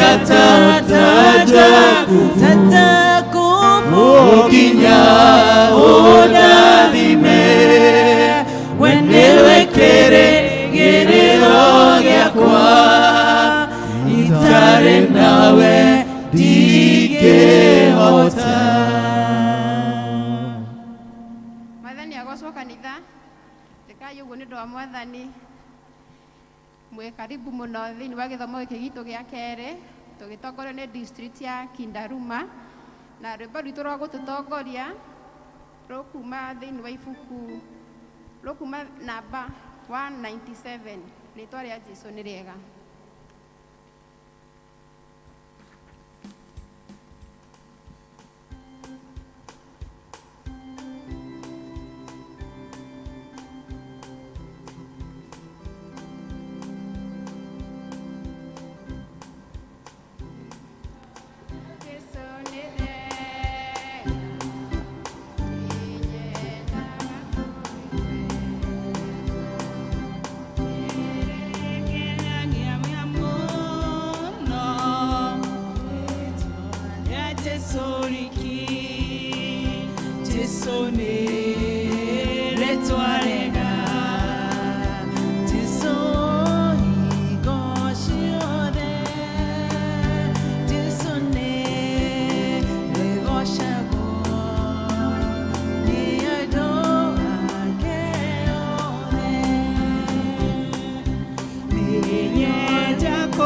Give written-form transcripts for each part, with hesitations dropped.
Ndungata Jakubu nginya ũndathime, we nĩwe kĩrĩgĩrĩro gĩakwa, itarĩ nawe ndingĩhota. Mwathani agocwo kanitha. Tĩkai ũguo nĩ ũndũ wa Mwathani. Mwĩ karibu mũno thĩinĩ wa gĩthomo gĩkĩ gitũ gĩa kerĩ, tũgĩtongorio nĩ district ya Kindaruma, na rwĩmbo rwitũ rwa gũtũtongoria rũkuma thĩinĩ wa ibuku, rũkuma namba 197, rĩtwa rĩa Jesu nĩ rĩega. Jesu nĩ rĩega, nĩnyendaga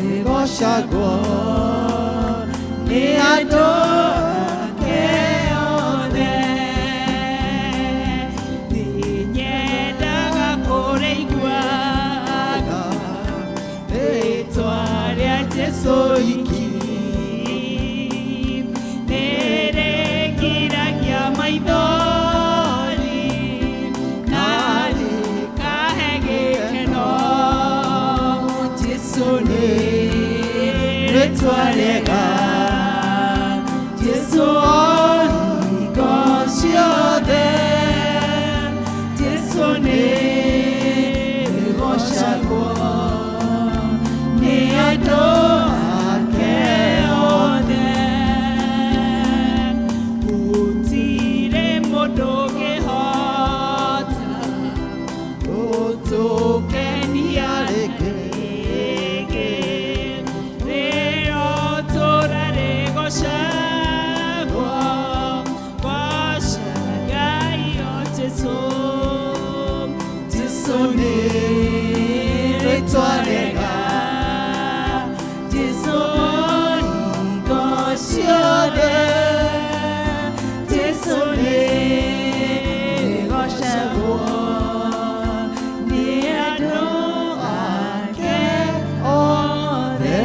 Rĩgocagwo nĩ andũ ake othe. Nĩnyendaga kũrĩiguaga rĩĩtwa rĩa Jesũ iki, nĩrĩngiragia maithori na rĩkahe gĩkeno. Jesũ nĩ rĩĩtwa rĩega, Jesũ hingo ciothe, Jesũ nĩ rĩgocagwo nĩ andũ ake othe. Gũtirĩ mũndũ ũngĩhota gũtũkenia rĩngĩ, rĩo tũra rĩgocagwo, goca Ngai o Jesũ. Jesũ nĩ rĩĩtwa rĩega, Jesũ hingo ciothe, Jesũ nĩ rĩgocagwo nĩ andũ ake othe.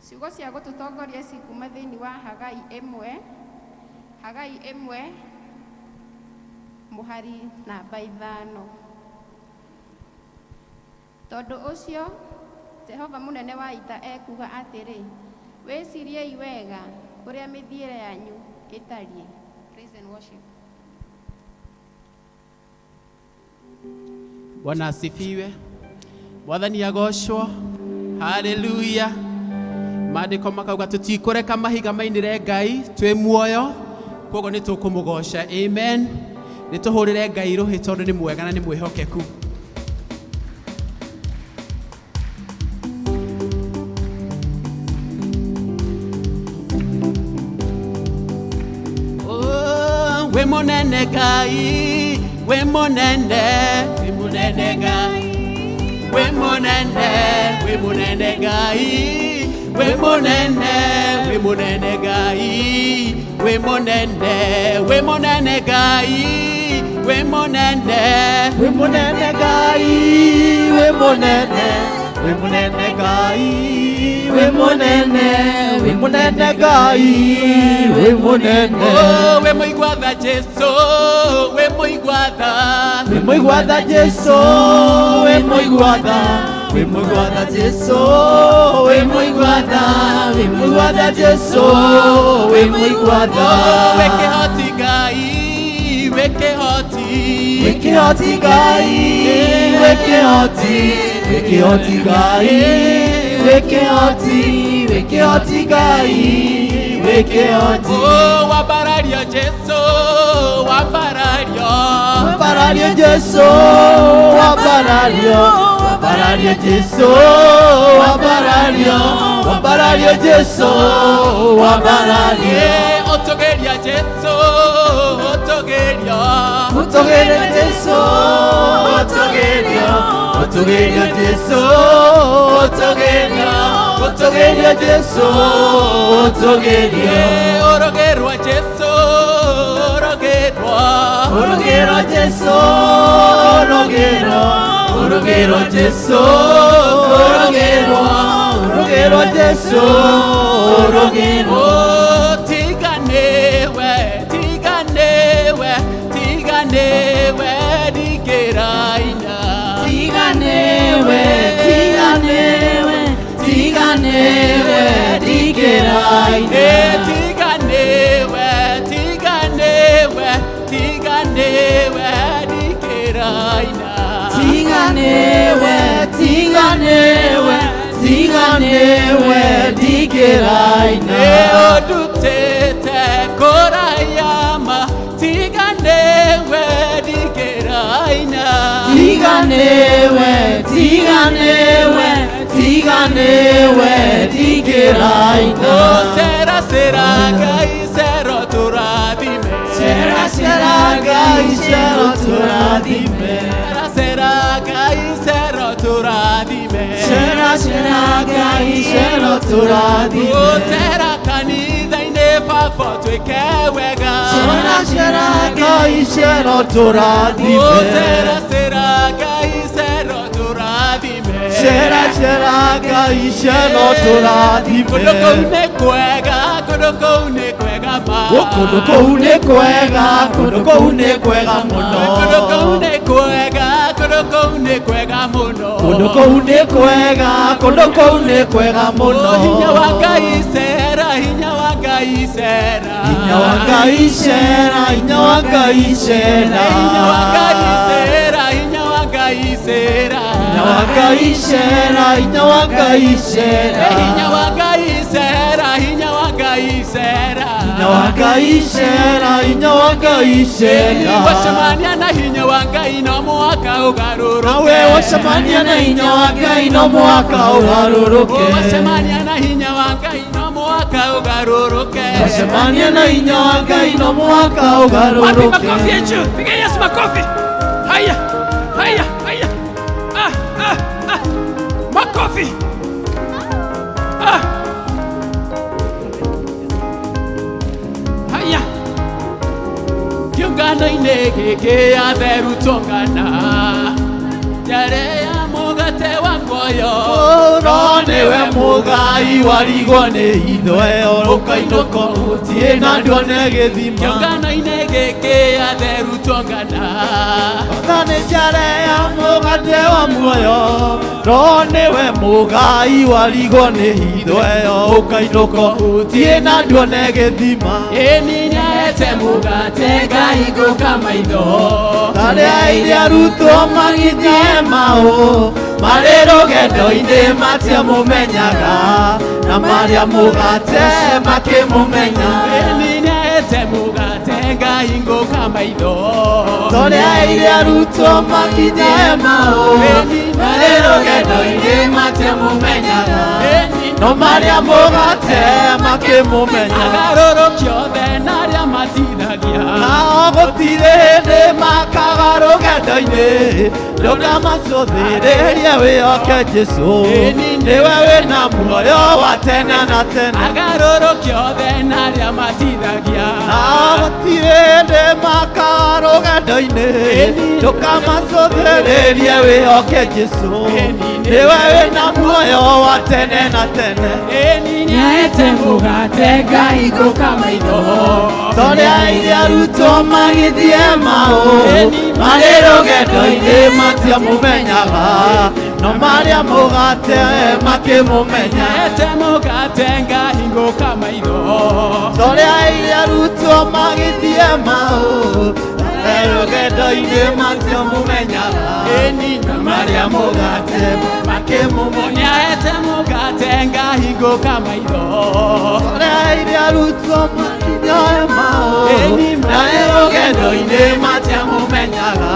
Ciugo cia gũtũtongoria cikuma thĩinĩ wa Hagai 1, Hagai 1 mũhari namba 5. Tondũ ũcio Jehova mũnene wa ita ekuuga atĩrĩ, wĩciriei wega ũrĩa mĩthiĩre yanyu ĩtariĩ. Praise and worship. Bwana asifiwe. Mwathani agocwo. Haleluya. Maandĩko makauga tũtikũreka mahiga mainĩre Ngai twĩ muoyo, koguo nĩ tũkũmũgoca. Amen. Nĩ tũhũrĩre Ngai rũhĩ tondũ nĩ mwega na nĩ mwĩhokeku. Oh, wĩ mũnene Ngai, wĩ mũnene, wĩ mũnene Ngai, wĩ mũnene, wĩ mũnene Ngai, wĩ mũnene, wĩ mũnene Ngai, wĩ mũnene, wĩ mũnene Ngai, Wĩ mũnene. Wĩ mũnene Ngai, wĩ mũnene, wĩ mũnene Ngai, wĩ mũnene, wĩ mũnene Ngai, wĩ mũnene. Oh, wĩ mũigua tha Jesu, wĩ mũigua tha. Wĩ mũigua tha Jesu, wĩ mũigua tha, wĩ mũigua tha Jesu, wĩ mũigua tha, wĩ mũigua tha Jesu, wĩ mũigua tha. Oh, wĩ kĩhoti Ngai, wĩ kĩhoti. Wĩ kĩhoti Ngai, wĩ kĩhoti, wĩ kĩhoti Ngai, wĩ kĩhoti, wĩ kĩhoti Ngai, wĩ kĩhoti. Oh, wambarario Jesu, wambarario. Wambarario Jesu, wambarario, wambarario Jesu, wambarario, wambarario Jesu, wambarario. Eh, ũtũgĩria Jesu, ũtũgĩrio. Ũtũgĩrio Jesu, ũtũgĩrio, ũtũgĩrio Jesu, ũtũgĩrio, ũtũgĩrio Jesu, ũtũgĩrio. Eh, ũrũgĩrwo Jesu, ũrũgĩrwo. Ũrũgĩrwo Jesu, ũrũgĩrwo, ũrũgĩrwo Jesu, ũrũgĩrwo, ũrũgĩrwo Jesu, ũrũgĩrwo. Oh, tiga nĩwe, tiga nĩwe, tiga nĩwe ndingĩraina. Tiga nĩwe, tiga nĩwe, tiga nĩwe ndingĩraina. Eh, tiga nĩwe, tiga nĩwe, tiga nĩwe ndingĩraina. Tiga nĩwe, tiga nĩwe, tiga nĩwe ndingĩraina. Eh, ũndutĩte kũraya ma, tiga nĩwe ndingĩraina. Tiga nĩwe, tiga nĩwe, tiga nĩwe ndingĩraina. Oh, sera sera Ngai cero tũrathime. Cera cera Ngai cero tũrathime. Sera sera Ngai cero tũrathime. Cera cera Ngai cero tũrathime. Oh, cera kanitha-inĩ baba twĩke wega. Cera cera Ngai cero Oh, tũrathime. cera cera Ngai cero tũrathime. Cera cera Ngai cero tũrathime. Kũndũ kũu nĩ kwega, kũndũ kũu nĩ kwega ma. Kũndũ kũu nĩ kwega, kũndũ kũu nĩ kwega mũno. Kũndũ kũu nĩ kwega, kũndũ kũu nĩ kwega mũno. Kũndũ kũu nĩ kwega, kũndũ kũu nĩ kwega mũno. Oh, hinya wa Ngai cera, hinya wa Ngai cera. Hinya wa Ngai cera, hinya wa Ngai cera. Hinya wa Ngai cera, hinya wa Ngai cera. Hinya wa Ngai cera, hinya wa Ngai cera. Hinya wa Ngai cera, hinya wa Ngai cera. Hinya wa Ngai cera, hinya wa Ngai cera. Wacemania na hinya wa Ngai no mũhaka ũgarũrũke. Nawe wacemania na hinya wa Ngai no mũhaka ũgarũrũke. Wacemania na hinya wa Ngai no mũhaka ũgarũrũke. Wacemania na hinya wa Ngai no mũhaka Wapi ũgarũrũke. makofi yetu? Piga Yesu makofi. Haya, haya, haya. Ah, ah, ah. Makofi. Ah. Haya. Kĩũngano-inĩ gĩkĩ atheru tũngana njare ya mũgate wa muoyo. No nĩwe mũgai warigwo nĩ hitho ĩyo ũkainũka ũtiĩ na nduone gĩthima. Kĩũngano-inĩ gĩkĩ atheru tũngana Na nĩ njare ya mũgate wa muoyo, no nĩwe mũgai warigwo nĩ hitho ĩyo ũkainũka ũtiĩ na nduone gĩthima. Ĩni nĩaete mũgate ngahingũka maitho. Tarĩa iria arutwo magĩthiĩ Emau, marĩ rũgendo-inĩ matiamũmenyaga, na marĩa mũgate makĩmũmenya. Ĩni nĩaete mũgate ngahingũka maitho. Torĩa iria arutwo makinya Emau, marĩ rũgendo-inĩ matiamũmenyaga, no marĩa mũgate makĩmũmenya. Agarũrũki othe na arĩa matithagia. Nao gũtirĩ hĩndĩ makaga rũgendo-inĩ. rũgendo-inĩ ndũkamacũthĩrĩrie wĩhoke Jesũ nĩwe wĩna muoyo wa tene na tene Agarũrũke othe na arĩa matithagia. Na gũtirĩ hĩndĩ makaga rũgendo-inĩ ndũkamacũthĩrĩrie wĩhoke Jesũ nĩwe wĩna muoyo wa tene na tene Ĩni nĩaete mũgate ngahingũka maitho. Torĩa iria arutwo magĩthiĩ maũ marĩ rũgendo-inĩ matiamũmenyaga no marĩa mũgate makĩmũmenya Nĩaete mũgate ngahingũka maitho. Torĩa iria arutwo magĩthiĩ maũ marĩ rũgendo-inĩ matiamũmenyaga no marĩa mũgate makĩmũmenya Nĩaete mũgate ngahingũka maitho. Torĩa iria arutwo magĩthiĩ maũ marĩ rũgendo-inĩ matiamũmenyaga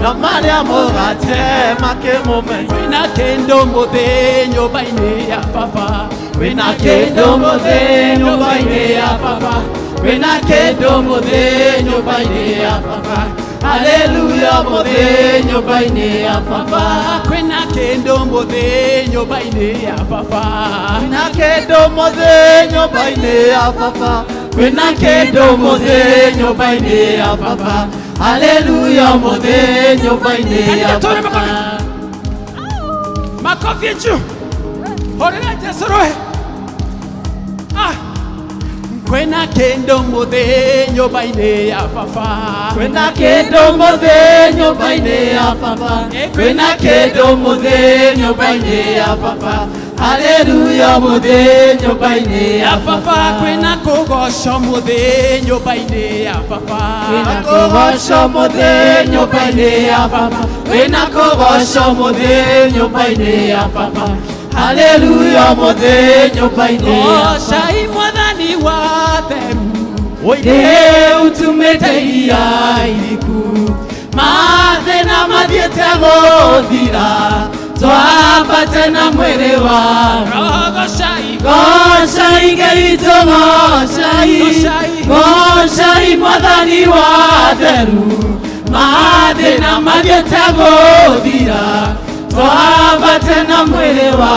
no marĩa mũgate makĩmũmenya Kwĩna kĩndũ mũthĩ nyũmba-inĩ ya baba. Kwĩna kĩndũ mũthĩ nyũmba-inĩ ya baba Kwĩna kĩndũ mũthĩ nyũmba-inĩ ya baba Haleluya mũthĩ nyũmba-inĩ ya baba Kwĩna kĩndũ mũthĩ nyũmba-inĩ ya baba. Kwĩna kĩndũ mũthĩ nyũmba-inĩ ya baba Kwĩna kĩndũ mũthĩ nyũmba-inĩ ya baba Haleluya mũthĩ nyũmba-inĩ ya Kanitha tũre baba Makofi juu. Horera Jesu rohe. Ah. Kwĩna kĩndũ mũthĩ nyũmba-inĩ ya baba. Kwĩna kĩndũ mũthĩ nyũmba-inĩ ya baba Kwĩna kĩndũ mũthĩ nyũmba-inĩ ya baba Haleluya mũthĩ nyũmba-inĩ ya Ya baba baba kwĩna kũgoco mũthĩ nyũmba-inĩ ya baba. Kwĩna kũgoco mũthĩ nyũmba-inĩ ya baba Kwĩna kũgoco mũthĩ nyũmba-inĩ ya baba Haleluya mũthĩ nyũmba-inĩ ya baba Gocai mwathani wa theru. Oide utumĩte iria iriku mathĩna mathiĩte gũthira twambate na mwĩrĩ wa Gocai Gocai Ngai witũ gocai Gocai. Gocai mwathani wa theru mathĩna mathiĩte gũthira twambate na mwĩrĩ wa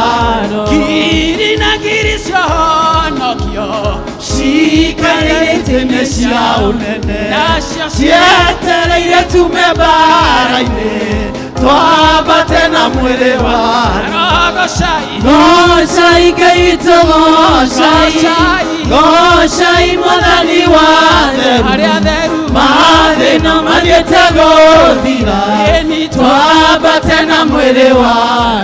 Roho ngiri na ngiri ciahonokio cikarĩte nĩ cia ũnene nacio cietereire tume mbara-inĩ twambate na mwĩrĩ wa Gocai Gocai Ngai witũ gocai Gocai. Gocai mwathani wa theru arĩa theru mathĩna mathiĩte gũthira ĩni twambate na mwĩrĩ wa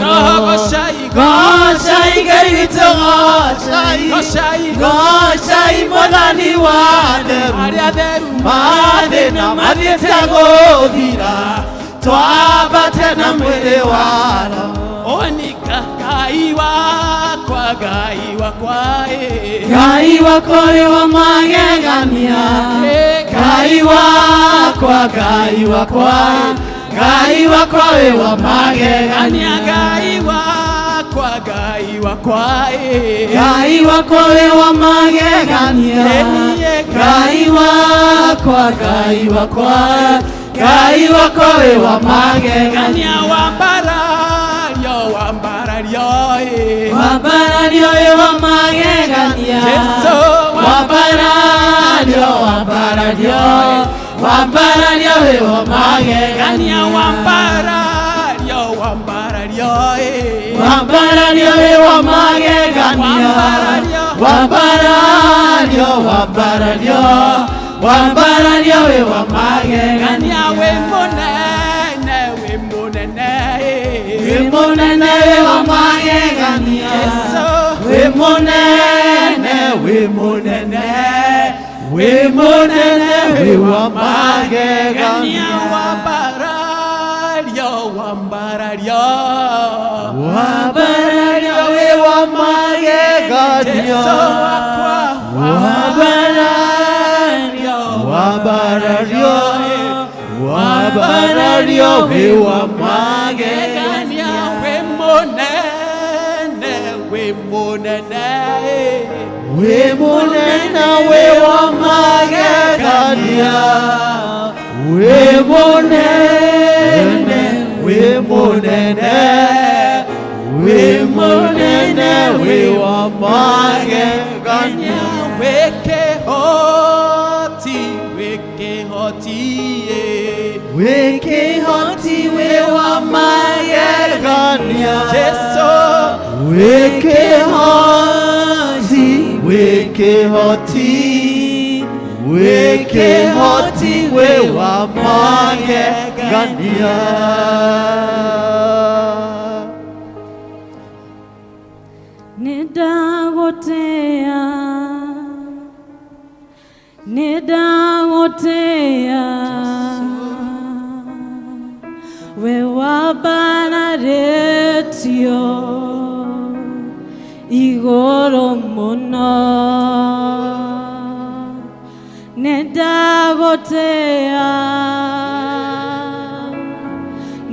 Roho Roho gocai Gocai Ngai witũ gocai Gocai Gocai mwathani wa theru arĩa theru mathĩna mathiĩte gũthira twambate na mwĩrĩ wa Roho onika Ngai wakwa Ngai wakwa ĩ. Ngai wakwa wĩ wa magegania Ngai wakwa Ngai wakwa Ngai wakwa wĩ wa magegania Ania Ngai wakwa Ngai wakwa ĩ. Ngai wakwa wĩ wa magegania Ngai wakwa Ngai wakwa Ngai wakwa wĩ wa magegania Ania wambarario wambarario ĩ. Wambarario wĩ wa magegania Jesu Wambarario wambarario Wambarario wĩ wa magegania Ania wambarario wambarario ĩ. Wambarario wĩ wa magegania Wambarario wambarario Wambarario wĩ wa magegania Ania wĩ mũnene wĩ mũnene ĩ. Wĩ mũnene wĩ wa magegania Jesu Wĩ mũnene wĩ mũnene Wĩ mũnene wĩ wa magegania Ania wambarario wambarario Wambarario wĩ wa magegania Jesu wakwa Wambarario Wambarario Wambarario wĩ wa magegania Ania wĩ mũnene wĩ mũnene Wĩ mũnene wĩ wa magegania Wĩ mũnene Magegania. Wĩkĩhoti, wĩkĩhoti, Wĩkĩhoti wĩ wa magegania. Jesu. Wĩkĩhoti, wĩkĩhoti, wĩkĩhoti wĩ wa magegania. Nĩndagũtĩa, nĩndagũtĩa, we wambararĩtio igũrũ mũno. Nĩndagũtĩa,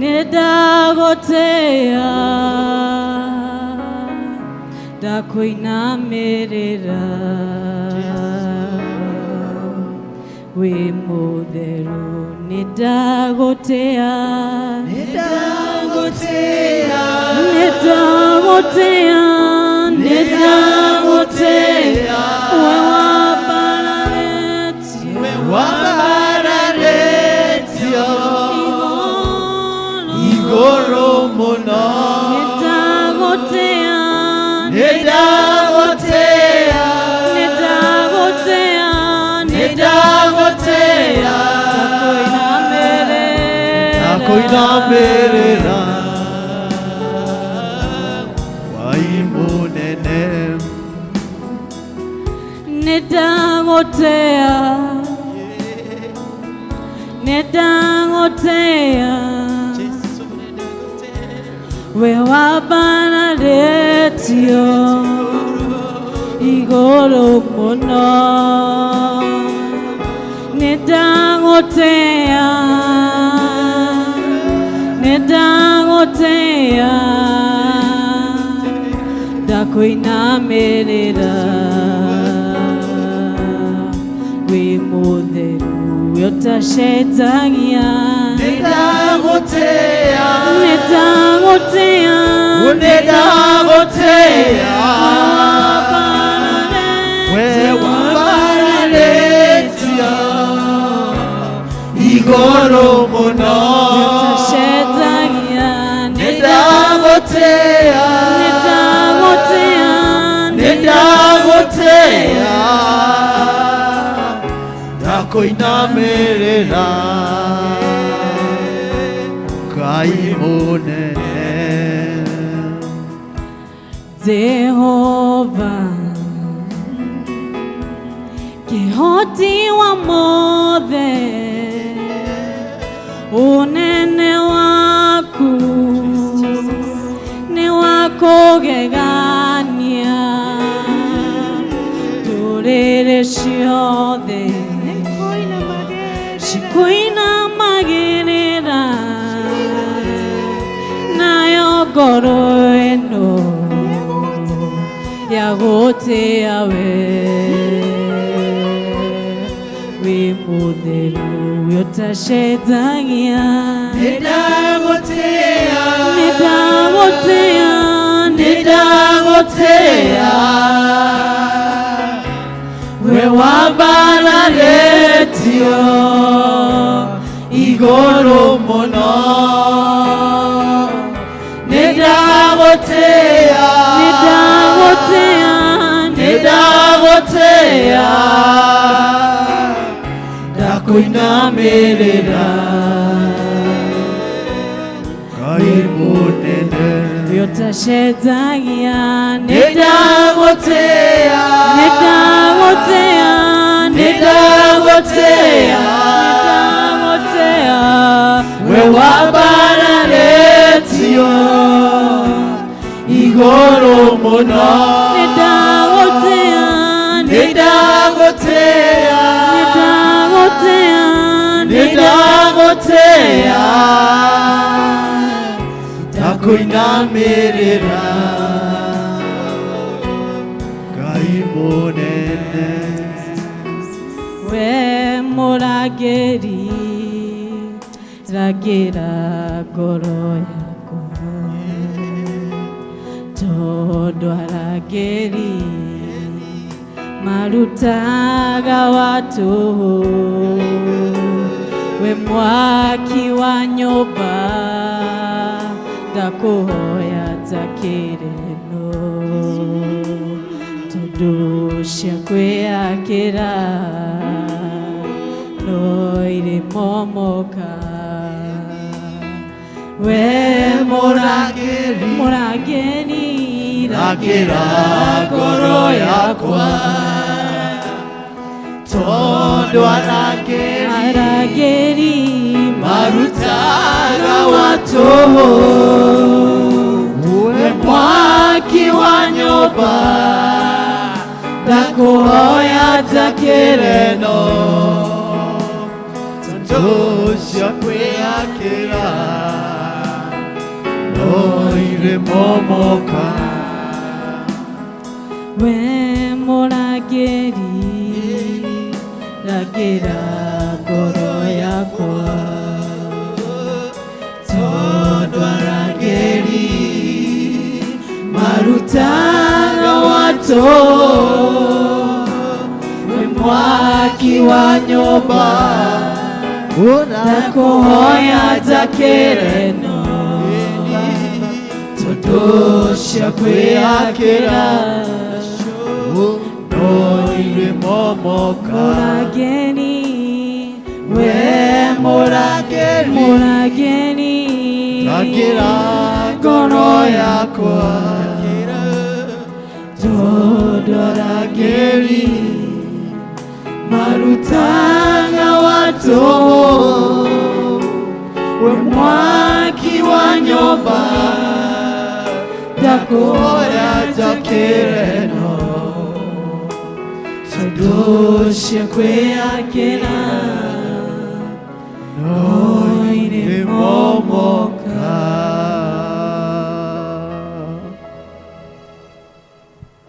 nĩndagũtĩa, ndakũinamĩrĩra, wĩ mũtheru. Nĩndagũtĩa, Nĩndagũtĩa, nĩndagũtĩa, nĩndagũtĩa, we wambararĩtio wambararĩtio igũrũ. Igũrũ mũno. Nĩndagũtĩa, Nĩndagũtĩa, nĩndagũtĩa, nĩndagũtĩa, ndakũinamĩrĩra, ndakũinamĩrĩra, Ngai mũnene. Nĩndagũtĩa, nĩndagũtĩa, we wambararĩtio igũrũ mũno. Nĩndagũtĩa, nĩndagũtĩa, ndakũinamĩrĩra, wĩ mũtheru, we ũtacenjagia. Nĩndagũtĩa, Nĩndagũtĩa, nĩndagũtĩa, we wambararĩtio igũrũ mũno. Ũtacenjagia. Nĩndagũtĩa, Nĩndagũtĩa, nĩndagũtĩa, ndakũinamĩrĩra, Ngai mũnene. Jehova kĩhoti wa mothe, ũnene waku nĩ wa kũgegania. Ndũrĩrĩ ciothe cikũinamagĩrĩra, nayo ngoro ĩno yagũtĩa we. Wĩ mũtheru, we ũtacenjagia. Nĩndagũtĩa, Nĩndagũtĩa, nĩndagũtĩa, we wambararĩtio igũrũ mũno. Nĩndagũtĩa, nĩndagũtĩa, nĩndagũtĩa, ndakũinamĩrĩra, Ngai mũnene. We ũtacenjagia. Nĩndagũtĩa, Nĩndagũtĩa, nĩndagũtĩa, nĩndagũtĩa, we wambararĩtio igũrũ mũno. Nĩndagũtĩa, Nĩndagũtĩa, nĩndagũtĩa, nĩndagũtĩa, ndakũinamĩrĩra, Ngai mũnene. We mũrangĩri, rangĩra ngoro yakwa. Tondũ arangĩri marutaga watu we mwaki wa nyũmba ndakũhoya njakĩreno tondũ cia kwĩyakĩra no irĩ momoka we Mũrangĩri mũrangĩri Rangĩra ngoro yakwa tondũ arangĩri arangĩri marutaga wa tũhũ we mwaki wa nyũmba ndakũhoya njakĩreno tondũ cia kwĩyakĩra no irĩ momoka we mũrangĩri rangĩra ngoro yakwa tondũ arangĩri marutaga wa tũhũ we mwaki wa nyũmba ndakũhoya njakĩreno tondũ cia kwĩyakĩra no irĩ momoka mũrangĩri we mũrangĩri mũrangĩri rangĩra ngoro yakwa tondũ arangĩri marutaga wa tũhũ we mwaki wa nyũmba ndakũhoya njakĩreno tondũ cia kwĩyakĩra no irĩ momoka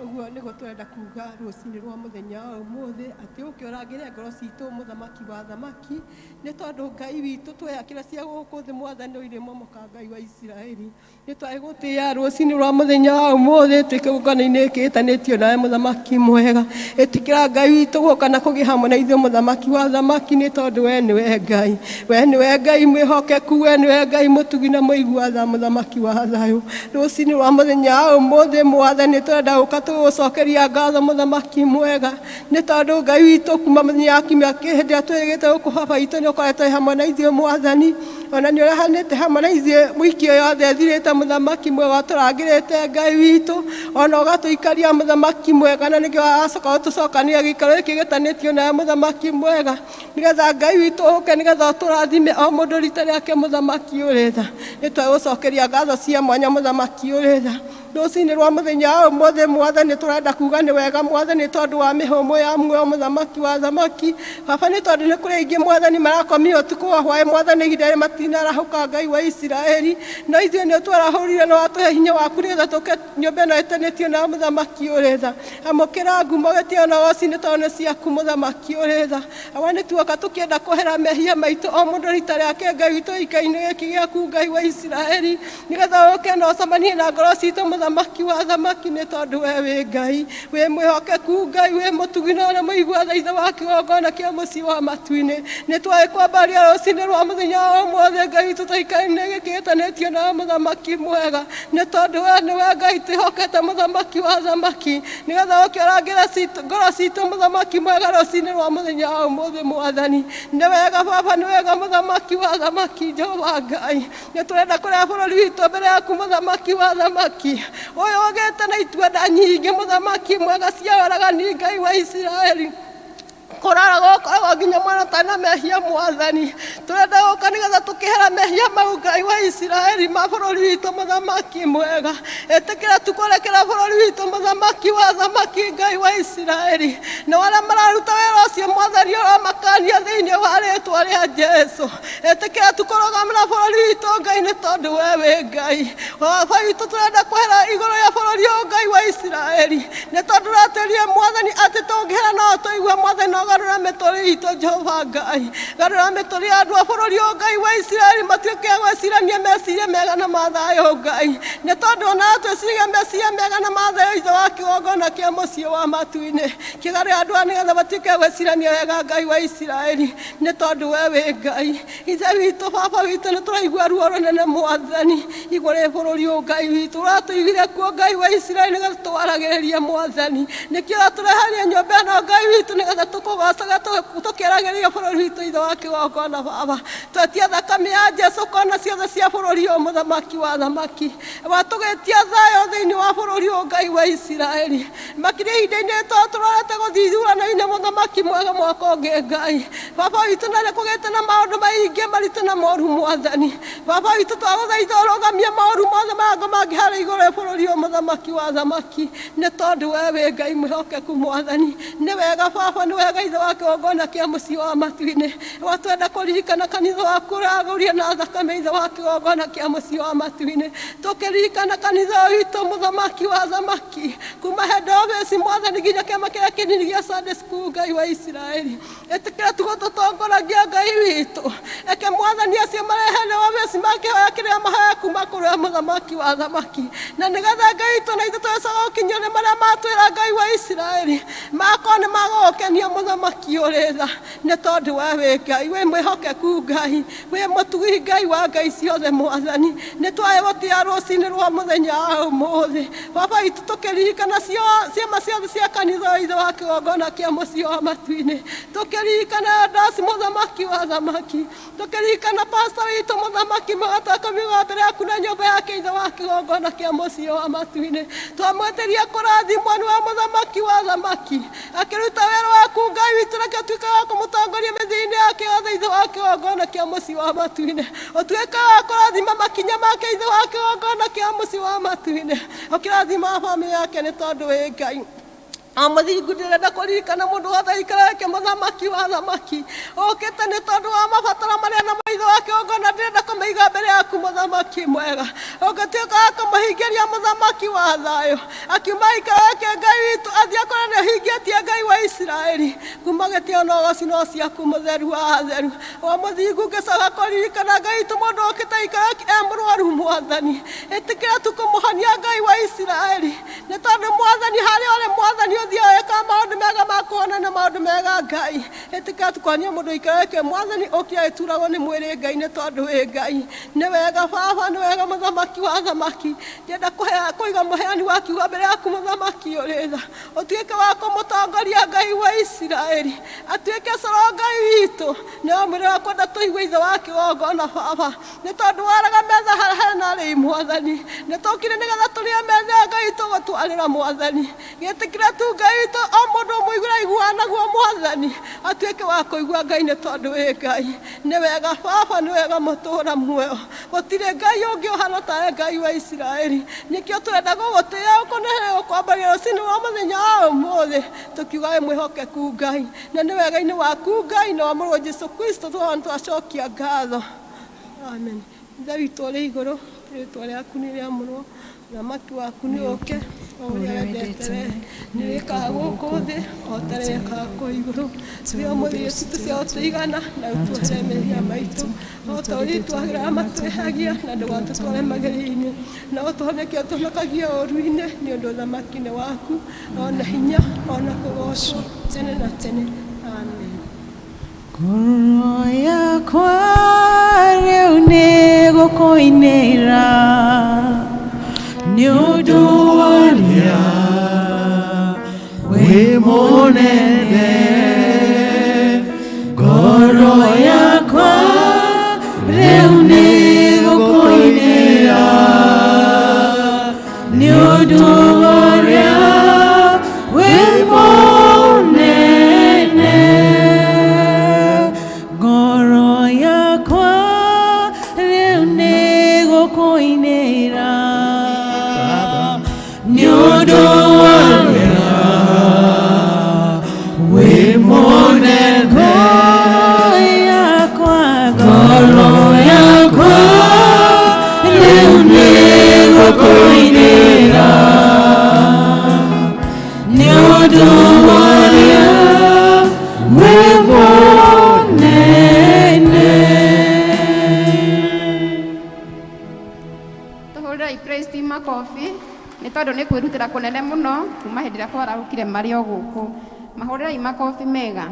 Ũguo nĩguo tũrenda kuga rũcinĩ rwa mũthenya wa ũmũthĩ atĩ ũke ũrangĩre ngoro citũ mũthamaki wa thamaki nĩ tondũ Ngai witũ tweyakĩra cia gũkũ thĩ mwathani ũirĩ momoka Ngai wa Isiraeli nĩ twaĩ gũtĩĩa rũcinĩ rwa mũthenya wa ũmũthĩ twĩ kĩgongona-inĩ kĩĩtanĩtio nawe mũthamaki mwega ĩtĩkĩra Ngai witũ gũka na kũgĩa hamwe na ithuĩ mũthamaki wa thamaki nĩ tondũ we nĩwe Ngai we nĩwe Ngai mwĩhokeku we nĩwe Ngai mũtugi na mũigua tha mũthamaki wa thayũ rũcinĩ rwa mũthenya wa ũmũthĩ mwathani tũrenda gũka tũgũcokeria ngatho mũthamaki mwega nĩ tondũ Ngai witũ kuma mũthenya wa kiumia hĩndĩ ĩrĩa twĩrĩgĩte gũkũ baba witũ nĩ ũkoretwo wĩ hamwe na ithuĩ mwathani ona nĩ ũrehanĩte hamwe na ithuĩ wiki ĩyo yothe ĩthirĩte mũthamaki mwega ũtũrangĩrĩte Ngai witũ ona ũgatũikaria mũthamaki mwega na nĩkĩo aracoka gũtũcokania gĩikaro gĩkĩ gĩtanĩtio nawe mũthamaki mwega nĩgetha Ngai witũ ũke nĩgetha ũtũrathime o mũndũ rita rĩake mũthamaki ũrĩ tha nĩ twagũcokeria ngatho cia mwanya mũthamaki ũrĩ tha rũcinĩ rwa mũthenya wa ũmũthĩ mwathani tũrenda kuga nĩ wega mwathani tondũ wa mĩhũmũ ya muoyo mũthamaki wa thamaki baba nĩ tondũ nĩ kũrĩ aingĩ mwathani marakomire ũtukũ wa hwaĩ mwathani ihinda rĩrĩ matinarahũka Ngai wa Isiraeli no ithuĩ nĩ ũtwarahũrire na watũhe hinya waku nĩgetha tũke nyũmba ĩno ĩtanĩtio na mũthamaki ũrĩ tha amũkĩra ngumo gĩtĩo na ũgoci nĩ tondũ nĩ ciaku mũthamaki ũrĩ tha awa nĩ tuoka tũkĩenda kũhera mehia maitũ o mũndũ rita rĩake Ngai witũ gĩikaro-inĩ gĩkĩ gĩaku Ngai wa Isiraeli nĩgetha ũke na ũcemanie na ngoro citũ mũthamaki wa thamaki nĩ tondũ we wĩ Ngai wĩ mwĩhokeku Ngai wĩ mũtugi na ũrĩa mũigua tha ithe wa kĩgongona kĩa mũciĩ wa matu-inĩ nĩ twaĩ kwambaria rũcinĩ rwa mũthenya wa ũmũthĩ Ngai witũ tũikaro-inĩ gĩkĩ gĩtanĩtio na mũthamaki mwega nĩ tondũ we nĩwe Ngai twĩhokete mũthamaki wa thamaki nĩgetha ũke ũrangĩre ngoro citũ mũthamaki mwega rũcinĩ rwa mũthenya wa ũmũthĩ mwathani nĩ wega baba nĩ wega mũthamaki wa thamaki Jehova Ngai nĩ tũrenda kũrehe bũrũri witũ mbere yaku mũthamaki wa thamaki ũyũ ũgĩte na ituenda nyingĩ mũthamaki mwega cia oragani Ngai wa Isiraeli kũrara gũkoragwo nginya mwana ũtarĩ na mehia mwathani tũrenda gũka nĩgetha tũkĩhera mehia mau Ngai wa Isiraeli ma bũrũri witũ mũthamaki mwega ĩtĩkĩra tu kũrekera bũrũri witũ mũthamaki wa thamaki Ngai wa Isiraeli na arĩa mararuta wĩra ũcio mwathani ũramakania thĩinĩ wa rĩtwa rĩa Jesũ ĩtĩkĩra tu kũrũgamĩra bũrũri witũ Ngai nĩ tondũ we wĩ Ngai baba witũ tũrenda kwehera igũrũ rĩa bũrũri ũyũ Ngai wa Isiraeli nĩ tondũ ũratwĩrire mwathani atĩ tũngĩhera no tũigue mwathani no garũra mĩtũrĩre itũ Jehova Ngai garũra mĩtũrĩre ya andũ a bũrũri ũyũ Ngai wa Isiraeli matuĩke a gwĩciria Twĩciranie meciria mega na mathayũ Ngai, nĩ tondũ ona twĩciragia meciria mega na mathayũ Ithe wa kĩgongona kĩa mũciĩ wa matu-inĩ kĩgarĩ andũ aya nĩgetha matuĩke gwĩcirania wega Ngai wa Isiraeli, nĩ tondũ we wĩ Ngai. Ithe witũ, Baba witũ, nĩ tũraigua ruo rũnene Mwathani igũrũ bũrũri ũyũ Ngai witũ ũratũigire kuo Ngai wa Isiraeli nĩgetha tũwaragĩrĩrie Mwathani, nĩkĩo ũratũreheria nyũmba ĩno Ngai witũ nĩgetha tũkũgocaga tũkĩaragĩrĩria bũrũri witũ Ithe wa kĩgongona. Baba, twetia thakame ya Jesu kona ciothe cia bũrũri ũyũ, mũthamaki wa thamaki, watũgĩtia thayũ thĩinĩ wa bũrũri ũyũ Ngai wa Isiraeli, makĩria ihinda-inĩ tondũ tũrorete gũthiĩ ithurano-inĩ mũthamaki mwega mwaka ũngĩ Ngai. Baba witũ, na nĩ kũgĩte na maũndũ maingĩ maritũ na moru Mwathani. Baba witũ, twagũthaitha ũrũgamie moru mothe marango mangĩ harĩa igũrũ bũrũri ũyũ, mũthamaki wa thamaki, nĩ tondũ we wĩ Ngai mwĩhokeku Mwathani. Nĩ wega Baba, nĩ wega Ithe wa kĩgongona kĩa mũciĩ wa matu-inĩ, watwenda kũririkana kanitha waku ũragũria na thakame Ithe wa kĩgongona kĩa mũciĩ wa matu-inĩ, tũkĩririkana kanitha witũ mũthamaki wa thamaki, kuma head office Mwathani nginya kĩama kĩrĩa kĩnini gĩa Sunday school Ngai wa Isiraeli, ĩtĩkĩra tũgũtũtongoragia Ngai witũ, eke Mwathani acio marehe office makĩhoya kĩrĩa mahoya kuma kũrĩ mũthamaki wa thamaki, na nĩgetha Ngai witũ na ithuĩ tũcoka gũkinyio nĩ marĩa matwĩra Ngai wa Isiraeli, makorwo nĩ magũgũkenia mũthamaki ũrĩ tha, nĩ tondũ we wĩ Ngai wĩ mwĩhokeku Ngai wĩ mũtugi Ngai wa Ngai ciothe Mwathani. Nĩ twaĩ gũtĩa rũcinĩ rwa mũthenya wa ũmũthĩ Baba witũ, tũkĩririkana ciama ciothe cia kanitha wa Ithe wa kĩgongona kĩa mũciĩ wa matu-inĩ, tũkĩririkana ndasi mũthamaki wa thamaki, tũkĩririkana pasta witũ mũthamaki magataka mĩgogo mbere yaku na nyũmba yake Ithe wa kĩgongona kĩa mũciĩ wa matu-inĩ, twamwĩtĩria kũrathimwo nĩ wa mũthamaki wa thamaki akĩruta wĩra waku Ngai witũ, reke ũtuĩke wa kũmũtongoria mĩthiĩ-inĩ yake yothe Ithe wa kĩgongona kĩa mũciĩ wa matu-inĩ, ũtuĩke wa kũrathima makinya make Ithe wa kĩgongona kĩa mũciĩ wa matu-inĩ, ũkĩrathima bamĩrĩ yake nĩ tondũ wĩ Ngai. Mũthingu, ndĩrenda kũririkana mũndũ wothe aikarake mũthamaki wa thamaki ũkĩte nĩ tondũ wa mabataro marĩa na maitho wa kĩgongona, ndĩrenda kũmaiga mbere yaku mũthamaki mwega, ũngĩtuĩka wa kũmũhingĩria mũthamaki wa thayũ, akiuma aikarake Ngai witũ athiĩ akorwo nĩ ũhingĩtie Ngai wa Isiraeli, kuma gĩtĩo na ũgoci no ciaku mũtheru wa atheru. Wa mũthingu, ngĩcoka kũririkana Ngai witũ mũndũ ũkĩte aikarake e mũrwaru Mwathani, ĩtĩkĩra tu kũmũhonia Ngai wa Isiraeli, nĩ tondũ Mwathani harĩa ũrĩ Mwathani ũthiaga wĩkaga maũndũ mega ma kũhona na maũndũ mega Ngai, ĩtĩkĩra tu kũhonia mũndũ aikarake Mwathani ũkĩa ĩturagwo nĩ mwĩrĩ Ngai, nĩ tondũ wĩ Ngai. Nĩ wega Baba, nĩ wega mũthamaki wa thamaki, ndĩrenda kũiga mũheani wa kiugo mbere yaku mũthamaki ũrĩ tha, ũtuĩke wa kũmũtongoria Ngai wa Isiraeli, atuĩke coro Ngai witũ, nĩwe mwĩrĩ wa kwenda tũigue Ithe wa kĩgongona Baba, nĩ tondũ waraga metha harĩa hena rĩi Mwathani, nĩ tũkire nĩgetha tũrĩe metha ya Ngai tũgũtwarĩra Mwathani, gĩtĩkĩra tu Ngai witũ o mũndũ ũmũiguĩra aiguaga naguo Mwathani, atuĩke wa kũigua Ngai nĩ tondũ wĩ Ngai. Nĩ wega Baba, nĩ wega mũtũũra muoyo, gũtirĩ Ngai ũngĩ ũhana tawe Ngai wa Isiraeli, nĩkĩo tũrenda gũgũtĩĩa ũkũnehere gũkwambaria rũcinĩ rwa mũthenya wa ũmũthĩ, tũkiuga wĩ mwĩhokeku Ngai, na nĩ wega-inĩ waku Ngai na wa mũrũwe Jesu Kristo twona twacokia ngatho. Amen. Ithe witũ ũrĩ igũrũ, rĩĩtwa rĩaku nĩ rĩamũrwo, ũthamaki waku nĩ ũũke, o ũrĩa wendete we nĩ wĩkaga gũkũ thĩ o ta ũrĩa wĩkaga kũu igũrũ. Tũhe ũmũthĩ irio citũ cia gũtũigana, na ũtuohere mehia maitũ o ta ũrĩa itwagĩra arĩa matwĩhagia, na ndũgatũtware magerio-inĩ, no ũtũhonokie ũtũhonokagie ũũru-inĩ, nĩ ũndũ ũthamaki nĩ waku, o na hinya, o na kũgoocwo tene na tene. Amen. Ngoro yakwa rĩu nĩ gũkũinĩra nĩ ũndũ ũrĩa wĩ mũnene, ngoro yakwa rĩu nĩ gũkũinĩra nĩ ũndũ ũrĩa wĩ mũnene, ngoro yakwa rĩu nĩ gũkũinĩra nĩ ũndũ ũrĩa wĩ mũnene, ngoro yakwa rĩu nĩ gũkũinĩra nĩ ũndũ ũrĩa wĩ mũnene. Hũrĩrai praise team makobi nĩ tondũ nĩ kwĩrutĩra kũnene mũno kuma hĩndĩ ĩrĩa kwarahũkire marĩ o gũkũ. Mahũrĩrai makobi mega.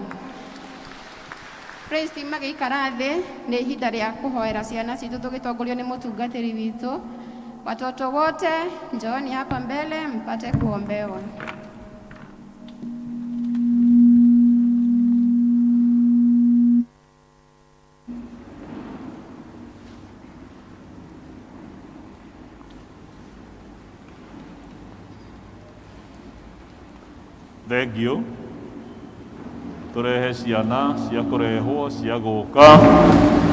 Praise team magĩikara thĩ nĩ ihinda rĩa kũhoera ciana citũ tũgĩtongorio nĩ mũtungatĩri witũ. Watoto wote njooni hapa mbele mpate kuombewa. Thengiũ. Tũrehe ciana cia kũrehwo cia gũka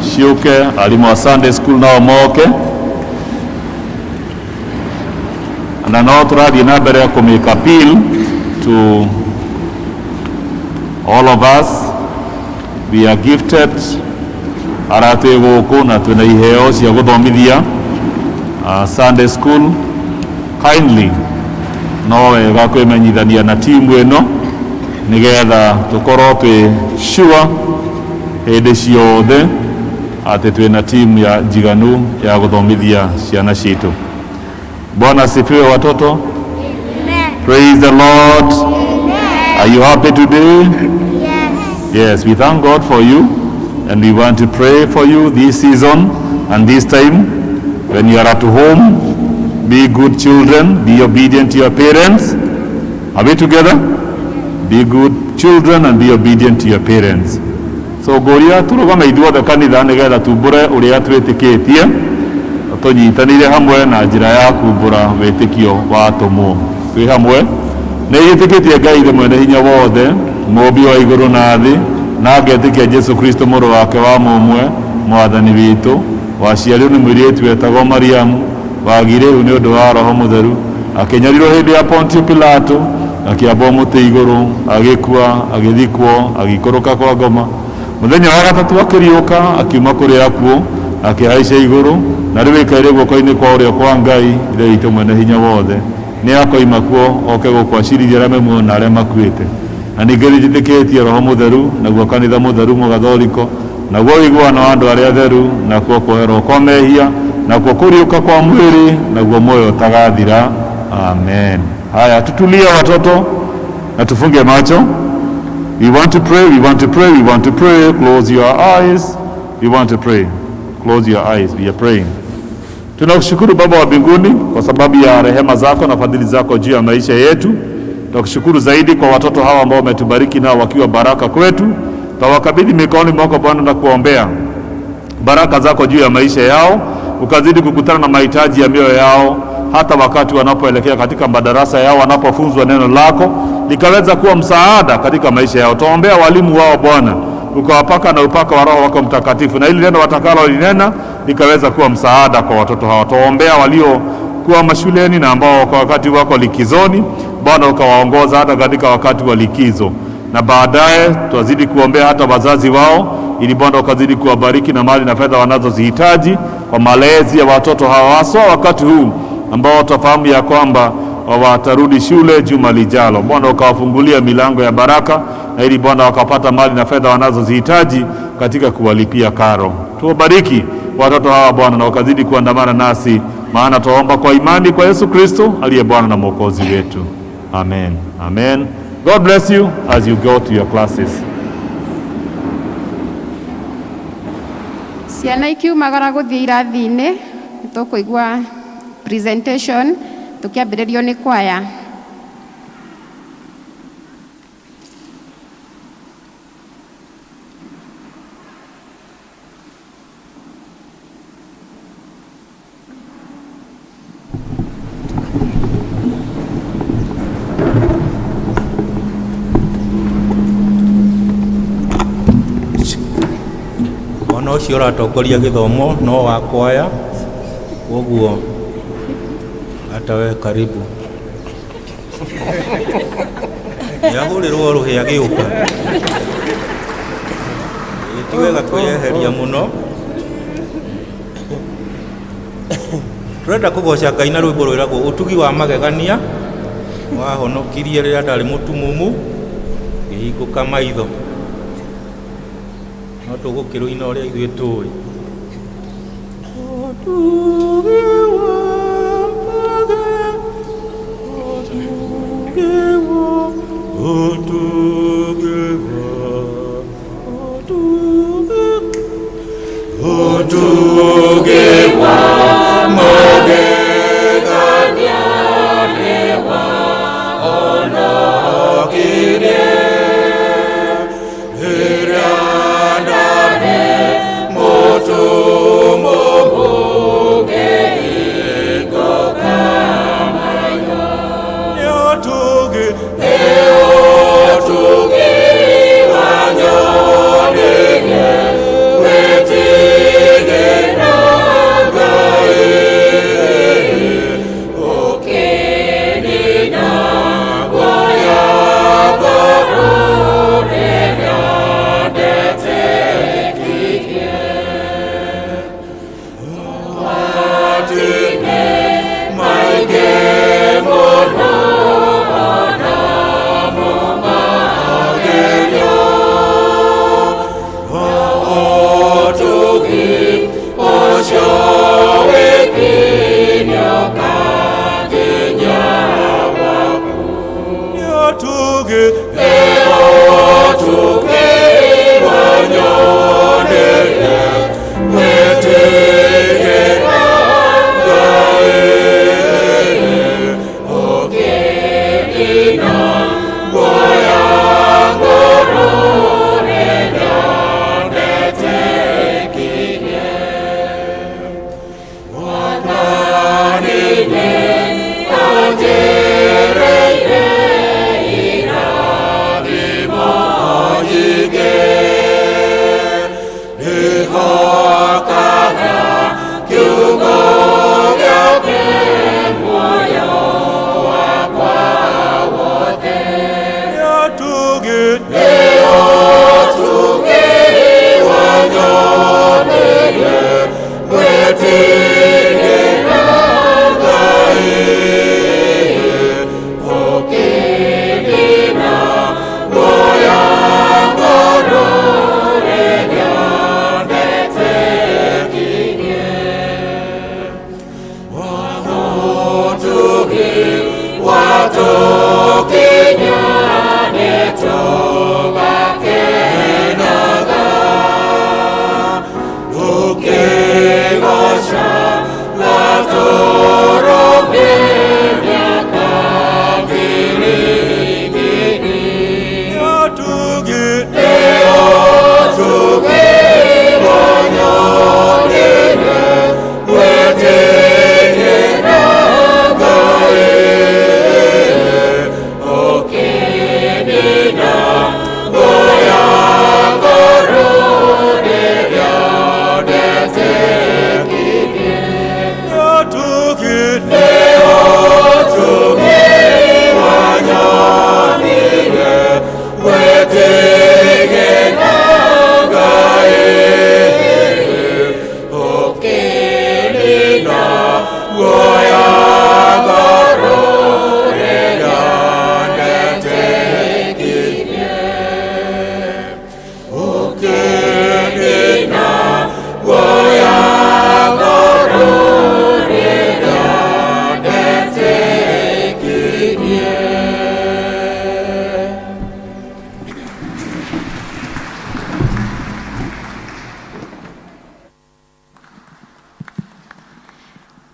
ciũke, arimũ a Sunday school nao moke, na no tũrathiĩ na mbere kũ make appeal to all of us. We are gifted arĩa twĩ gũkũ na twĩna iheo cia gũthomithia Sunday school. Kindly, no wega kwĩmenyithania na timu ĩno nĩgetha tũkorwo twĩ sure hĩndĩ ciothe atĩ twĩna timu ya njiganu ya gũthomithia ciana citũ. Bwana asifiwe, watoto. Praise the Lord. Are you happy today? Yes. Yes, we thank God for you, and we want to pray for you this season and this time when you are at home. Be good children, be obedient to your parents. Are we together? Be good children and be obedient to your parents. So ngũria tũrũgame ithuothe kanitha nĩgetha tumbũre ũrĩa twĩtĩkĩtie, tũnyitanĩire hamwe na njĩra ya kumbũra wĩtĩkio wa atũmwo. Twĩ hamwe nĩ gĩtĩkĩtie Ngai ithe mwene hinya wothe, mũũmbi wa igũrũ na thĩ, na ngetĩkia Jesu Kristo mũrũ wake wa mũmwe, mwathani witũ, waciarirwo nĩ mũirĩtu wetagwo Mariamu, wagĩire ihu nĩ ũndũ wa Roho Mũtheru, akĩnyarirwo hĩndĩ ya Pontio Pilato, akĩambwo mũtĩ igũrũ, agĩkua, agĩthikwo, agĩikũrũka kwa ngoma. Mũthenya wa gatatũ akĩriũka, akiuma kũrĩ akuũ, akĩhaica igũrũ, na rĩu aikaire guoko-inĩ kwa ũrĩo kwa Ngai Ithe witũ mwene hinya wothe. Nĩ akoima kuo oke gũkũ acirithie arĩa me muoyo na arĩa makuĩte. Na ningĩ nĩnjĩtĩkĩtie Roho Mũtheru, naguo kanitha mũtheru mũgatholiko, naguo ũiguano wa andũ arĩa atheru, nakuo kuoherwo kwa mehia, nakuo kũriũka kwa mwĩrĩ, naguo muoyo ũtagathira. Amen. Haya, tutulie watoto na tufunge macho. We want to pray, we want to pray, we want to pray. Close your eyes. We want to pray. Close your eyes. We are praying. Tunakushukuru Baba wa mbinguni kwa sababu ya rehema zako na fadhili zako juu ya maisha yetu. Tunakushukuru zaidi kwa watoto hawa ambao umetubariki nao wakiwa baraka kwetu. Tawakabidhi mikononi mwako Bwana na kuombea baraka zako juu ya maisha yao, ukazidi kukutana na mahitaji ya mioyo yao, hata wakati wanapoelekea katika madarasa yao, wanapofunzwa neno lako likaweza kuwa msaada katika maisha yao. Tuombea walimu wao Bwana, ukawapaka na upaka wa Roho wako Mtakatifu, na ili neno watakalo linena likaweza kuwa msaada kwa watoto hawa. Tuombea waliokuwa mashuleni na ambao kwa wakati wako likizoni, Bwana ukawaongoza hata katika wakati wa likizo, na baadaye tuwazidi kuombea hata wazazi wao, ili Bwana ukazidi kuwabariki na mali na fedha wanazozihitaji kwa malezi ya watoto hawa, haswa wakati huu ambao watafahamu ya kwamba watarudi shule juma lijalo. Bwana ukawafungulia milango ya baraka, na ili Bwana wakapata mali na fedha wanazozihitaji katika kuwalipia karo. Tuwabariki watoto hawa Bwana, na wakazidi kuandamana nasi, maana tuomba kwa imani kwa Yesu Kristo aliye Bwana na Mwokozi wetu. Amen. Amen. God bless you as you go to your classes. Ciana ikiumagara gũthiĩ irathi-inĩ, tũkũigua presentation tũkĩambĩrĩrio nĩ kwaya. Mwana ũcio ũratongoria gĩthomo no wa kwaya, koguo hata we karibu. Nĩahũrĩrwo rũhĩ agĩũka. Ĩ, ti wega kwĩyeheria mũno. Tũrenda kũgoca Ngai na rwĩmbo rwĩragwo ũtugi wa magegania wahonokirie rĩrĩa ndarĩ mũtumumu ngĩhingũka maitho. No tũgũkĩrũina ũrĩa ithuĩ tũĩ. Ũtugi wa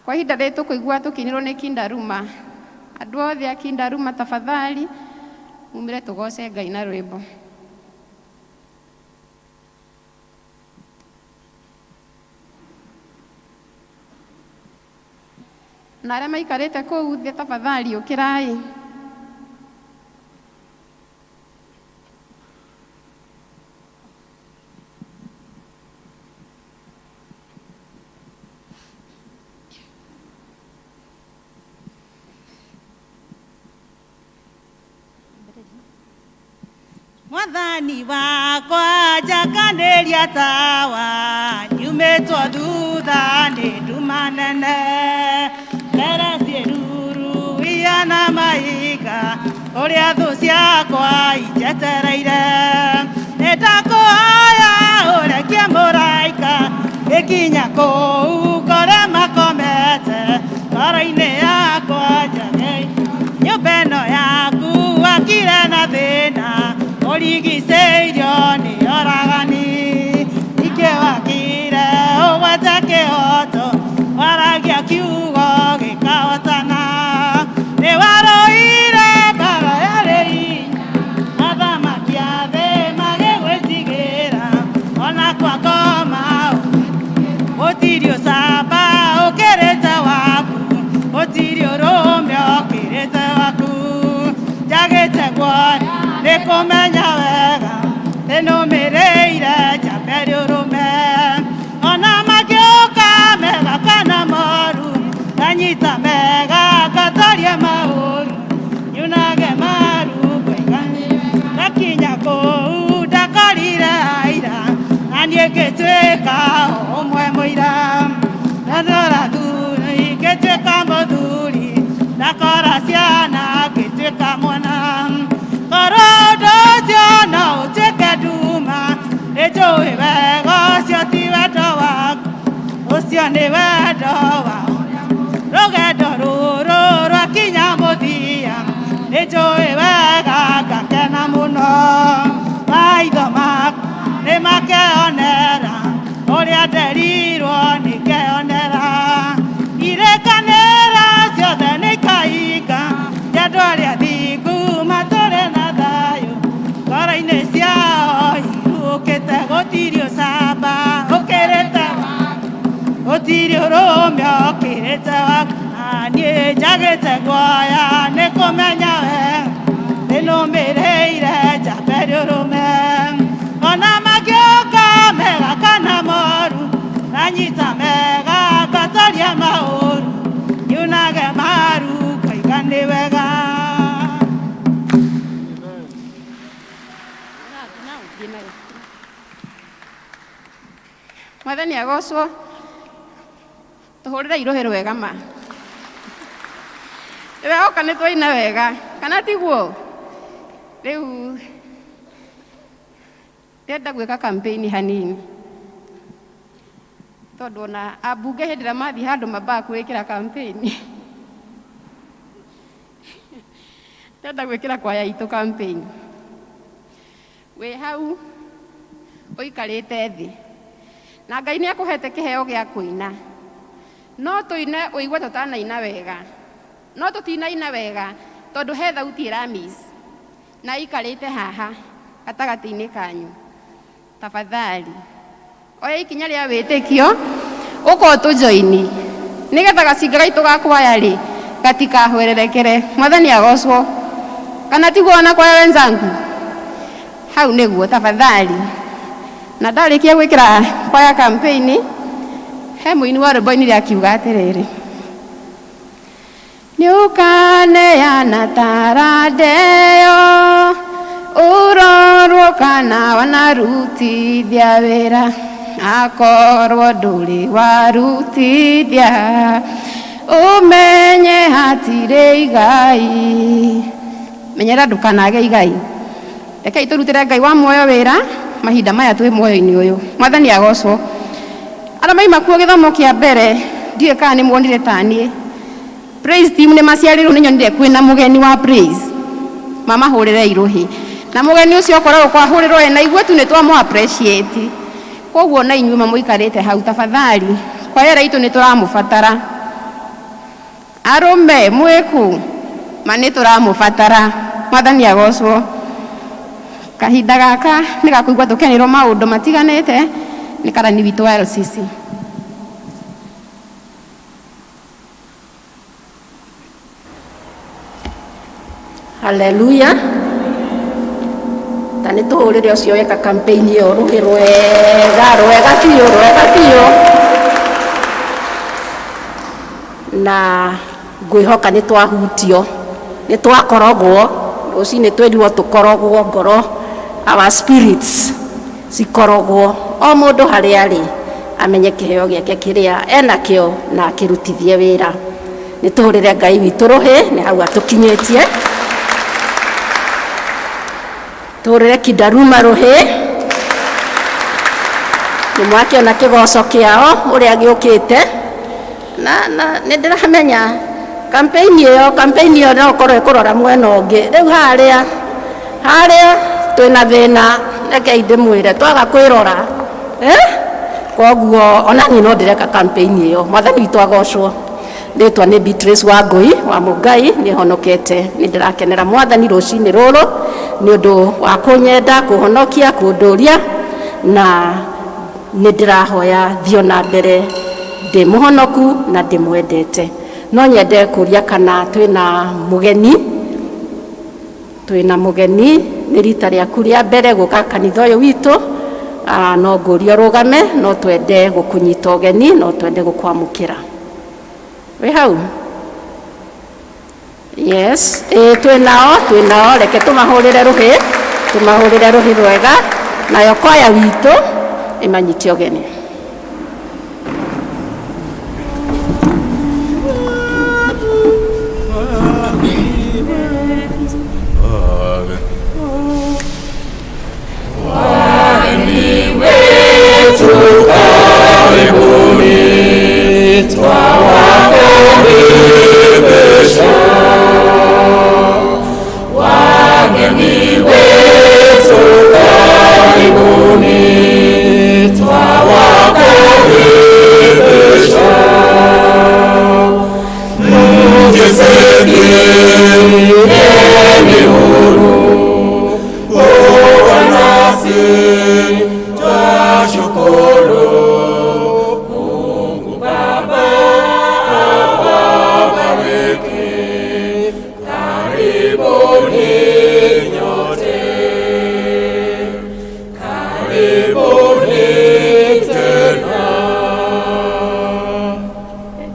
Kwa ihinda rĩrĩ tũkũigua tũkĩinĩrwo nĩ Kindaruma. Andũ othe a Kindaruma tafadhali mumĩre tũgoce Ngai na rwĩmbo. Na arĩa maikarĩte kũu thĩ tafadhali ũkĩrai. Mwathani wakwa njakanĩria tawa nyumĩtwo thutha nĩ nduma nene mbere ciĩruru ihana mahiga ũrĩa thũ ciakwa injetereire nĩndakũhoya ũrekie mũraika gĩkinya kũu ngore makomete ngoro-inĩ yakwa njage nyũmba ĩno yaku wakire na thĩna ũrigicĩirio nĩ oragani ingĩ wakire ũgwate kĩhoto waragia kiugo gĩkahotana nĩ warũire mbara yarĩ hinya athamaki a thĩ magĩgwĩtigĩra ona kwa ngoma gũtirĩ ũcamba ũkĩrĩte waku gũtirĩ ũrũme ũkĩrĩte waku njagĩte guoya nĩ kũmenya wega nĩnũmĩrĩire njambe rĩũrũme ona mangĩũka mega kana moru nganyita mega ngatorie maũru nyunage maru ngaiganĩra ndakinya kũu ndakorire aira na niĩ ngĩtuĩka ũmwe mũira ndandora thuri ngĩtuĩka mũthuri ndakora ciana ngĩtuĩka mwana korwo ũndũ ũcio no ũtuĩke nduma nĩnjũĩ wega ũcio ti wendo waku ũcio nĩ wendo wa rũgendo rũrũ rwakinya mũthia nĩnjũĩ wega ngakena mũno maitho maku nĩmakeonera ũrĩa nderirwo nĩngeonera irĩkanĩra ciothe nĩikahinga cia andũ arĩa thingu matũre na thayũ ngoro-inĩ ciao irũkĩte gũtirĩ ũcamba ũkĩrĩte waku gũtirĩ ũrũme ũkĩrĩte waku na niĩ njagĩte guoya nĩ kũmenya wega nĩnũmĩrĩire njambe rĩũrũme ona mangĩũka mega kana moru nganyita mega ngatoria maũru nyunage maru ngaiga nĩ wega. Mwathani agocwo. Tũhũrĩre irũhĩ rwega ma. Ndĩrehoka nĩ twaina wega kana tiguo? Rĩu ndĩrenda gwĩka campaign hanini tondũ ona ambunge hĩndĩ ĩrĩa mathiĩ handũ mambaga kwĩĩkĩra campaign. Ndĩrenda gwĩkĩra kwaya itũ campaign. Wĩ hau ũikarĩte thĩ na Ngai nĩ akũhete kĩheo gĩa kũina no tũine ũigue tũtanaina wega no tũtinaina wega tondũ he thauti ĩra miss na ĩikarĩte haha gatagatĩ-inĩ kanyu. Tafadhali oya ikinya rĩa wĩtĩkio ũka ũtũjoini nĩgetha gacinga gaitũ ga kwaya rĩ gatikahwererekere. Mwathani agocwo kana tiguo ona kwaya wenzangu? Hau nĩguo tafadhali. Na ndarĩkia gwĩkĩra kwaya campaign he mũini wa rwĩmbo ainire akiuga atĩrĩrĩ nĩũkaneana taranda ĩyo ũrorwo kana wanarutithia wĩra akorwo ndũrĩ warutithia ũmenye hatirĩ igai. Menyera ndũkanage igai. Rekei tũrutĩre Ngai wa muoyo wĩra mahinda maya twĩ muoyo-inĩ ũyũ. Mwathani agocwo. Arĩa maima kuo gĩthomo kĩa mbere ndiũĩ kana nĩ muonire ta niĩ. Praise team nĩ maciarĩrwo nĩ nyonire kwĩna mũgeni wa praise. Mamahũrĩre irũhĩ. Na mũgeni ũcio okoragwo kwahũrĩrwo ena ithuĩ tu nĩ twamũ appreciate. Koguo na inyuĩ mamũikarĩte hau tafadhali kwaya itũ nĩ tũramũbatara. Arũme mwĩku ma nĩ tũramũbatara. Mwathani agocwo. Kahinda gaka nĩ gakũigua tũkenĩrwo maũndũ matiganĩte nĩ karani witũ wa LCC. Haleluya. Ta nĩ tũhũrĩre ũcio weka campaign ĩyo rũhĩ rwega rwega biũ rwega biũ. Na ngwĩhoka nĩ twahutio, nĩ twakorogwo, rũcinĩ twĩrirwo tũkorogwo ngoro, our spirits cikorogwo, o mũndũ harĩa arĩ amenye kĩheo gĩake kĩrĩa enakĩo na akĩrutithie wĩra. Nĩ tũhũrĩre Ngai witũ rũhĩ, nĩ hau atũkinyĩtie. Tũhũrĩre Kindaruma rũhĩ, nĩ mwakĩona kĩgoco kĩao ũrĩa gĩũkĩte. Na, na nĩ ndĩramenya campaign ĩyo, campaign ĩyo no ũkorwo ĩkũrora mwena ũngĩ. Rĩu harĩa, harĩa twĩna thĩna, rekei ndĩmwĩre, twaga kwĩrora, eh? Koguo ona niĩ no ndĩreka campaign ĩyo. Mwathani witũ agocwo. Rĩtwa nĩ Beatrice Wangũi wa Mũngai, nĩ honokete, nĩ ndĩrakenera Mwathani rũcinĩ rũrũ nĩ ũndũ wa kũnyenda, kũhonokia, kũndũria, na nĩ ndĩrahoya thiĩ na mbere ndĩ mũhonoku na ndĩmwendete. No nyende kũria kana twĩna mũgeni, twĩna mũgeni, nĩ rita rĩaku rĩa mbere gũka kanitha ũyũ witũ, no ngũrie ũrũgame, no twende gũkũnyita ũgeni, no twende gũkwamũkĩra. Wĩ hau? Yes, ĩĩ twĩnao, twĩnao, reke tũmahũrĩre rũhĩ, tũmahũrĩre rũhĩ rwega, nayo kwaya witũ ĩmanyite ũgeni.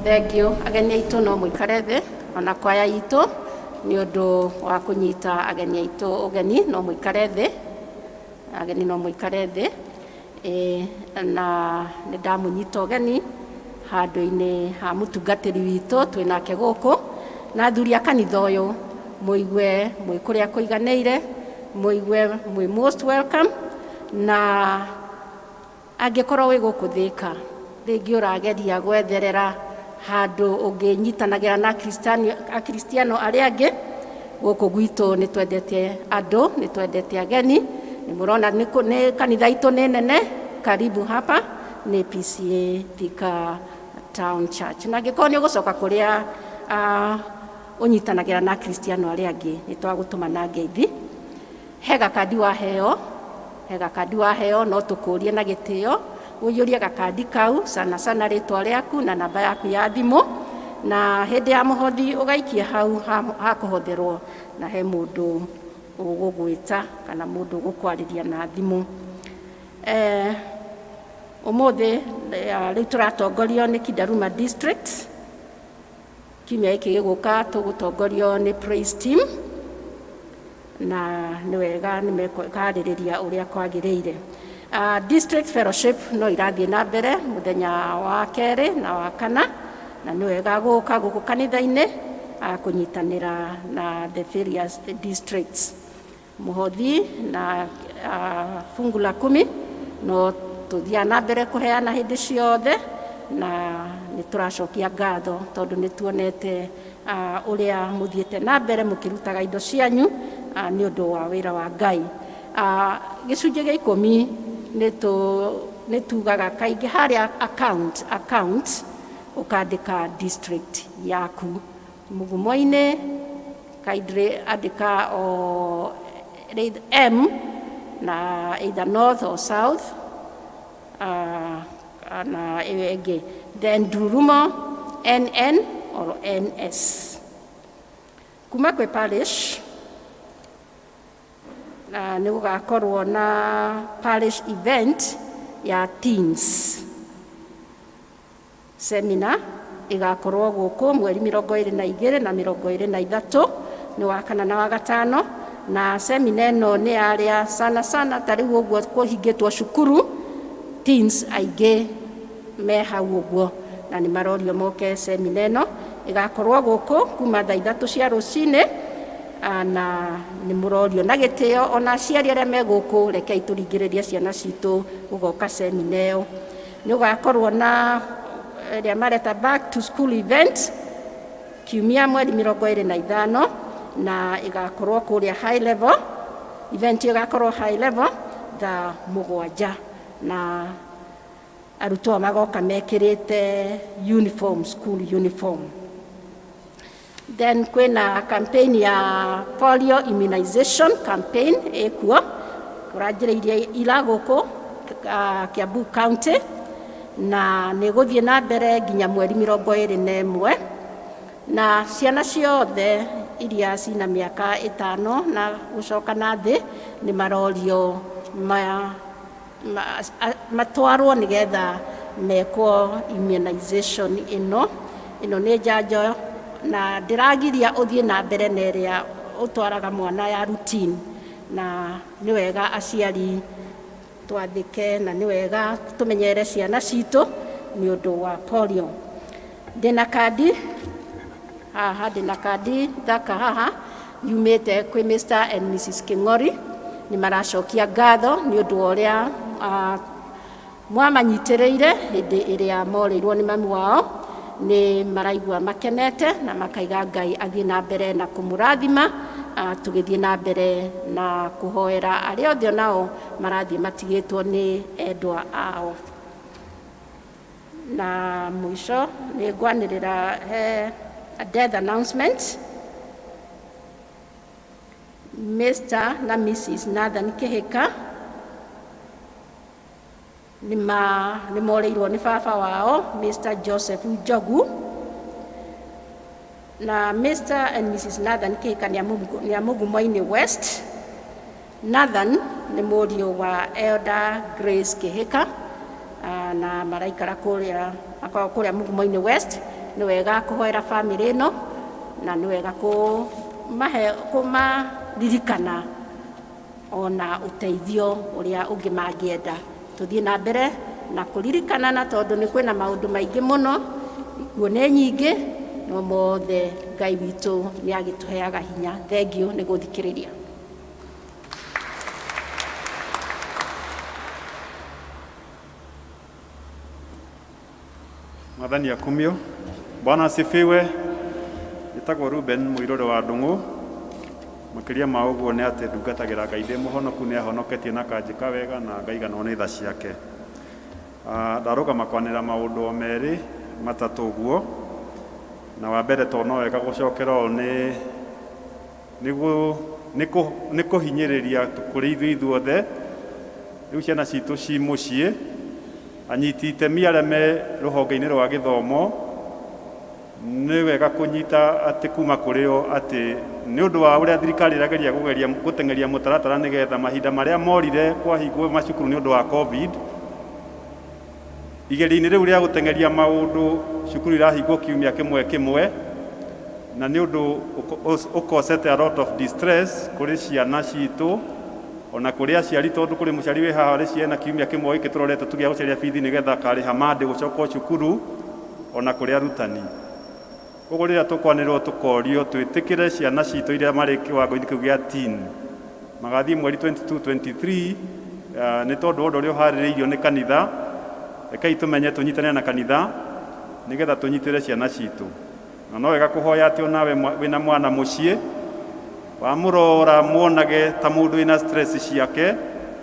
Thank you. Ageni aitũ no mũikare thĩ ona kwaya itũ nĩ ũndũ wa kũnyita ageni aitũ ũgeni no mũikare thĩ, ageni no mũikare thĩ. Na nĩ ndamũnyita ũgeni handũ-inĩ ha mũtungatĩri witũ twĩnake gũkũ na athuri a kanitha ũyũ, mũigue mwĩ kũrĩa kũiganĩire, mũigue mwĩ most welcome. Na angĩkorwo wĩ gũkũ Thĩka, rĩngĩ ũrageria gwetherera handũ ũngĩnyitanagĩra na akristiano arĩa angĩ, gũkũ gwitũ nĩ twendete andũ, nĩ twendete ageni. Nĩ mũrona nĩ kanitha itũ nĩ nene. Karibu hapa nĩ PCA Thika Town Church. Na angĩkorwo nĩ ũgũcoka kũrĩa ũnyitanagĩra na akristiano arĩa angĩ, nĩ twagũtũma na ngeithi. He gakandi waheo, he gakandi waheo, no tũkũrie na gĩtĩo ũiyũrie gakandi kau, sana sana rĩtwa rĩaku na namba yaku ya thimũ, na hĩndĩ ya mũhothi ũgaikie hau hakũhotherwo, na he mũndũ ũgũgwĩta kana mũndũ ũgũkwarĩria na thimũ. Ũmũthĩ rĩu tũratongorio nĩ Kindaruma District. Kiumia gĩkĩ gĩgũka tũgũtongorio nĩ praise team, na nĩ wega nĩ mekwarĩrĩria ũrĩa kwagĩrĩire. District fellowship no irathiĩ na mbere mũthenya wa kerĩ na wa kana, na nĩ wega gũka gũkũ kanitha-inĩ kũnyitanĩra na the various districts. Mũhothi na fungu la kumi no tũthiaga na mbere kũheana hĩndĩ ciothe, na nĩ tũracokia ngatho tondũ nĩ tuonete ũrĩa mũthiĩte na mbere mũkĩrutaga indo cianyu nĩ ũndũ wa wĩra wa Ngai. Gĩcunjĩ gĩa ikũmi nĩ tugaga kaingĩ harĩa account ũkandĩka district yaku. Mugumo-inĩ kindly andĩka o M na either north or south na ĩyo ĩngĩ, then Ndururumo NN or NS. Kuma kwĩ parish na nĩ gũgakorwo na parish event ya teens seminar ĩgakorwo gũkũ mweri 22 na 23, nĩ wa kana na wa gatano. Na semina ĩno nĩ arĩa sana sana ta rĩu ũguo kũhingĩtwo cukuru, teens aingĩ me hau ũguo, na nĩ marorio moke. Semina ĩno ĩgakorwo gũkũ kuma thaa 3 cia rũcinĩ, na nĩ mũrorio na gĩtĩo ona aciari arĩa me gũkũ, rekei tũringĩrĩrie ciana citũ gũgoka semina ĩyo. Nĩ ũgakorwo na ĩrĩa mareta back to school event kiumia mweri 25, na ĩgakorwo kũrĩa high level. Event ĩyo ĩgakorwo high level thaa 7, na arutwo magoka mekĩrĩte uniform, school uniform. Then kwĩna campaign ya polio immunization campaign ĩkuo kũranjĩrĩirie ira gũkũ Kiambu County, na nĩ gũthiĩ na mbere nginya mweri 21, na ciana ciothe iria cina mĩaka 5 na gũcoka na thĩ nĩ marorio matwarwo nĩgetha mekwo immunization ĩno. Ĩno nĩ njanjo na ndĩragiria ũthiĩ na mbere na ĩrĩa ũtwaraga mwana ya routine, na nĩ wega aciari twathĩke, na nĩ wega tũmenyerere ciana citũ nĩ ũndũ wa polio. Ndĩna kandi haha, ndĩna kandi thaka haha yumĩte kwĩ Mr and Mrs King'ori. Nĩ maracokia ngatho nĩ ũndũ wa ũrĩa mwamanyitĩrĩire hĩndĩ ĩrĩa morĩirwo nĩ mami wao. Nĩ maraigua makenete na makaiga Ngai athiĩ na mbere na kũmũrathima, tũgĩthiĩ na mbere na kũhoera arĩa othe onao marathiĩ matigĩtwo nĩ endwa ao. Na mũico nĩ ngwanĩrĩra he a death announcement. Mr na Mrs Nathan Kihika nĩ morĩirwo nĩ baba wao, Mr Joseph Njogu. Na Mr and Mrs Nathan Kihika nĩ a Mugumo-inĩ West. Nathan nĩ mũriũ wa Elder Grace Kihika, na maraikara kũrĩa, makoragwo kũrĩa Mugumo-inĩ West. Nĩ wega kũhoera bamĩrĩ ĩno, na nĩ wega kũmahe kũmaririkana ona ũteithio ũrĩa ũngĩ mangĩenda. Tũthiĩ na mbere na kũririkana, na tondũ nĩ kwĩna maũndũ maingĩ mũno, ikuũ nĩ nyingĩ, no mothe Ngai witũ nĩ agĩtũheaga hinya. Thengiũ nĩ gũthikĩrĩria. Mwathani akumio. Bwana asifiwe. Njĩtagwo Ruben Mũirũrĩ wa Ndung'u. Makĩria ma ũguo nĩ atĩ ndungatagĩra Ngai ndĩ mũhonoku, nĩ ahonoketie na akanjĩka wega na ngaiganwo nĩ tha ciake. Ndarũgama kwanĩrĩra maũndũ o merĩ matatũ ũguo. Na wa mbere, tondũ no wega gũcokera ũũ, nĩ kũhinyĩrĩria kũrĩ ithuĩ ithuothe. Rĩu ciana citũ ci mũciĩ, anyiti itemi arĩa me rũhonge-inĩ rwa gĩthomo, nĩ wega kũnyita atĩ kuma kũrĩ o atĩ nĩ ũndũ wa ũrĩa thirikari ĩrageria kũgeria gũteng'eria mũtaratara nĩgetha mahinda marĩa morire kwahingwo macukuru nĩ ũndũ wa COVID, igeria-inĩ rĩu rĩa gũteng'eria maũndũ, cukuru irahingwo kiumia kĩmwe kĩmwe, na nĩ ũndũ ũkosete a lot of distress kũrĩ ciana citũ ona kũrĩ aciari, tondũ kũrĩ mũciari wĩ haha ũrĩ ciana kiumia kĩmwe gĩkĩ tũrorete tũgĩa gũcaria bithi nĩgetha akarĩha mandĩ gũcokwo cukuru, ona kũrĩ arutani. Koguo rĩrĩa tũkwanĩrĩrwo tũkorio twĩtĩkĩre ciana citũ iria marĩ kĩwango-inĩ kĩu gĩa teen magathiĩ mweri 22 23, nĩ tondũ wa ũndũ ũrĩa ũharĩrĩirio nĩ kanitha, rekei tũmenye tũnyitanĩre na kanitha nĩgetha tũnyitĩre ciana citũ. Na no wega kũhoya atĩ onawe wĩna mwana mũciĩ wamũrora muonage ta mũndũ wĩna stress ciake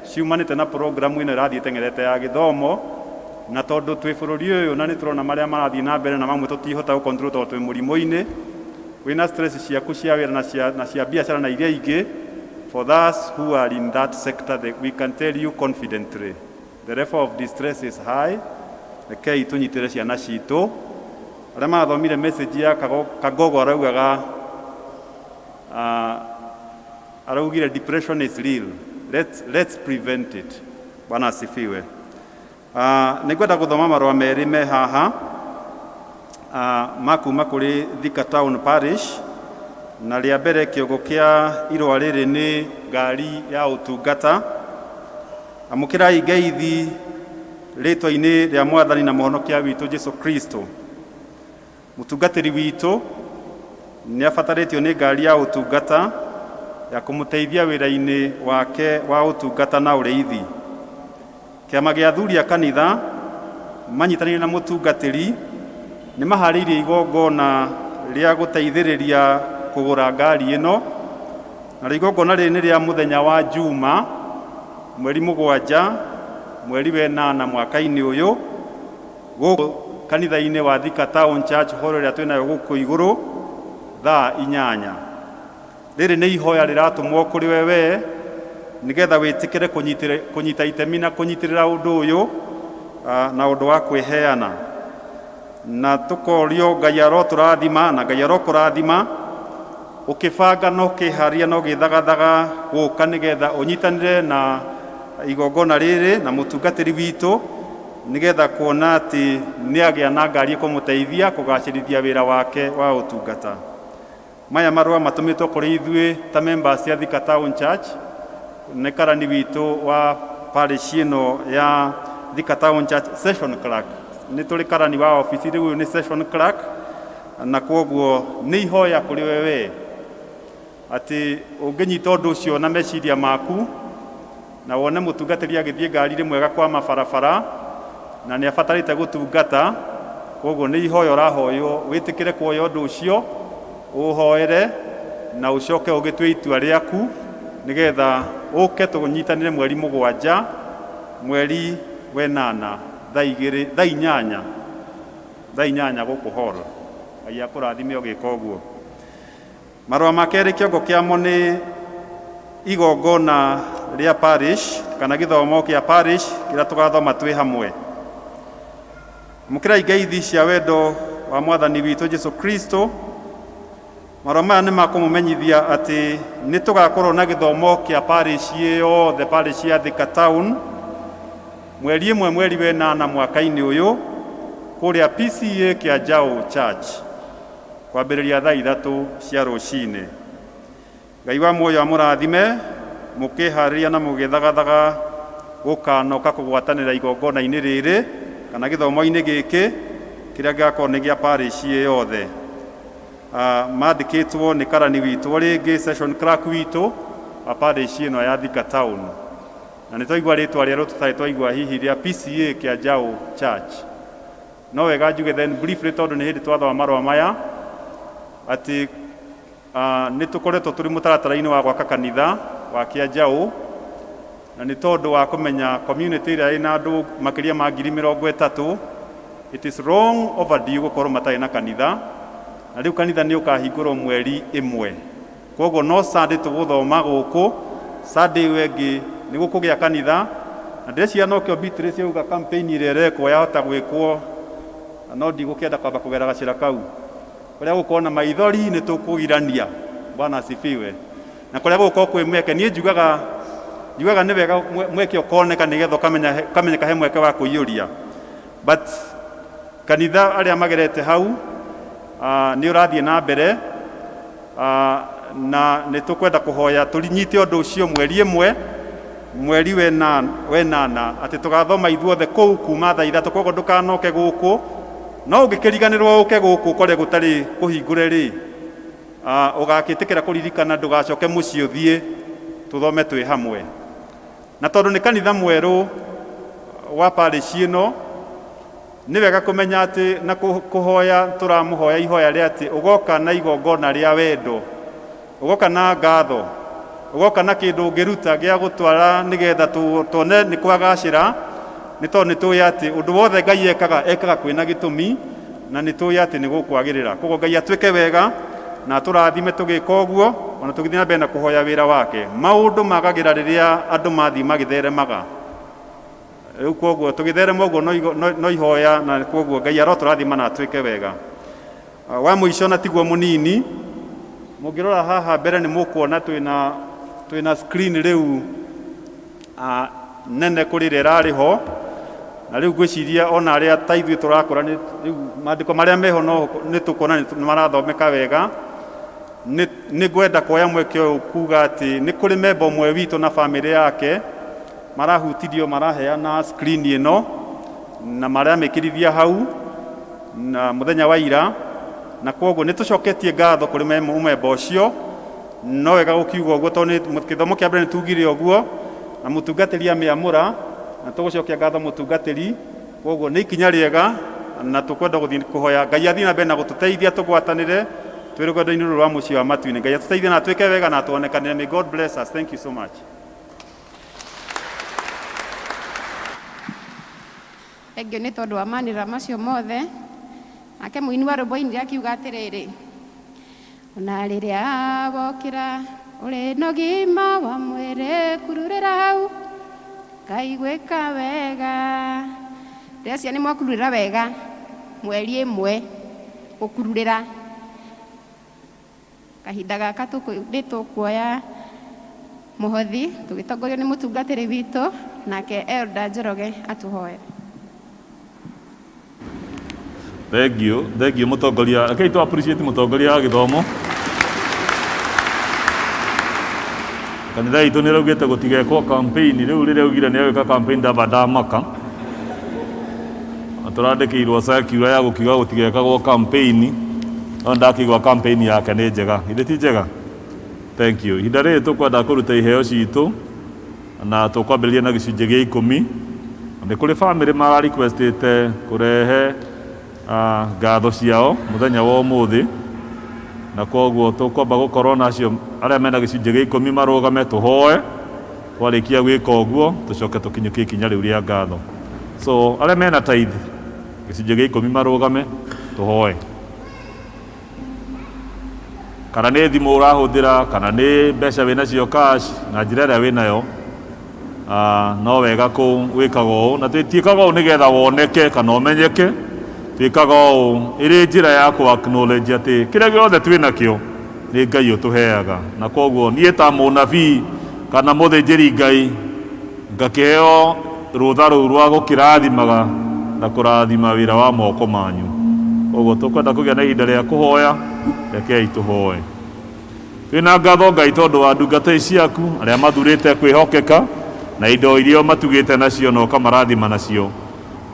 ciumanĩte na programu ĩno ĩrathiĩ ĩteng'erete ya gĩthomo. Na tondũ twĩ bũrũri ũyũ na nĩ tũrona marĩa marathiĩ na mbere, na mamwe tũtihota gũ control tondũ twĩ mũrimũ-inĩ. Wĩna stress ciaku cia wĩra na cia biacara na iria ingĩ. For those who are in that sector, we can tell you confidently the level of distress is high. Rekei tũnyitĩre ciana citũ. Arĩa marathomire message ya Kagogo araugaga, araugire depression is real. Let's prevent it. Bwana asifiwe. Nĩ ngwenda gũthoma marũa merĩ me haha, ma kuma kũrĩ Thika Town Parish, na rĩa mbere kĩongo kĩa irũa rĩrĩ nĩ ngari ya ũtungata. Amũkĩrai ngeithi rĩtwa-inĩ rĩa Mwathani na Mũhonokia witũ Jesu Kristo. Mũtungatĩri witũ nĩ abatarĩtio nĩ ngari ya ũtungata ya kũmũteithia wĩra-inĩ wake wa ũtungata na ũrĩithi. Kĩama gĩa athuri a kanitha manyitanĩire na mũtungatĩri nĩ maharĩirie igongona rĩa gũteithĩrĩria kũgũra ngari ĩno, na igongona rĩrĩ nĩ rĩa mũthenya wa Juma, mweri 7, mweri wa 8, mwaka-inĩ ũyũ, gũkũ kanitha-inĩ wa Thika Town Church hall ĩrĩa twĩnayo gũkũ igũrũ, thaa 8. Rĩrĩ nĩ ihoya rĩratũmwo kũrĩ we we nĩgetha wĩtĩkĩre kũnyita itemi na kũnyitĩrĩra ũndũ ũyũ, na ũndũ wa kwĩheana, na tũkorio Ngai arotũrathima na Ngai arokũrathima ũkĩbanga na ũkĩharia na ũgĩthagathaga gũka nĩgetha ũnyitanĩre na igongona rĩrĩ na mũtungatĩri witũ, nĩgetha kuona atĩ nĩ agĩa na ngari ĩkũmũteithia kũgacĩrithia wĩra wake wa ũtungata. Maya marũa matũmĩtwo kũrĩ ithuĩ ta members cia Thika Town Church nĩ karani witũ wa parish ĩno ya Thika Town Church, session clerk. Nĩ tũrĩ karani wa obici, rĩu ũyũ nĩ session clerk, na kwoguo nĩ ihoya kũrĩ we we atĩ ũngĩnyita ũndũ ũcio na meciria maku na wone mũtungatĩri agĩthiĩ ngari rĩmwe ĩgakwama barabara na nĩ abatarĩte gũtungata, koguo nĩ ihoya ũrahoywo wĩtĩkĩre kuoya ũndũ ũcio, ũhoere na ũcoke ũgĩtue itua rĩaku nĩgetha ũke tũnyitanĩre mweri 7, mweri wa 8, thaa 2, thaa 8, thaa 8 gũkũ hall. Ngai akũrathime ũgĩka ũguo. Marũa ma kerĩ kĩongo kĩamo nĩ igongona rĩa parish kana gĩthomo kĩa parish kĩrĩa tũgathoma twĩ hamwe. Amũkĩrai ngeithi cia wendo wa Mwathani witũ Jesu Kristo. Marũa maya nĩ makũmũmenyithia atĩ nĩ tũgakorwo na gĩthomo kĩa parish yothe, parish ya Thika Town, mweri 1, mweri wa 8, mwaka-inĩ ũyũ, kũrĩa PCEA Kĩanjaũ Church, kwambĩrĩria thaa 3 cia rũcinĩ. Ngai wa muoyo amũrathime mũkĩharĩria na mũgĩthagathaga gũkanoka kũgwatanĩra igongona-inĩ rĩrĩ kana gĩthomo-inĩ gĩkĩ kĩrĩa gĩgakorwo nĩ gĩa parish yothe. Mandĩkĩtwo nĩ karani witũ rĩngĩ, session clerk witũ wa parish ĩno ya Thika Town, na nĩ twaigua rĩtwa rĩerũ tũtarĩ twaigua hihi rĩa PCEA Kĩanjaũ Church. No wega njuge then briefly, tondũ nĩ hĩndĩ twathoma marũa maya, atĩ nĩ tũkoretwo tũrĩ mũtaratara-inĩ wa gwaka kanitha wa Kĩanjaũ, na nĩ tondũ wa kũmenya community ĩrĩa ĩna andũ makĩria ma 30,000, it is long overdue gũkorwo matarĩ na kanitha, na rĩu kanitha nĩ ũkahingũrwo mweri 1. Koguo no Sunday tũgũthoma gũkũ, Sunday ĩyo ĩngĩ nĩ gũkũgĩa kanitha, na ndĩreciria nokĩo Beatrice auga campaign ĩrĩa ĩrekwo yahota gwĩkwo, na no ndigũkĩenda kwamba kũgera gacĩra kau kũrĩa gũkorwo na maithori nĩ tũkũgirania. Bwana asifiwe. Na kũrĩa gũgũkorwo kwĩ mweke, niĩ njugaga nĩ wega mweke ũkoneka nĩgetha ũkamenya ũkamenyeka he mweke wa kũiyũria, but kanitha arĩa magerete hau, nĩ ũrathiĩ na mbere, na nĩ tũkwenda kũhoya tũnyite ũndũ ũcio mweri 1, mweri wa 8, atĩ tũgathoma ithuothe kũu kuma thaa 3. Koguo ndũkanoke gũkũ, no ũngĩkĩriganĩrwo ũke gũkũ ũkore gũtarĩ kũhingũre rĩ, ũgakĩtĩkĩra kũririkana ndũgacoke mũciĩ, ũthiĩ tũthome twĩ hamwe. Na tondũ nĩ kanitha mwerũ wa parish ĩno, nĩ wega kũmenya atĩ na kũhoya tũramũhoya ihoya rĩa atĩ ũgoka na igongona rĩa wendo, ũgoka na ngatho, ũgoka na kĩndũ ũngĩruta gĩa gũtwara nĩgetha tuone nĩ kwagacĩra, nĩ tondũ nĩ tũĩ atĩ ũndũ wothe Ngai ekaga, ekaga kwĩna gĩtũmi, na nĩ tũĩ atĩ nĩ gũkwagĩrĩra. Koguo Ngai atwĩke wega. Na atũrathime tũgĩka ũguo, ona tũgĩthiĩ na mbere na kũhoya wĩra wake. Maũndũ magagĩra rĩrĩa andũ mathiĩ magĩtheremaga. Rĩu kwoguo tũgĩtherema ũguo no ihoya, na kwoguo Ngai arotũrathima na atwĩke wega. Wa mũico na tiguo mũnini, mũngĩrora haha mbere nĩ mũkuona twĩna screen rĩu nene kũrĩ ĩrĩa ĩrarĩ ho, na rĩu ngwĩciria ona arĩa ta ithuĩ tũrakũra nĩ rĩu maandĩko marĩa meho no nĩ tũkuona nĩ marathomeka wega. Nĩ ngwenda kuoya mweke ũyũ kuga atĩ nĩ kũrĩ memba ũmwe witũ na bamĩrĩ yake marahutirio maraheana screen ĩno na maramĩkĩrithia hau na mũthenya wa ira, na kwoguo nĩ tũcoketie ngatho kũrĩ mũmemba ũcio. No wega gũkiuga ũguo tondũ nĩ gĩthomo kĩa mbere nĩ tugire ũguo, na mũtungatĩri amĩamũra, na tũgũcokia ngatho mũtungatĩri. Kwoguo nĩ ikinya rĩega, na tũkwenda gũthiĩ kũhoya Ngai athiĩ na mbere na gũtũteithia tũgwatanĩre twĩ rũgendo-inĩ rũrũ rwa mũciĩ wa matu-inĩ. Ngai atũteithie na atwĩke wega na atuonekanĩre. May God bless us. Thank you so much. Thengio nĩ tondũ wa manĩrĩra macio mothe. Nake mũini wa rwĩmbo ainire akiuga atĩrĩrĩ, ona rĩrĩa wokĩra ũrĩ na ũgima wa mwĩrĩ, kururĩra hau Ngai gwĩka wega. Ndĩreciria nĩ mwakururĩra wega mweri ĩmwe gũkururĩra. Kahinda gaka nĩ tũkuoya mũhothi tũgĩtongorio nĩ mũtungatĩri witũ, nake Elder Njoroge atũhoere. Thank you, thank you mũtongoria. Rekei tũ appreciate mũtongoria wa gĩthomo. Kanitha itũ nĩ ĩraugĩte gũtigekwo campaign, rĩu rĩrĩa augire nĩ egwĩka campaign ndamba ndamaka. Na tũrandĩkĩirwo circular ya gũkiuga gũtigekagwo campaign, no ndakĩigua campaign yake nĩ njega. Githĩ ti njega? Thank you. Ihinda rĩrĩ tũkwenda kũruta iheo citũ na tũkwambĩrĩria na gĩcunjĩ gĩa ikũmi. Nĩ kũrĩ bamĩrĩ mara requestĩte kũrehe ngatho ciao mũthenya wa ũmũthĩ, na koguo tũkwamba gũkorwo na acio arĩa mena gĩcunjĩ gĩa ikũmi marũgame tũhoe. Twarĩkia gwĩka ũguo tũcoke tũkinyũkie ikinya rĩu rĩa ngatho. So arĩa mena tithe gĩcunjĩ gĩa ikũmi marũgame tũhoe. Kana nĩ thimũ ũrahũthĩra, kana nĩ mbeca wĩnacio cash, na njĩra ĩrĩa wĩnayo, no wega gwĩkaga ũũ. Na tũtiĩkaga ũũ nĩgetha woneke kana ũmenyeke, twĩkaga ũũ ĩrĩ njĩra ya kũ acknowledge atĩ kĩrĩa gĩothe twĩnakĩo nĩ Ngai ũtũheaga. Na koguo niĩ ta mũnabii kana mũthĩnjĩri Ngai ngakĩheo rũtha rũu rwa gũkĩrathimaga na kũrathima wĩra wa moko manyu. Koguo tũkwenda kũgĩa na ihinda rĩa kũhoya, rekei tũhoe. Twĩna ngatho Ngai tondũ wa ndungata ici ciaku arĩa mathurĩte kwĩhokeka na indo iria matugĩte nacio na ũkamarathima nacio.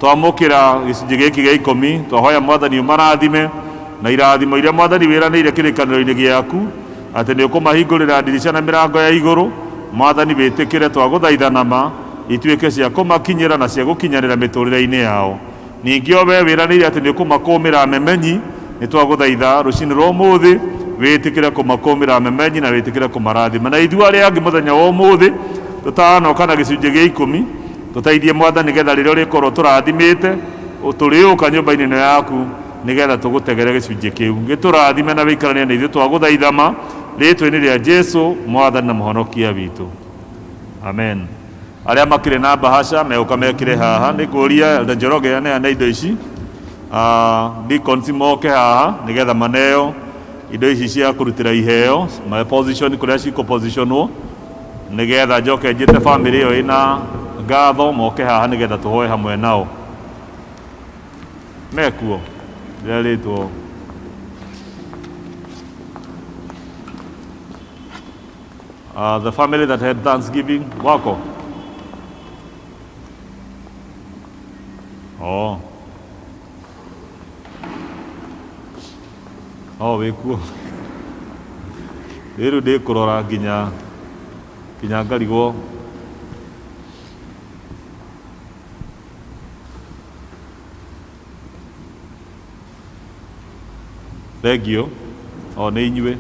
Twamũkĩra gĩcunjĩ gĩkĩ gĩa ikũmi, twahoya Mwathani ũmarathime na irathimo iria Mwathani wĩranĩire kĩrĩkanĩro-inĩ gĩaku atĩ nĩ ũkũmahingũrĩra ndirica na mĩrango ya igũrũ. Mwathani wĩtĩkĩre twagũthaitha na ma ituĩke cia kũmakinyĩra na cia gũkinyanĩra mĩtũrĩre-inĩ yao. Ningĩ o we wĩranĩire atĩ nĩ ũkũmakũmĩra memenyi, nĩ twagũthaitha rũcinĩ rwa ũmũthĩ wĩtĩkĩre kũmakũmĩra memenyi na wĩtĩkĩre kũmarathima. Na ithuĩ arĩa angĩ mũthenya wa ũmũthĩ tũtanoka na gĩcunjĩ gĩa ikũmi, tũteithie Mwathani nĩgetha rĩrĩa ũrĩkorwo tũrathimĩte tũrĩũka nyũmba-inĩ ĩno yaku nĩgetha tũgũtegere gĩcunjĩ kĩu. Gĩtũrathime na wĩikaranie na ithuĩ twagũthaitha ma rĩtwa-inĩ rĩa Jesu Mwathani na Mũhonokia witũ. Amen. Arĩa makĩrĩ na bahasha megũka mekĩre haha. Nĩ ngũria Elder Njoroge aneane indo ici. Deacons moke haha nĩgetha maneo indo ici cia kũrutĩra iheo, ma position kũrĩa cikũ positionwo, nĩgetha njoke njĩte family ĩyo ĩna ngatho moke haha nĩgetha tũhoe hamwe nao. Mekuo rĩrĩtwo the family that had Thanksgiving wako. Oh. Oh, wĩkuo. Rĩu ndĩkũrora nginya nginya ngarigwo. Thank you. O nĩ inyuĩ.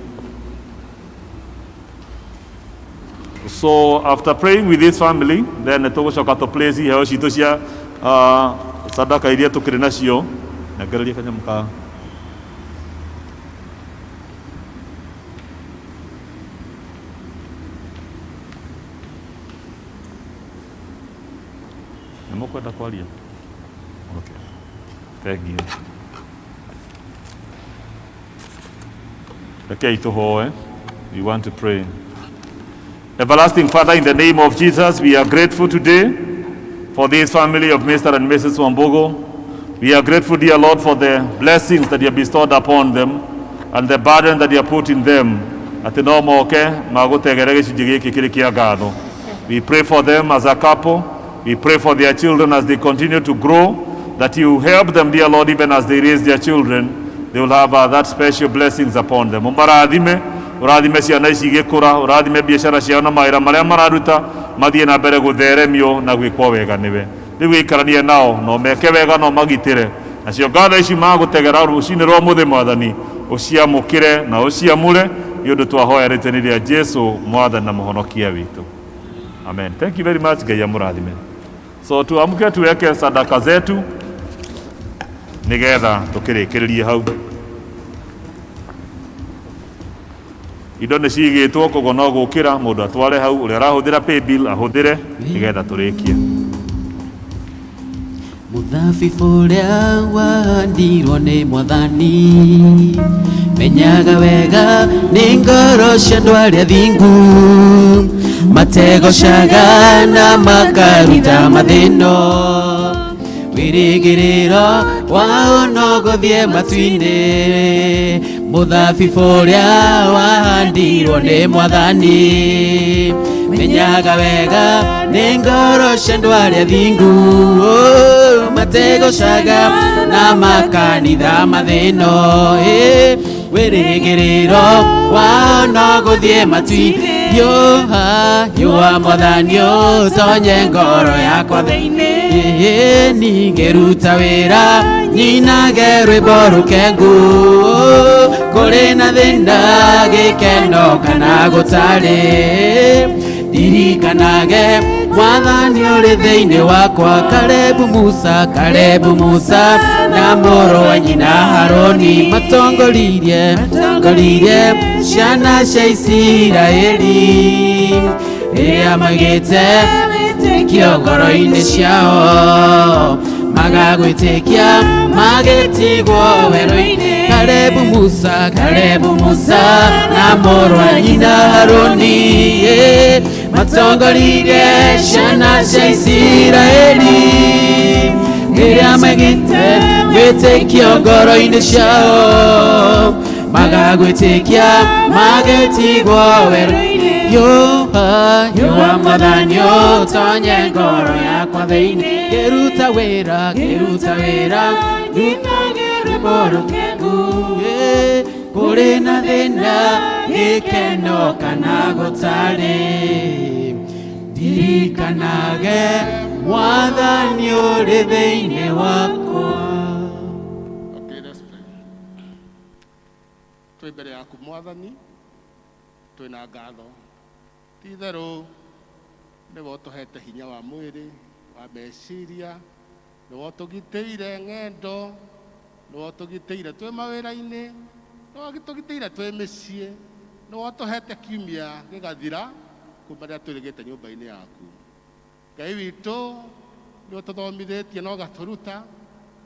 So after praying with this family, then tũgũcoka tũ place iheo citũ cia sadaka iria tũkĩrĩ nacio. Nyengereria kanyamũ ka. Ũkwenda kwaria? Okay. Thank you. Rekei tũhoe. We want to pray. Everlasting Father, in the name of Jesus, we are grateful today for this family of Mr. and Mrs. Wambugu. We are grateful, dear Lord, for the blessings that you have bestowed upon them and the burden that you have put in them. Atĩ no moke magũtegere gĩcunjĩ gĩkĩ kĩrĩ kĩa ngatho. We pray for them as a couple. We pray for their children as they continue to grow, that you help them, dear Lord, even as they raise their children, they will have that special blessings upon them. Ũmarathime, ũrathime ciana ici igĩkũra, ũrathime biacara ciao na mawĩra marĩa mararuta, mathiĩ na mbere gũtheremio na gwĩkwo wega nĩwe. Rĩu wĩikaranie nao, na ũmeke wega na ũmagitĩre. Nacio ngatho ici magũtegera rũcinĩ rwa ũmũthĩ Mwathani, ũciamũkĩre na ũciamũre, nĩ ũndũ twahoya rĩtwa-inĩ rĩa Jesu, Mwathani na Mũhonokia witũ. Amen. Thank you very much. Ngai amũrathime. So tuamke tuweke sadaka zetu nigetha tukĩrĩkĩrĩrie hau. Indo nĩ cigĩtwo koguo no gũkĩra mũndũ atware hau ũrĩa arahũthĩra paybill ahũthĩre nĩgetha tũrĩkie. Mũthabibũ ũrĩa wahandirwo nĩ mwathani menyaga wega nĩ ngoro cia andũ arĩa thingu mategocaga na makaruta mathĩno wĩrĩgĩrĩro wao no gũthiĩ matu-inĩ mũthabibũ ũrĩa wahandirwo nĩ mwathani menyaga wega nĩ ngoro cia andũ arĩa thingu oh, mategocaga na makanitha mathĩno eh, wĩrĩgĩrĩro wao no gũthiĩ matu-inĩ yũha yũa mwathani ũtonye ngoro yakwa thĩinĩ ningĩruta wĩra nyinage rwĩmbo rũkengu kũrĩ na thĩna gĩkeno kana gũtarĩ ndirikanage mwathani ũrĩ thĩinĩ wakwa Kalebu Musa Kalebu Musa na mũrũ wa nyina Harũni matongoririe matongoririe ciana cia Isiraeli rĩrĩa maigĩte wĩtĩkio ngoro-inĩ ciao magagwĩtĩkia magĩtigwo werũ-inĩ Kalebu Musa Kalebu Musa na mũrũ wa nyina Harũni eh, matongoririe ciana cia Isiraeli rĩrĩa maigĩte wĩtĩkio ngoro-inĩ ciao magagwĩtĩkia magĩtigwo werũ-inĩ yũha yũa mwathani ũtonye ngoro yakwa thĩinĩ ngĩruta wĩra ngĩruta wĩra nyinage rwĩmbo rũkengu eh, kũrĩ na thĩna gĩkeno kana gũtarĩ ndirikanage mwathani ũrĩ thĩinĩ wakwa. Okay, let's pray. Twĩ mbere yaku mwathani twĩna ngatho ti itherũ nĩwe ũtũhete hinya wa mwĩrĩ wa meciria nĩwe ũtũgitĩire ng'endo nĩwe ũtũgitĩire twĩ mawĩra-inĩ nĩwe ũtũgitĩire twĩ mĩciĩ nĩwe ũtũhete kiumia gĩgathira kuma rĩrĩa twĩrĩgĩte nyũmba-inĩ yaku Ngai witũ nĩ ũtũthomithĩtie na ũgatũruta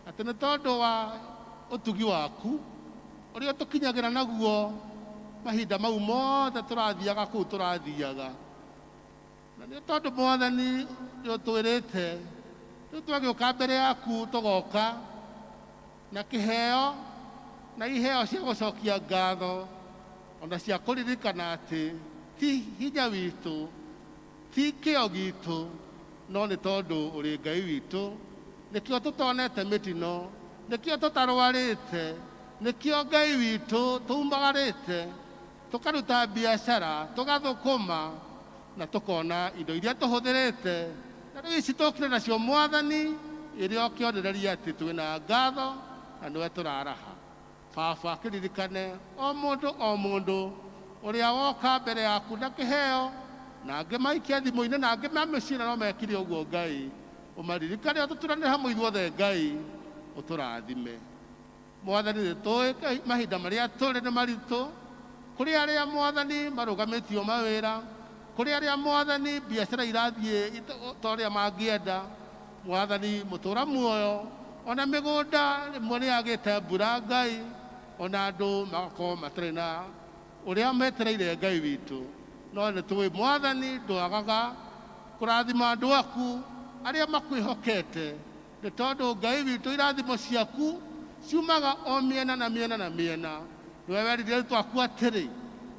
atĩ nĩ tondũ wa ũtugi waku ũrĩa ũtũkinyagĩra naguo mahinda mau mothe tũrathiaga kũu tũrathiaga na nĩ tondũ mwathani nĩ ũtwĩrĩte rĩu twagĩũka mbere yaku tũgoka na kĩheo na iheo cia gũcokia ngatho ona cia kũririkana atĩ ti hinya witũ ti kĩo gitũ no nĩ tondũ ũrĩ Ngai witũ nĩkĩo tũtonete mĩtino nĩkĩo tũtarwarĩte nĩkĩo Ngai witũ tũumagarĩte tũkaruta biacara tũgathũkũma na tũkona indo iria tũhũthĩrĩte na rĩu ici tũkire nacio mwathani ĩrĩ o kĩonereria atĩ twĩna ngatho na nĩwe tũraraha baba kĩririkane o mũndũ o mũndũ ũrĩa woka mbere yaku na kĩheo na angĩ maikia thimũ-inĩ na angĩ me mĩciĩ na no mekire ũguo Ngai ũmaririkane ũtũturanĩre hamwe ithuothe Ngai ũtũrathime mwathani nĩ tũĩ mahinda marĩa tũrĩ nĩ maritũ kũrĩ arĩa mwathani marũgamĩtio mawĩra kũrĩ arĩa mwathani biacara irathiĩ ta ũrĩa mangĩenda Mwathani mũtũra muoyo ona mĩgũnda rĩmwe nĩ yagĩte mbura Ngai, ona andũ magakorwo matarĩ na ũrĩa metereire Ngai witũ. No nĩ tũĩ Mwathani ndwagaga kũrathima andũ aku arĩa makwĩhokete, nĩ tondũ Ngai witũ irathimo ciaku ciumaga o mĩena na mĩena na mĩena. Nĩwe werire arutwo aku atĩrĩ,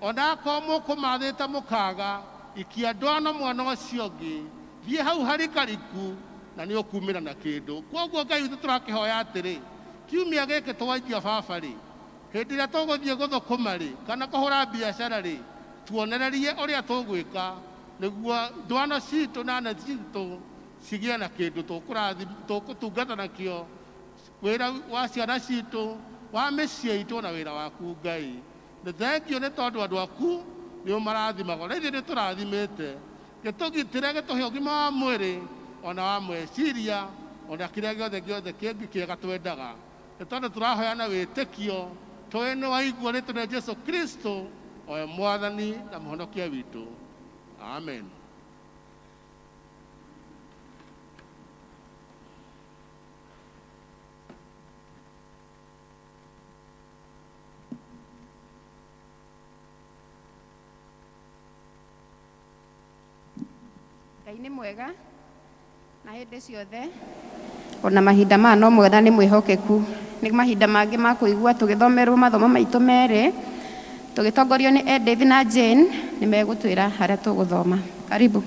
ona akorwo mũkũmathĩte mũkaga, ikia ndwano mwena ũcio ũngĩ, thiĩ hau harikariku na nĩ ũkumĩra na kĩndũ. Kwoguo Ngai witũ tũrakĩhoya atĩrĩ, kiumia gĩkĩ twanjia baba rĩ, hĩndĩ ĩrĩa tũgũthiĩ gũthũkũma rĩ, kana kũhũra biacara rĩ, tuonererie ũrĩa tũgwĩka nĩguo ndwano citũ na neti citũ cigĩe na kĩndũ tũgũtungata nakĩo, wĩra wa ciana citũ, wa mĩciĩ itũ na wĩra waku Ngai. Nĩ thengio nĩ tondũ andũ aku nĩ ũmarathimaga, ona ithuĩ nĩ tũrathimĩte. Gĩtũgitĩre, gĩtũhe ũgima wa mwĩrĩ ona wa meciria, ona kĩrĩa gĩothe gĩothe kĩngĩ kĩega twendaga. Nĩ tondũ tũrahoya na wĩtĩkio, tũĩ nĩ waigua rĩtwa rĩa Jesu Kristo, o we Mwathani na Mũhonokia witũ. Amen. Ngai nĩ mwega na hĩndĩ ciothe, ona mahinda maya no mwega na nĩ mwĩhokeku. Nĩ mahinda mangĩ ma kũigua tũgĩthomerwo mathomo maitũ merĩ, tũgĩtongorio nĩ Edith na Jane, nĩ megũtwĩra harĩa tũgũthoma. Karibu.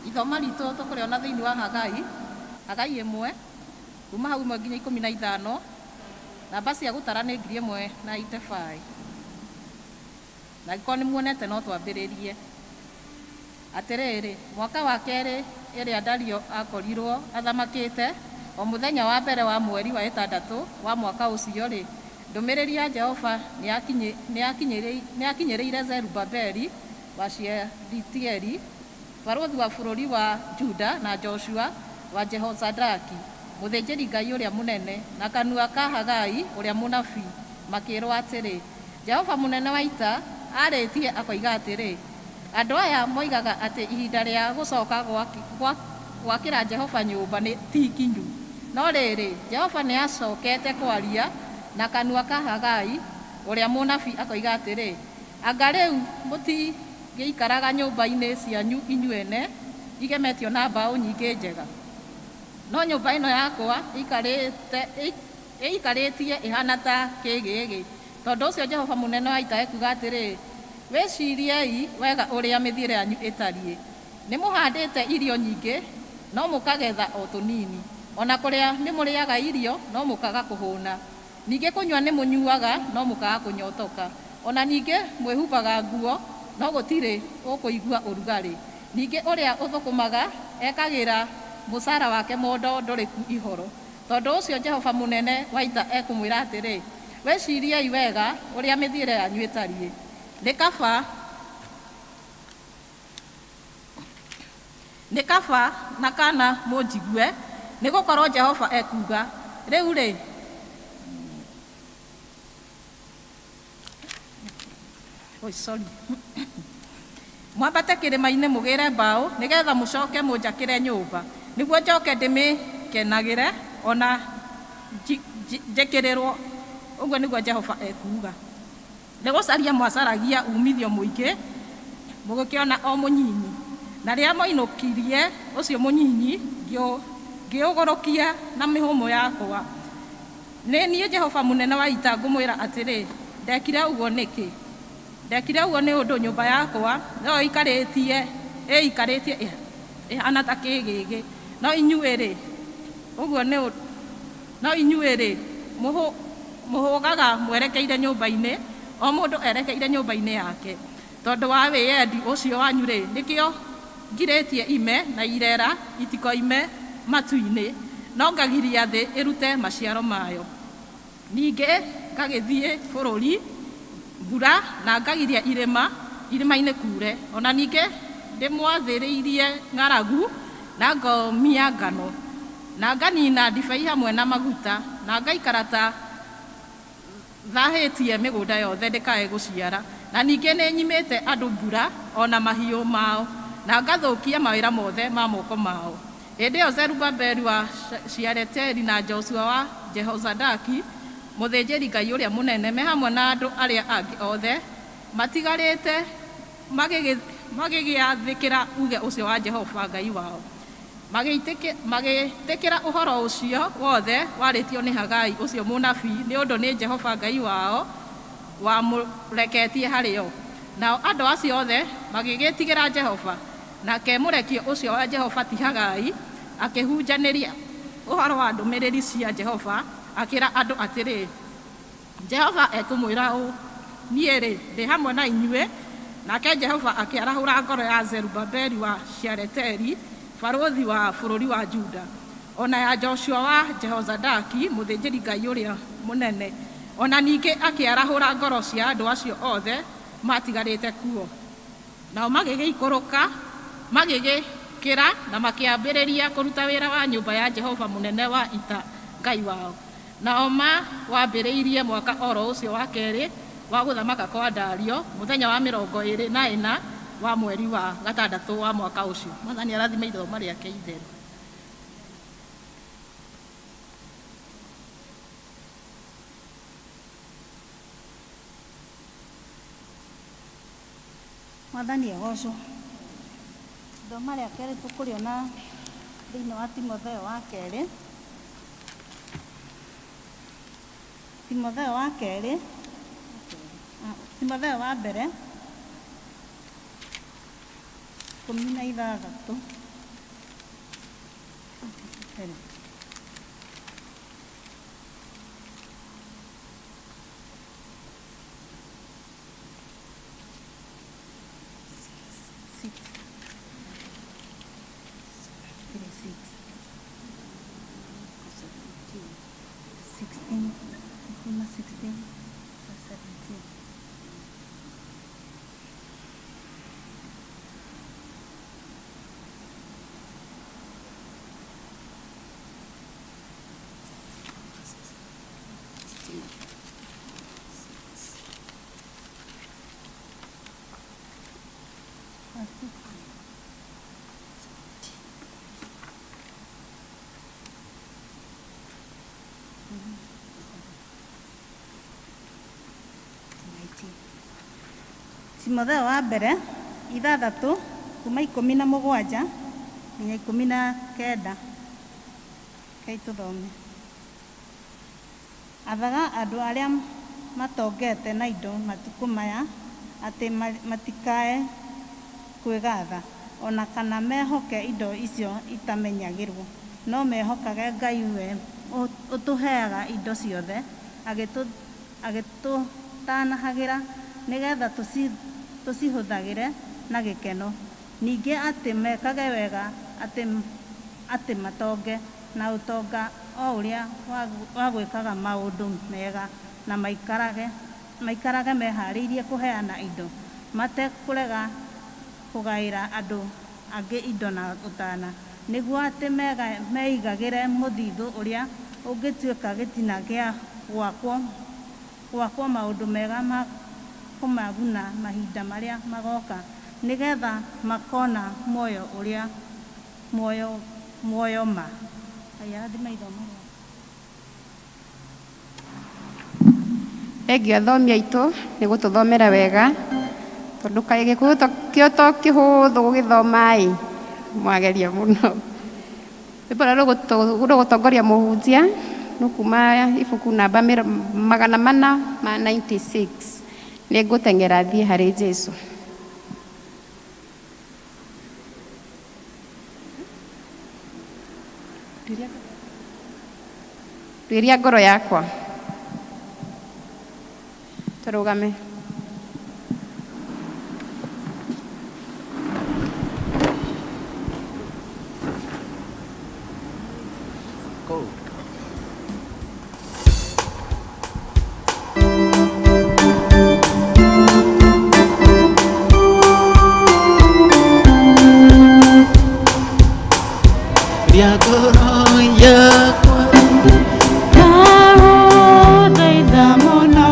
Ithoma ritũ tũkũrĩona thĩinĩ wa Hagai, Hagai ĩmwe, kuma hau ĩmwe nginya ikũmi na ithano, namba cia gũtara nĩ 1085. Na angĩkorwo nĩ muonete no twambĩrĩrie. Atĩrĩrĩ, mwaka wa kerĩ ĩrĩa Dario aakorirũo athamakĩte, o mũthenya wa mbere wa mweri wa ĩtandatũ wa mwaka ũcio-rĩ, ndũmĩrĩri ya Jehova nĩyakinyĩrĩire Zerubabeli wa Shealitieli, barũthi wa bũrũri wa Juda, na Joshua wa Jehozadaki, mũthĩnjĩri-Ngai ũrĩa mũnene, na kanua ka Hagai ũrĩa mũnabii, makĩĩrũo atĩrĩ, Jehova Mũnene wa Ita aarĩtie akoiga atĩrĩ, Andũ aya moigaga atĩ ihinda rĩa gũcoka gwakĩra Jehova nyũmba ti ikinyu. No rĩrĩ, Jehova nĩacokete kwaria na kanua ka Hagai ũrĩa mũnabii akoiga atĩrĩ, Anga rĩu mũtigĩikaraga nyũmba-inĩ cianyu inyuene igemetio na mbaũ nyingĩ njega? No nyũmba ĩno yakwa ĩikarĩtie ĩhaana ta kĩĩgĩĩgĩ. Tondũ ũcio Jehova Mũnene wa Ita ekuuga atĩrĩ, Wĩciriei wega ũrĩa mĩthiĩre yanyu ĩtariĩ. Nĩmũhandĩte irio nyingĩ, no mũkagetha o tũnini, o na kũrĩa nĩmũrĩaga irio, no mũkaga kũhũna. Ningĩ kũnyua nĩmũnyuaga, no mũkaga kũnyotoka. O na ningĩ mwĩhumbaga nguo, no gũtirĩ ũkũigua ũrugarĩ. Ningĩ ũrĩa ũthũkũmaga ekagĩra mũcara wake mondo ndũrĩku ihoro. Tondũ ũcio Jehova Mũnene wa Ita ekũmwĩra atĩrĩ, Wĩciriei wega ũrĩa mĩthiĩre yanyu ĩtariĩ. Nĩ kaba, nĩ kaba na kana mũnjigue, nĩ gũkorũo Jehova ekuuga, Rĩu-rĩ, Oi, sorry. Mwambate kĩrĩma-inĩ mũgĩre mbaũ, nĩgetha mũcoke mũnjakĩre nyũmba, nĩguo njoke ndĩmĩkenagĩre, o na njĩkĩrĩrũo, ũguo nĩguo Jehova ekuuga. Nĩ gũcaria mwacaragia uumithio mũingĩ, mũgĩkĩona o mũnyinyi, na rĩrĩa mwainũkirie ũcio mũnyinyi, ngĩũgũrũkia na mĩhũmũ yakwa. Nĩ niĩ Jehova Mũnene wa Ita ngũmwĩra atĩrĩ, Ndekire ũguo nĩkĩ? Ndekire ũguo nĩ ũndũ nyũmba yakwa noyo ĩikarĩtie ĩhaana ta kĩĩgĩĩgĩ, no inyuĩ-rĩ, ũguo nĩ no inyuĩ-rĩ, mũhũgaga mwerekeire nyũmba-inĩ, o mũndũ erekeire nyũmba-inĩ yake. Tondũ wa wĩyendi ũcio wanyu-rĩ, nĩkĩo ngirĩtie ime na irera itikoime matu-inĩ, no ngagiria thĩ ĩrute maciaro mayo. Ningĩ ngagĩthiĩ bũrũri mbura, na ngagiria irĩma irĩma-inĩ kuure. O na ningĩ ndĩmwathĩrĩirie ng'aragu, na ngomia ngano, na nganina ndibei hamwe na maguta, na ngaikara ta Thahĩtie mĩgũnda yothe ndĩkae gũciara, na ningĩ nĩ nyimĩte andũ mbura o na mahiũ mao, na ngathũkia mawĩra mothe ma moko mao. Hĩndĩ ĩyo Zerubabeli wa Shealitieli na Joshua wa Jehozadaki, mũthĩnjĩri-Ngai ũrĩa mũnene, me hamwe na andũ arĩa angĩ othe matigarĩte magĩgĩathĩkĩra uuge ũcio wa Jehova Ngai wao. Magĩĩtĩkĩra ũhoro ũcio wothe warĩtio nĩ Hagai ũcio mũnabii, nĩ ũndũ nĩ Jehova Ngai wao wamũreketie harĩ o. Nao andũ acio othe magĩgĩĩtigĩra Jehova. Nake mũrekio ũcio wa Jehova, ti Hagai, akĩhunjanĩria ũhoro wa ndũmĩrĩri cia Jehova, akĩĩra andũ atĩrĩ, Jehova ekũmwĩra ũũ, Niĩ-rĩ, ndĩ hamwe na inyuĩ. Nake Jehova akĩarahũra ngoro ya Zerubabeli wa Shealitieli, barũthi wa bũrũri wa Juda, o na ya Joshua wa Jehozadaki, mũthĩnjĩri-Ngai ũrĩa mũnene, o na ningĩ akĩarahũra ngoro cia andũ acio othe maatigarĩte kuo. Nao magĩgĩikũrũka, magĩgĩkĩra, na makĩambĩrĩria kũruta wĩra wa nyũmba ya Jehova Mũnene wa Ita, Ngai wao. Nao mawambĩrĩirie mwaka o ro ũcio wa kerĩ wa gũthamaka kwa Dario, mũthenya wa mĩrongo ĩĩrĩ na ĩna wa mweri wa gatandatũ wa mwaka ũcio. Mwathani arathime ithoma rĩake itheru. Mwathani agocwo. Ithoma rĩa kerĩ tũkũrĩona thĩinĩ wa Timotheo wa kerĩ. Timotheo wa kerĩ, Timotheo wa mbere 16. Six. Three, six. 16. Kuma 16. 17. Timotheo wa mbere ithathatũ kuma 17 nginya 19. Rekei tũthome. Athaga andũ arĩa matongete na indo matukũ maya atĩ matikae kwĩgatha, o na kana mehoke indo icio itamenyagĩrũo, no mehokage Ngai we ũtũheaga indo ciothe agĩtũtanahagĩra, nĩ getha tũcihũthagĩre na gĩkeno, ningĩ atĩ mekage wega, atĩ matonge na ũtonga o ũrĩa wa gwĩkaga maũndũ mega, na maikarage mehaarĩirie kũheana indo, matekũrega kũgaĩra andũ angĩ indo na ũtana, nĩguo atĩ meigagĩre mũthithũ ũrĩa ũngĩtuĩka gĩtina gĩa gwakwo maũndũ mega ma kũmaguna mahinda marĩa magoka, nĩ getha makona muoyo ũrĩa muoyo ma. Ngai arathime ithomo rĩake. Thengiũ athomi aitũ nĩ gũtũthomera wega tondũ kaĩ Gĩkũyũ kĩo to kĩhũthũ gũgĩthoma ĩ mwageria mũno. Rwĩmbo rũrĩa rũgũtongoria mũhunjia nĩ kuma ibuku namba 496 nĩ ngũteng'era thiĩ harĩ Jesũ. Tuĩria ngoro yakwa. Tũrũgame. Ria ngoro yakwa. Ndagũthaitha mũno.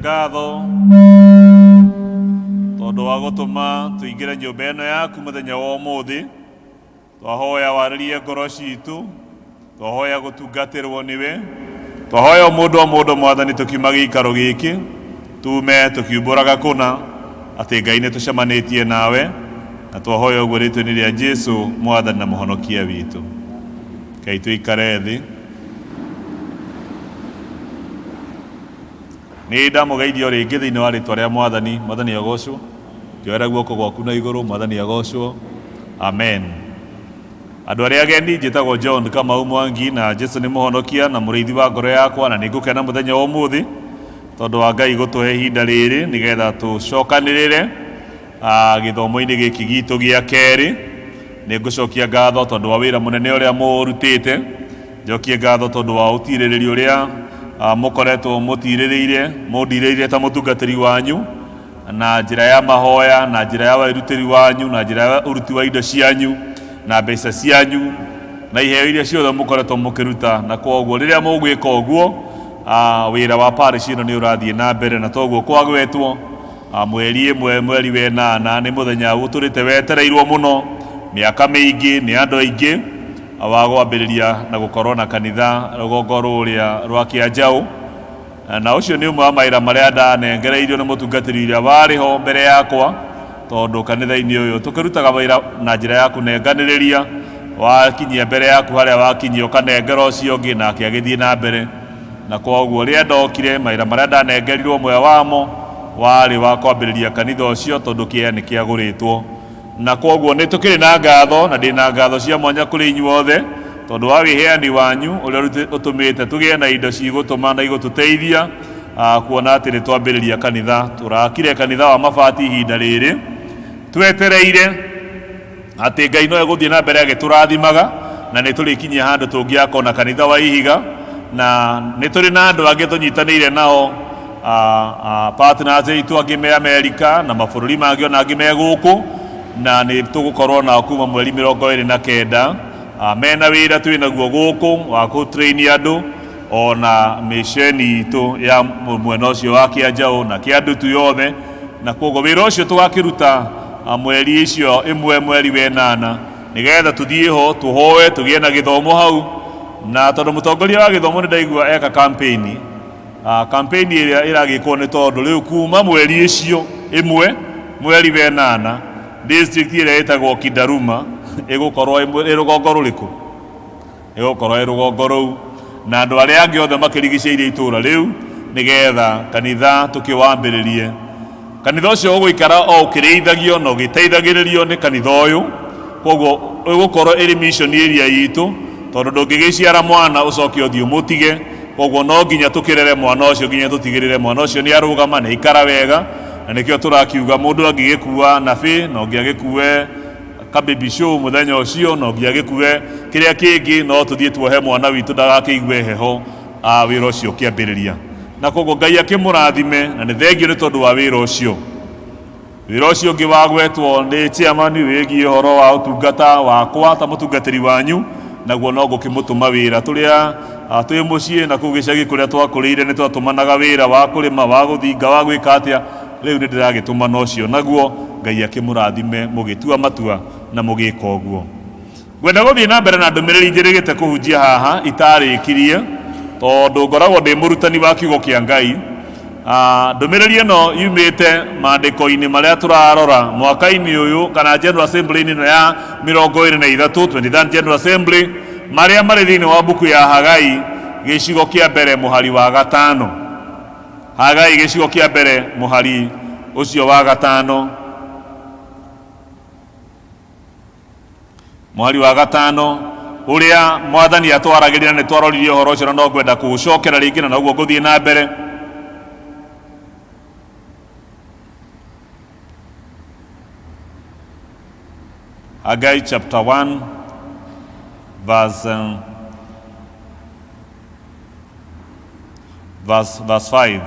Ngatho tondũ wa gũtũma tũingĩre nyũmba ĩno yaku mũthenya wa ũmũthĩ. Twahoya warĩrie ngoro citũ, twahoya gũtungatĩrwo nĩwe, twahoya o mũndũ o mũndũ Mwathani tũkiuma gĩikaro gĩkĩ tume tũkiumbũraga kũna atĩ Ngai nĩ tũcemanĩtie nawe, na twahoya ũguo rĩtwa-inĩ rĩa Jesu Mwathani na Mũhonokia witũ. Ngai tũikare thĩ. Nĩ ndamũgeithia o rĩngĩ thĩinĩ wa rĩtwa rĩa Mwathani. Mwathani agocwo. Ngĩoera guoko gwaku na igũrũ. Mwathani agocwo. Amen. Andũ arĩa ageni, njĩtagwo John Kamau Mwangi na Jesu nĩ mũhonokia na mũrĩithi wa ngoro yakwa, na nĩ ngũkena mũthenya wa ũmũthĩ tondũ wa Ngai gũtũhe ihinda rĩrĩ nĩgetha tũcokanĩrĩre gĩthomo-inĩ gĩkĩ gitũ gĩa kerĩ. Nĩ ngũcokia ngatho tondũ wa wĩra mũnene ũrĩa mũrutĩte, njokie ngatho tondũ wa ũtirĩrĩri ũrĩa mũkoretwo mũtirĩrĩire, mũndirĩrĩire ta mũtungatĩri wanyu na njĩra ya mahoya, na njĩra ya wĩrutĩri wanyu, na njĩra ya ũruti wa indo cianyu na mbeca cianyu na iheo iria ciothe mũkoretwo mũkĩruta. Na koguo rĩrĩa mũgwĩka ũguo, wĩra wa parish ĩno nĩ ũrathiĩ na mbere, na toguo kwagwetwo mweri ĩmwe mweri wa ĩnana nĩ mũthenya ũtũrĩte wetereirwo mũno mĩaka mĩingĩ nĩ andũ aingĩ wa gwambĩrĩria na gũkorwo na kanitha rũgongo rũrĩa rwa Kĩanjaũ. Na ũcio nĩ ũmwe wa mawĩra marĩa ndanengereirio nĩ mũtungatĩri ũrĩa warĩ ho mbere yakwa, tondũ kanitha-inĩ ũyũ tũkĩrutaga wĩra na njĩra ya kũnenganĩrĩria, wakinyia mbere yaku harĩa wakinyia ũkanengera ũcio ũngĩ nake agĩthiĩ na mbere. Na koguo rĩrĩa ndokire, mawĩra marĩa ndanengerirwo ũmwe wamo warĩ wa kwambĩrĩria kanitha ũcio, tondũ kĩea nĩ kĩagũrĩtwo. Na koguo nĩ tũkĩrĩ na ngatho, na ndĩ na ngatho cia mwanya kũrĩ inyuothe tondũ wa wĩheani wanyu ũrĩa ũtũmĩte tũgĩe na indo cigũtũma na igũtũteithia kuona atĩ nĩ twambĩrĩria kanitha. Tũrakire kanitha wa mabati ihinda rĩrĩ twetereire atĩ Ngai no egũthiĩ na mbere agĩtũrathimaga, na nĩ tũrĩkinyia handũ tũngĩaka ona kanitha wa ihiga, na nĩ tũrĩ na andũ angĩ tũnyitanĩire nao, partners aitũ angĩ me Amerika na mabũrũri mangĩ ona angĩ me gũkũ, na nĩ tũgũkorwo nao kuma mweri 29 mena wĩra twĩ naguo gũkũ wa kũ-train andũ ona mĩceni itũ ya mwena ũcio wa Kĩanjaũ na Kĩandutu yothe. Na koguo wĩra ũcio tũgakĩruta mweri icio ĩmwe mweri wa ĩnana, nĩgetha tũthiĩ ho tũhoe tũgĩe na gĩthomo hau. Na tondũ mũtongoria wa gĩthomo nĩ ndaigua eka campaign, campaign ĩrĩa ĩragĩkwo nĩ tondũ rĩu kuma mweri icio ĩmwe mweri wa ĩnana district ĩrĩa ĩtagwo Kindaruma ĩgũkorwo ĩ rũgongo rũrĩkũ? Ĩgũkorwo ĩ rũgongo rũu, na andũ arĩa angĩ othe makĩrigicĩirie itũũra rĩu, nĩgetha kanitha tũkĩwambĩrĩrie. Kanitha ũcio ũgũikara o ũkĩrĩithagio na ũgĩteithagĩrĩrio nĩ kanitha ũyũ, koguo ĩgũkorwo ĩrĩ mission area itũ, tondũ ndũngĩgĩciara mwana ũcoke ũthiĩ ũmũtige. Koguo no nginya tũkĩrere mwana ũcio nginya tũtigĩrĩre mwana ũcio nĩ arũgama, nĩ aikara wega. Na nĩkĩo tũrakiuga mũndũ angĩgĩkua nabĩ no nginya agĩkue ka baby show mũthenya ũcio, no nginya agĩkue kĩrĩa kĩngĩ, no tũthiĩ tuohe mwana witũ ndagakĩigue heho wĩra ũcio ũkĩambĩrĩria. Na koguo Ngai akĩmũrathime, na nĩ thengio nĩ tondũ wa wĩra ũcio. Wĩra ũcio ũngĩ wagwetwo nĩ chairman wĩgiĩ ũhoro wa ũtungata wakwa ta mũtungatĩri wanyu, naguo no ngũkĩmũtũma wĩra. Tũrĩa twĩ mũciĩ na kũu gĩcagi kũrĩa twakũrĩire nĩ twatũmanaga wĩra wa kũrĩma, wa gũthinga, wa gwĩka atĩa, rĩu nĩ ndĩragĩtũmana ũcio naguo. Ngai akĩmũrathime mũgĩtua matua na mũgĩka ũguo. Ngwenda gũthiĩ na mbere na ndũmĩrĩri njĩrĩgĩte kũhunjia haha itarĩkirie, tondũ ngoragwo ndĩ mũrutani wa kiugo kĩa Ngai. Ndũmĩrĩri ĩno yumĩte maandĩko-inĩ marĩa tũrarora mwaka-inĩ ũyũ, kana General Assembly-inĩ ĩno ya 23, 23rd General Assembly, marĩa marĩ thĩinĩ wa mbuku ya Hagai gĩcigo kĩa mbere mũhari wa 5. Hagai gĩcigo kĩa mbere mũhari ũcio wa 5. Mũhari wa 5 ũrĩa Mwathani atwaragĩria, na nĩ twaroririe ũhoro ũcio na no ngwenda kũũcokera rĩngĩ, na noguo ngũthiĩ na mbere. Haggai chapter 1 verse verse 5.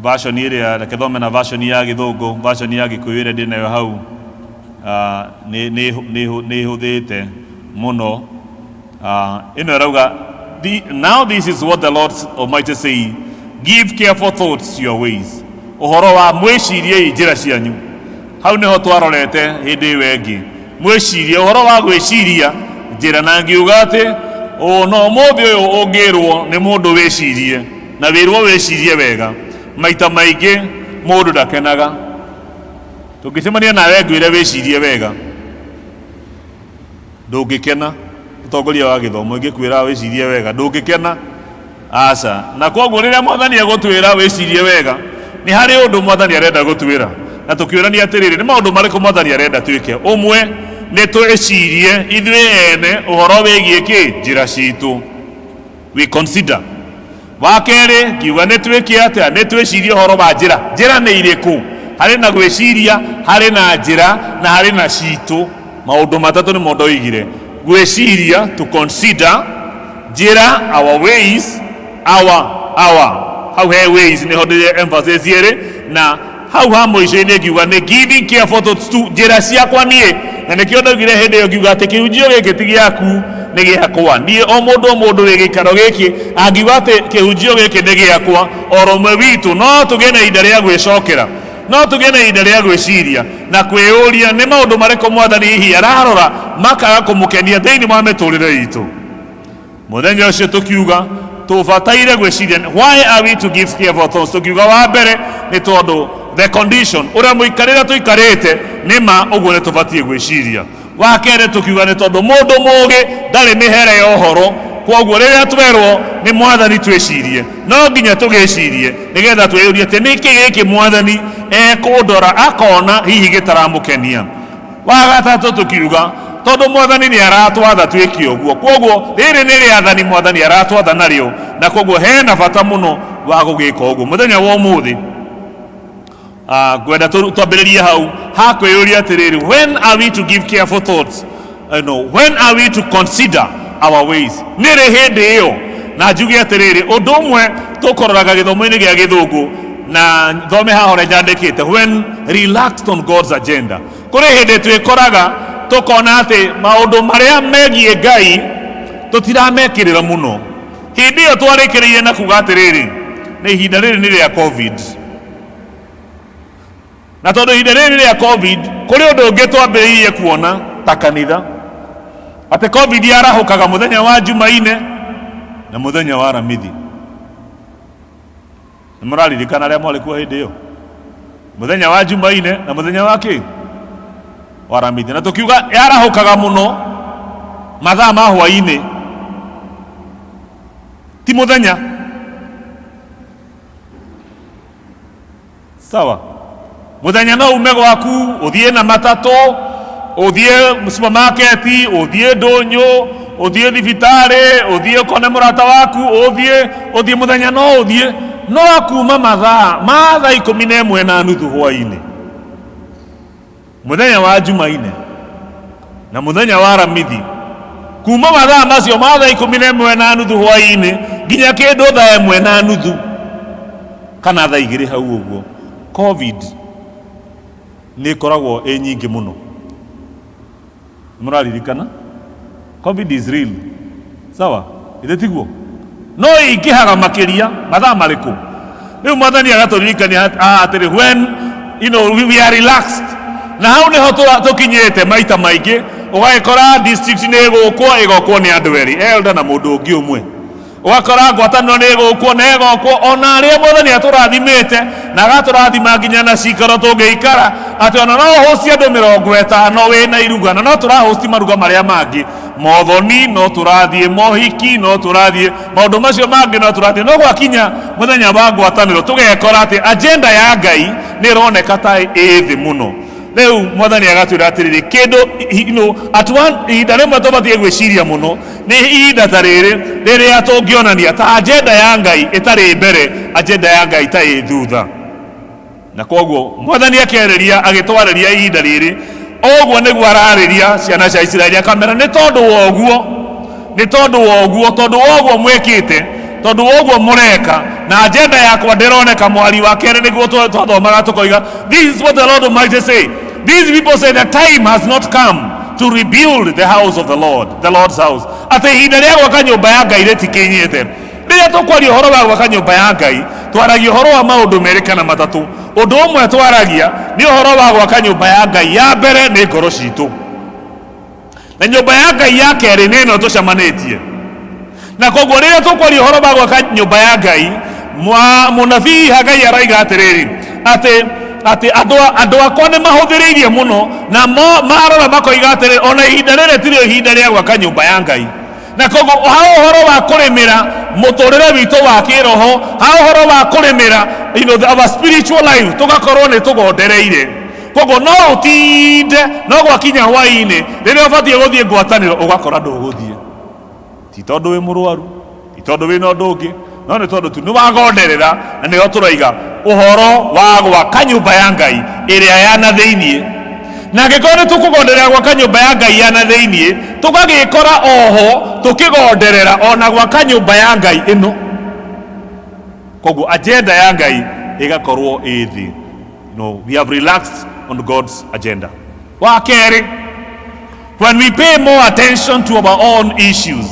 Version ĩrĩa reke thome na version ya Gĩthũngũ, version ya Gĩkũyũ ĩrĩa ndĩ nayo hau nĩ ĩhũthĩte mũno. Ĩno ĩrauga, now this is what the Lord Almighty say, Give careful thoughts to your ways. Ũhoro wa mwĩciriei njĩra cianyu. Hau nĩho twarorete hĩndĩ ĩyo ĩngĩ. Mwĩcirie ũhoro wa gwĩciria njĩra, na ngiuga atĩ ona ũmũthĩ ũyũ ũngĩrwo nĩ mũndũ wĩcirie na wĩrwo wĩcirie wega, maita maingĩ mũndũ ndakenaga. Tũngĩcemania nawe ngwĩre wĩcirie wega, ndũngĩkena. Mũtongoria wa gĩthomo ingĩkwĩra wĩcirie wega, ndũngĩkena. Aca. Na koguo rĩrĩa Mwathani egũtwĩra wĩcirie wega, nĩ harĩ ũndũ Mwathani arenda gũtwĩra. Na tũkĩũrania atĩrĩrĩ, nĩ maũndũ marĩkũ Mwathani arenda twĩke? Ũmwe nĩ twĩcirie ithuĩ ene ũhoro wĩgiĩ kĩ? Njĩra citũ. We consider. Wa kerĩ, ngiuga nĩ twĩke atĩa? Nĩ twĩcirie ũhoro wa njĩra. Njĩra nĩ irĩkũ? Harĩ na gwĩciria, harĩ na njĩra, na harĩ na citũ. Maũndũ matatũ nĩmo ndoigire. Gwĩciria, to consider, njĩra, our ways, our, our. Hau he ways nĩho ndĩre emphasis ĩrĩ, na hau ha mũico-inĩ ngiuga nĩ giving careful thoughts to njĩra ciakwa niĩ. Na nĩkĩo ndaugire hĩndĩ ĩyo ngiuga atĩ kĩhunjio gĩkĩ ti gĩaku, nĩ gĩakwa. Niĩ o mũndũ o mũndũ wĩ gĩikaro gĩkĩ angiuga atĩ kĩhunjio gĩkĩ nĩ gĩakwa, oro ũmwe witũ no tũgĩe na ihinda rĩa gwĩcokera, no tũgĩe na ihinda rĩa gwĩciria na kwĩyũria nĩ maũndũ marĩkũ Mwathani hihi ararora makaga kũmũkenia thĩinĩ wa mĩtũrĩre itũ. Mũthenya ũcio tũkiuga tũbataire gwĩciria, why are we to give careful thoughts? Tũkiuga wa mbere nĩ tondũ the condition, ũrĩa mũikarĩre tũikarĩte nĩ ma, ũguo nĩ tũbatiĩ gwĩciria. Wa kerĩ tũkiuga nĩ tondũ mũndũ mũũgĩ ndarĩ mĩhere ya ũhoro, kwoguo rĩrĩa twerwo nĩ Mwathani twĩcirie, no nginya tũgĩcirie nĩgetha twĩyũrie atĩ nĩkĩ gĩkĩ Mwathani ekũndora akona hihi gĩtaramũkenia. Wa gatatũ tũkiuga tondũ Mwathani nĩ aratwatha twĩke ũguo, kwoguo rĩrĩ nĩ rĩathani Mwathani aratwatha narĩo, na kwoguo hena bata mũno wa gũgĩka ũguo. Mũthenya wa ũmũthĩ ngwenda twambĩrĩrie hau ha kwĩyũria atĩrĩrĩ, when are we to give careful thoughts? No, when are we to consider our ways? Nĩ rĩ hĩndĩ ĩyo? Na njuge atĩrĩrĩ, ũndũ ũmwe tũkũroraga gĩthomo-inĩ gĩa gĩthũngũ na thome haha ũrĩa nyandĩkĩte, when relaxed on God's agenda. Kũrĩ hĩndĩ twĩkoraga tũkona atĩ maũndũ marĩa megiĩ Ngai tũtiramekĩrĩra mũno. Hĩndĩ ĩyo twarĩkĩrĩirie na kuga atĩrĩrĩ, nĩ ihinda rĩrĩ nĩ rĩa COVID. Na tondũ ihinda rĩrĩ rĩa COVID, kũrĩ ũndũ ũngĩ twambĩrĩirie kuona ta kanitha, atĩ COVID yarahũkaga mũthenya wa Jumaine na mũthenya wa Aramithi. Nĩ mũraririkana arĩa mwarĩ kuo hĩndĩ ĩyo? Mũthenya wa Jumaine na mũthenya wa kĩ? Wa Aramithi. Na tũkiuga yarahũkaga mũno mathaa ma hwaĩ-inĩ, ti mũthenya. Sawa, mũthenya no ume gwaku ũthiĩ na matatũ, ũthiĩ supermarket, ũthiĩ ndũnyũ, ũthiĩ thibitarĩ, ũthiĩ ũkone mũrata waku, ũthiĩ ũthiĩ mũthenya no ũthiĩ, no kuma mathaa ma thaa ikũmi na ĩmwe na nuthu hwaĩ-inĩ mũthenya wa Jumaine na mũthenya wa Aramithi, kuma mathaa macio ma thaa ikũmi na ĩmwe na nuthu hwaĩ-inĩ nginya kĩndũ thaa ĩmwe na nuthu kana thaa igĩrĩ hau ũguo, COVID nĩ ĩkoragwo ĩ nyingĩ mũno. Mũraririkana COVID is real, sawa? Ithe tiguo? No ĩingĩhaga makĩria mathaa marĩkũ? Rĩu Mwathani agatũririkania atĩrĩ, when you know, we are relaxed. Na hau nĩho tũkinyĩte maita maingĩ, ũgagĩkora district nĩ ĩgũkwo, ĩgokwo nĩ andũ erĩ, elder na mũndũ ũngĩ ũmwe. Ũgakora ngwatanĩro nĩ ĩgũkwo na ĩgokwo, ona arĩa Mwathani atũrathimĩte na agatũrathima nginya na cikaro tũngĩikara, atĩ ona no hosti andũ mĩrongo ĩtano wĩna iruga, na no tũrahosti maruga marĩa mangĩ, mothoni no tũrathiĩ, mohiki no tũrathiĩ, maũndũ macio mangĩ no tũrathiĩ, no gwakinya mũthenya wa ngwatanĩro tũgekora atĩ agenda ya Ngai nĩ ĩroneka ta ĩ thĩ mũno. Rĩu Mwathani agatwĩra atĩrĩrĩ, kĩndũ, you know, at one, ihinda rĩmwe tũbatiĩ gwĩciria mũno nĩ ihinda ta rĩrĩ rĩrĩa tũngĩonania ta agenda ya Ngai ĩtarĩ mbere, agenda ya Ngai ta ĩ thutha. Na koguo Mwathani akĩarĩria, agĩtwarĩria ihinda rĩrĩ, ũguo nĩguo ararĩria ciana cia Isiraeli, akamera nĩ tondũ wa ũguo, nĩ tondũ wa ũguo, tondũ wa ũguo mwĩkĩte, tondũ wa ũguo mũreka, na agenda yakwa ndĩroneka. Mwari wa kerĩ nĩguo twathomaga tũkoiga, this is what the Lord Almighty say, these people say the time has not come to rebuild the house of the Lord, the Lord's house. Atĩ ihinda rĩa gwaka nyũmba ya Ngai rĩtikinyĩte. Rĩrĩa tũkwaria ũhoro wa gwaka nyũmba ya Ngai, Twaragia ũhoro wa maũndũ merĩ kana matatũ. Ũndũ ũmwe twaragia nĩ ũhoro wa gwaka nyũmba ya Ngai. Ya mbere nĩ ngoro citũ, na nyũmba ya Ngai ya kerĩ nĩ ĩno tũcemanĩtie. Na koguo rĩrĩa tũkwaria ũhoro wa gwaka nyũmba ya Ngai, mũnabii Hagai araiga atĩrĩrĩ, atĩ atĩ andũ akwa nĩ mahũthĩrĩirie mũno, na marora makoiga atĩrĩrĩ, ona ihinda rĩrĩ tirĩo ihinda rĩa gwaka nyũmba ya Ngai. Na koguo ha ũhoro wa kũrĩmĩra mũtũrĩre witũ wa kĩroho, ha ũhoro wa kũrĩmĩra our spiritual life, tũgakorwo nĩ tũgondereire. Koguo no ũtinde, no gwakinya hwaĩ-inĩ rĩrĩa ũbatiĩ gũthiĩ ngwatanĩro, ũgakora ndũgũthiĩ. Ti tondũ wĩ mũrwaru, ti tondũ wĩna ũndũ ũngĩ, no nĩ tondũ tu nĩ wagonderera. Na nĩho tũroiga ũhoro wa gwaka nyũmba ya Ngai ĩrĩa ya na thĩiniĩ. Na angĩkorwo nĩ tũkũgonderera gwaka nyũmba ya Ngai ya na thĩiniĩ, tũgagĩkora oho tũkĩgonderera ona gwaka nyũmba ya Ngai ĩno. Koguo agenda ya Ngai ĩgakorwo ĩ thĩ. We have relaxed on God's agenda. Wa kerĩ, when we pay more attention to our own issues,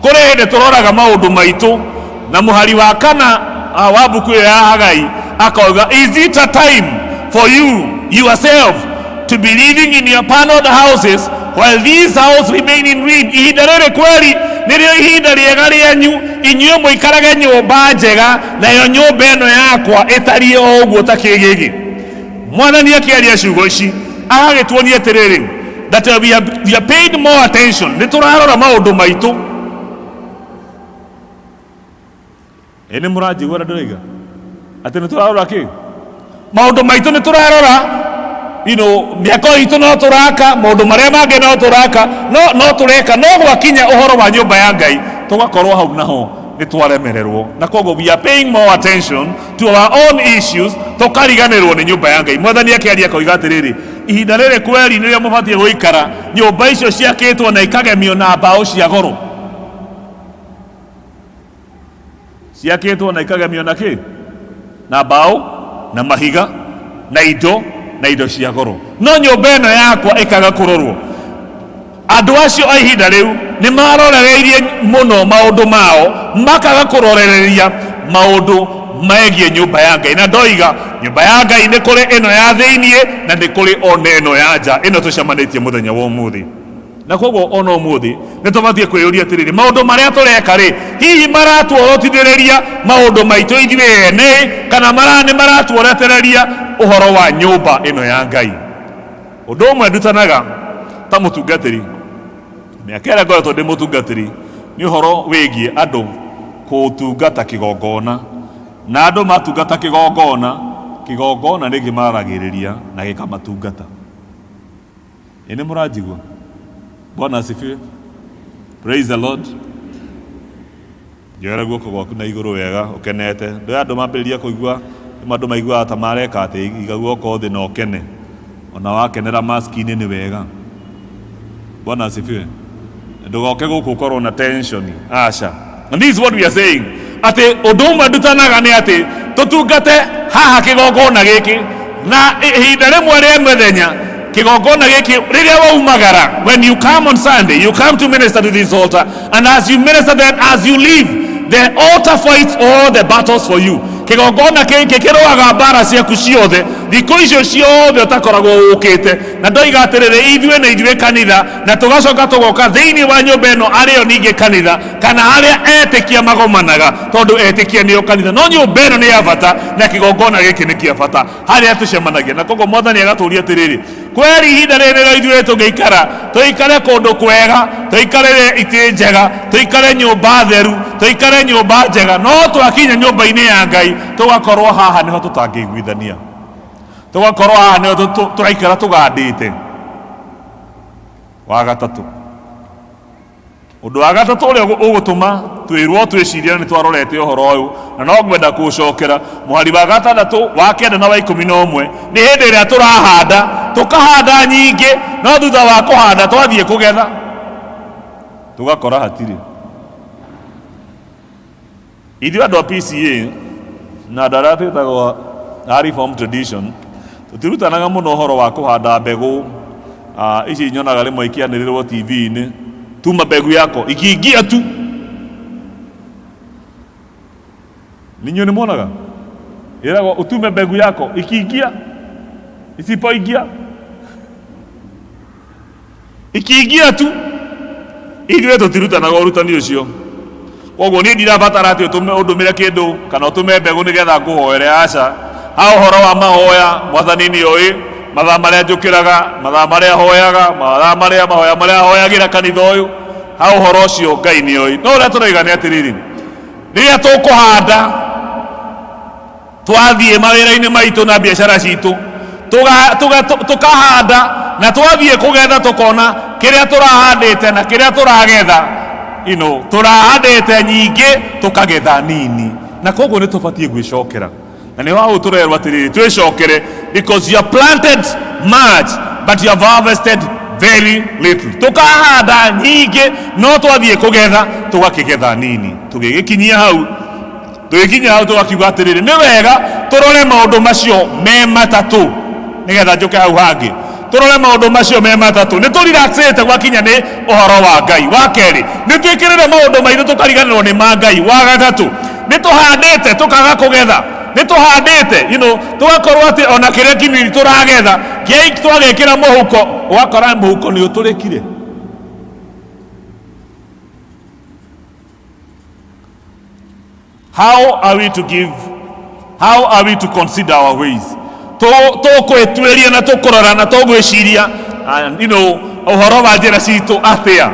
kũrĩ hĩndĩ tũroraga maũndũ maitũ. Na mũhari wa kana wa mbuku ĩyo ya Hagai akauga, is it a time for you yourself to be living in your paneled houses while these houses remain in ruin? Ihinda rĩrĩ kweri nĩrĩo ihinda rĩega rĩanyu inyuĩ mũikarage nyũmba njega, nayo nyũmba ĩno yakwa ĩtariĩ o ũguo ta kĩgĩgĩ? Mwathani akĩaria ciugo ici agagĩtuonia atĩrĩrĩ, that we are paid more attention, nĩ tũrarora maũndũ maitũ. Ĩ nĩ mũranjigua ũrĩa ndĩroiga, atĩ nĩ tũrarora kĩ maũndũ maitũ, nĩ tũrarora mĩako itũ, no tũraka maũndũ marĩa mangĩ, no tũraka, no tũreka, no gwakinya ũhoro wa nyũmba ya Ngai tũgakorwo hau naho nĩ twaremererwo. Na koguo we are paying more attention to our own issues, tũkariganĩrwo nĩ nyũmba ya Ngai. Mwathani akĩaria akoiga atĩrĩrĩ, ihinda rĩrĩ kweri nĩrĩo mũbatiĩ gũikara nyũmba icio ciakĩtwo na ikagemio na mbaũ cia goro, ciakĩtwo na ikagemio na kĩ na mbaũ na mahiga na indo cia goro, no nyũmba ĩno yakwa ĩkaga kũrorwo. Andũ acio a ihinda rĩu nĩ marorereirie mũno maũndũ mao, makaga kũrorereria maũndũ megiĩ nyũmba ya Ngai. Na ndoiga nyũmba ya Ngai, nĩ kũrĩ ĩno ya thĩiniĩ na nĩ kũrĩ ona ĩno ya nja, ĩno tũcemanĩtie mũthenya wa ũmũthĩ. Na koguo ona ũmũthĩ nĩ tũbatiĩ kwĩyũria atĩrĩrĩ, maũndũ marĩa tũreka rĩ, hihi maratuorotithĩrĩria maũndũ maitũ ithuĩ ene, kana nĩ maratuoretereria ũhoro wa nyũmba ĩno ya Ngai? Ũndũ ũmwe ndutanaga ta mũtungatĩri, mĩaka ĩrĩa ngoretwo ndĩ mũtungatĩri, nĩ ũhoro wĩgiĩ andũ kũtungata kĩgongona. Na andũ matungata kĩgongona, kĩgongona nĩ kĩmaragĩrĩria na gĩkamatungata. Ĩ nĩ mũranjigua? Bwana asifiwe. Praise the Lord. Njoera guoko gwaku na igũrũ wega ũkenete. Ndũĩ andũ mambĩrĩria kũigua, rĩmwe andũ maiguaga ta mareka atĩ, iga guoko thĩ na ũkene. Ona wakenera maski-inĩ nĩ wega. Bwana asifiwe. Ndũgoke gũkũ ũkorwo na tension, aca. And this is what we are saying, atĩ ũndũ ũmwe ndutanaga nĩ atĩ tũtungate haha kĩgongona gĩkĩ, na ihinda rĩmwe rĩa mĩthenya kĩgongona gĩkĩ rĩrĩa waumagara, when you come on Sunday, you come to minister to this altar, and as you minister, then as you leave, the altar fights all the battles for you. Kĩgongona gĩkĩ kĩrũaga mbara ciaku ciothe thikũ icio ciothe ũtakoragwo ũkĩte. Na ndoiga atĩrĩrĩ, ithuĩ nĩ ithuĩ kanitha, na tũgacoka tũgoka thĩinĩ wa nyũmba ĩno arĩo ningĩ kanitha, kana harĩa etĩkia magomanaga, tondũ etĩkia nĩo kanitha. No nyũmba ĩno nĩ ya bata na kĩgongona gĩkĩ nĩ kĩa bata harĩa tũcemanagia. Na koguo Mwathani agatũria atĩrĩrĩ, kweri ihinda rĩrĩ nĩrĩo ithuĩ tũngĩikara, tũikare kũndũ kwega, tũikarĩre itĩ njega, tũikare nyũmba theru, tũikare nyũmba njega, no twakinya nyũmba-inĩ ya Ngai tũgakorwo haha nĩho tũtangĩiguithania, tũgakorwo haha nĩho tũraikara tũgandĩte. Wa gatatũ, ũndũ wa gatatũ ũrĩa ũgũtũma twĩrwo twĩcirie, na nĩ twarorete ũhoro ũyũ na no ngwenda kũũcokera, mũhari wa gatandatũ, wa kenda na wa 11, nĩ hĩndĩ ĩrĩa tũrahanda, tũkahanda nyingĩ, no thutha wa kũhanda twathiĩ kũgetha tũgakora hatirĩ. Ithuĩ andũ a PCA na andũ arĩa twĩtagwo a Reformed tradition tũtirutanaga mũno ũhoro wa kũhanda mbegũ. Ici nyonaga rĩmwe ikĩanĩrĩrwo TV-inĩ, tuma mbegu yako ikiingia tu. Ninyo nĩ muonaga? Ĩragwo utume mbegu yako ikiingia isipoingia ikiingia tu ithuĩ tũtirutanaga ũrutani ũcio koguo niĩ ndirabatara atĩ ũtũme ũndũmĩre kĩndũ kana ũtũme mbegũ nĩgetha ngũhoere aca ha ũhoro wa mahoya mwathani nĩ oĩ mathaa marĩa njũkĩraga mathaa marĩa hoyaga mathaa marĩa mahoya marĩa hoyagĩra kanitha ũyũ ha ũhoro ũcio ngai nĩ oĩ no ũrĩa tũroiga nĩ atĩrĩrĩ rĩrĩa tũkũhanda twathiĩ mawĩra-inĩ maitũ na biacara citũ tuga- tuga- tu- tukahanda na twathiĩ kũgetha tũkona kĩrĩa tũrahandĩte na kĩrĩa tũragetha you know, tũrahandĩte nyingĩ tũkagetha nini na koguo nĩ tũbatiĩ gwĩcokera na nĩ waũ tũrerwo atĩrĩrĩ twĩcokere because you have planted much but you have harvested very little tũkahanda nyingĩ no twathiĩ kũgetha tũgakĩgetha nini tũgĩgĩkinyia hau tũgĩkinya hau tũgakiuga atĩrĩrĩ nĩ wega tũrore maũndũ macio me matatũ nĩgetha njũke hau hangĩ tũrore maũndũ macio me matatũ nĩ tũriraxĩte gwakinya nĩ ũhoro wa ngai wa kerĩ nĩ twĩkĩrĩre maũndũ maitũ tũkariganĩrwo nĩ ma ngai wa gatatũ nĩ tũhandĩte tũkaga kũgetha nĩ tũhandĩte you know, tũgakorwo atĩ ona kĩrĩa kinini tũragetha kĩa twagekĩra mũhuko ũgakora mũhuko nĩ ũtũrĩkire How are we to give? How are we to consider our ways? Tũkwĩtuĩria na tũkũrora na tũgwĩciria and, you know, ũhoro wa njĩra citũ atĩa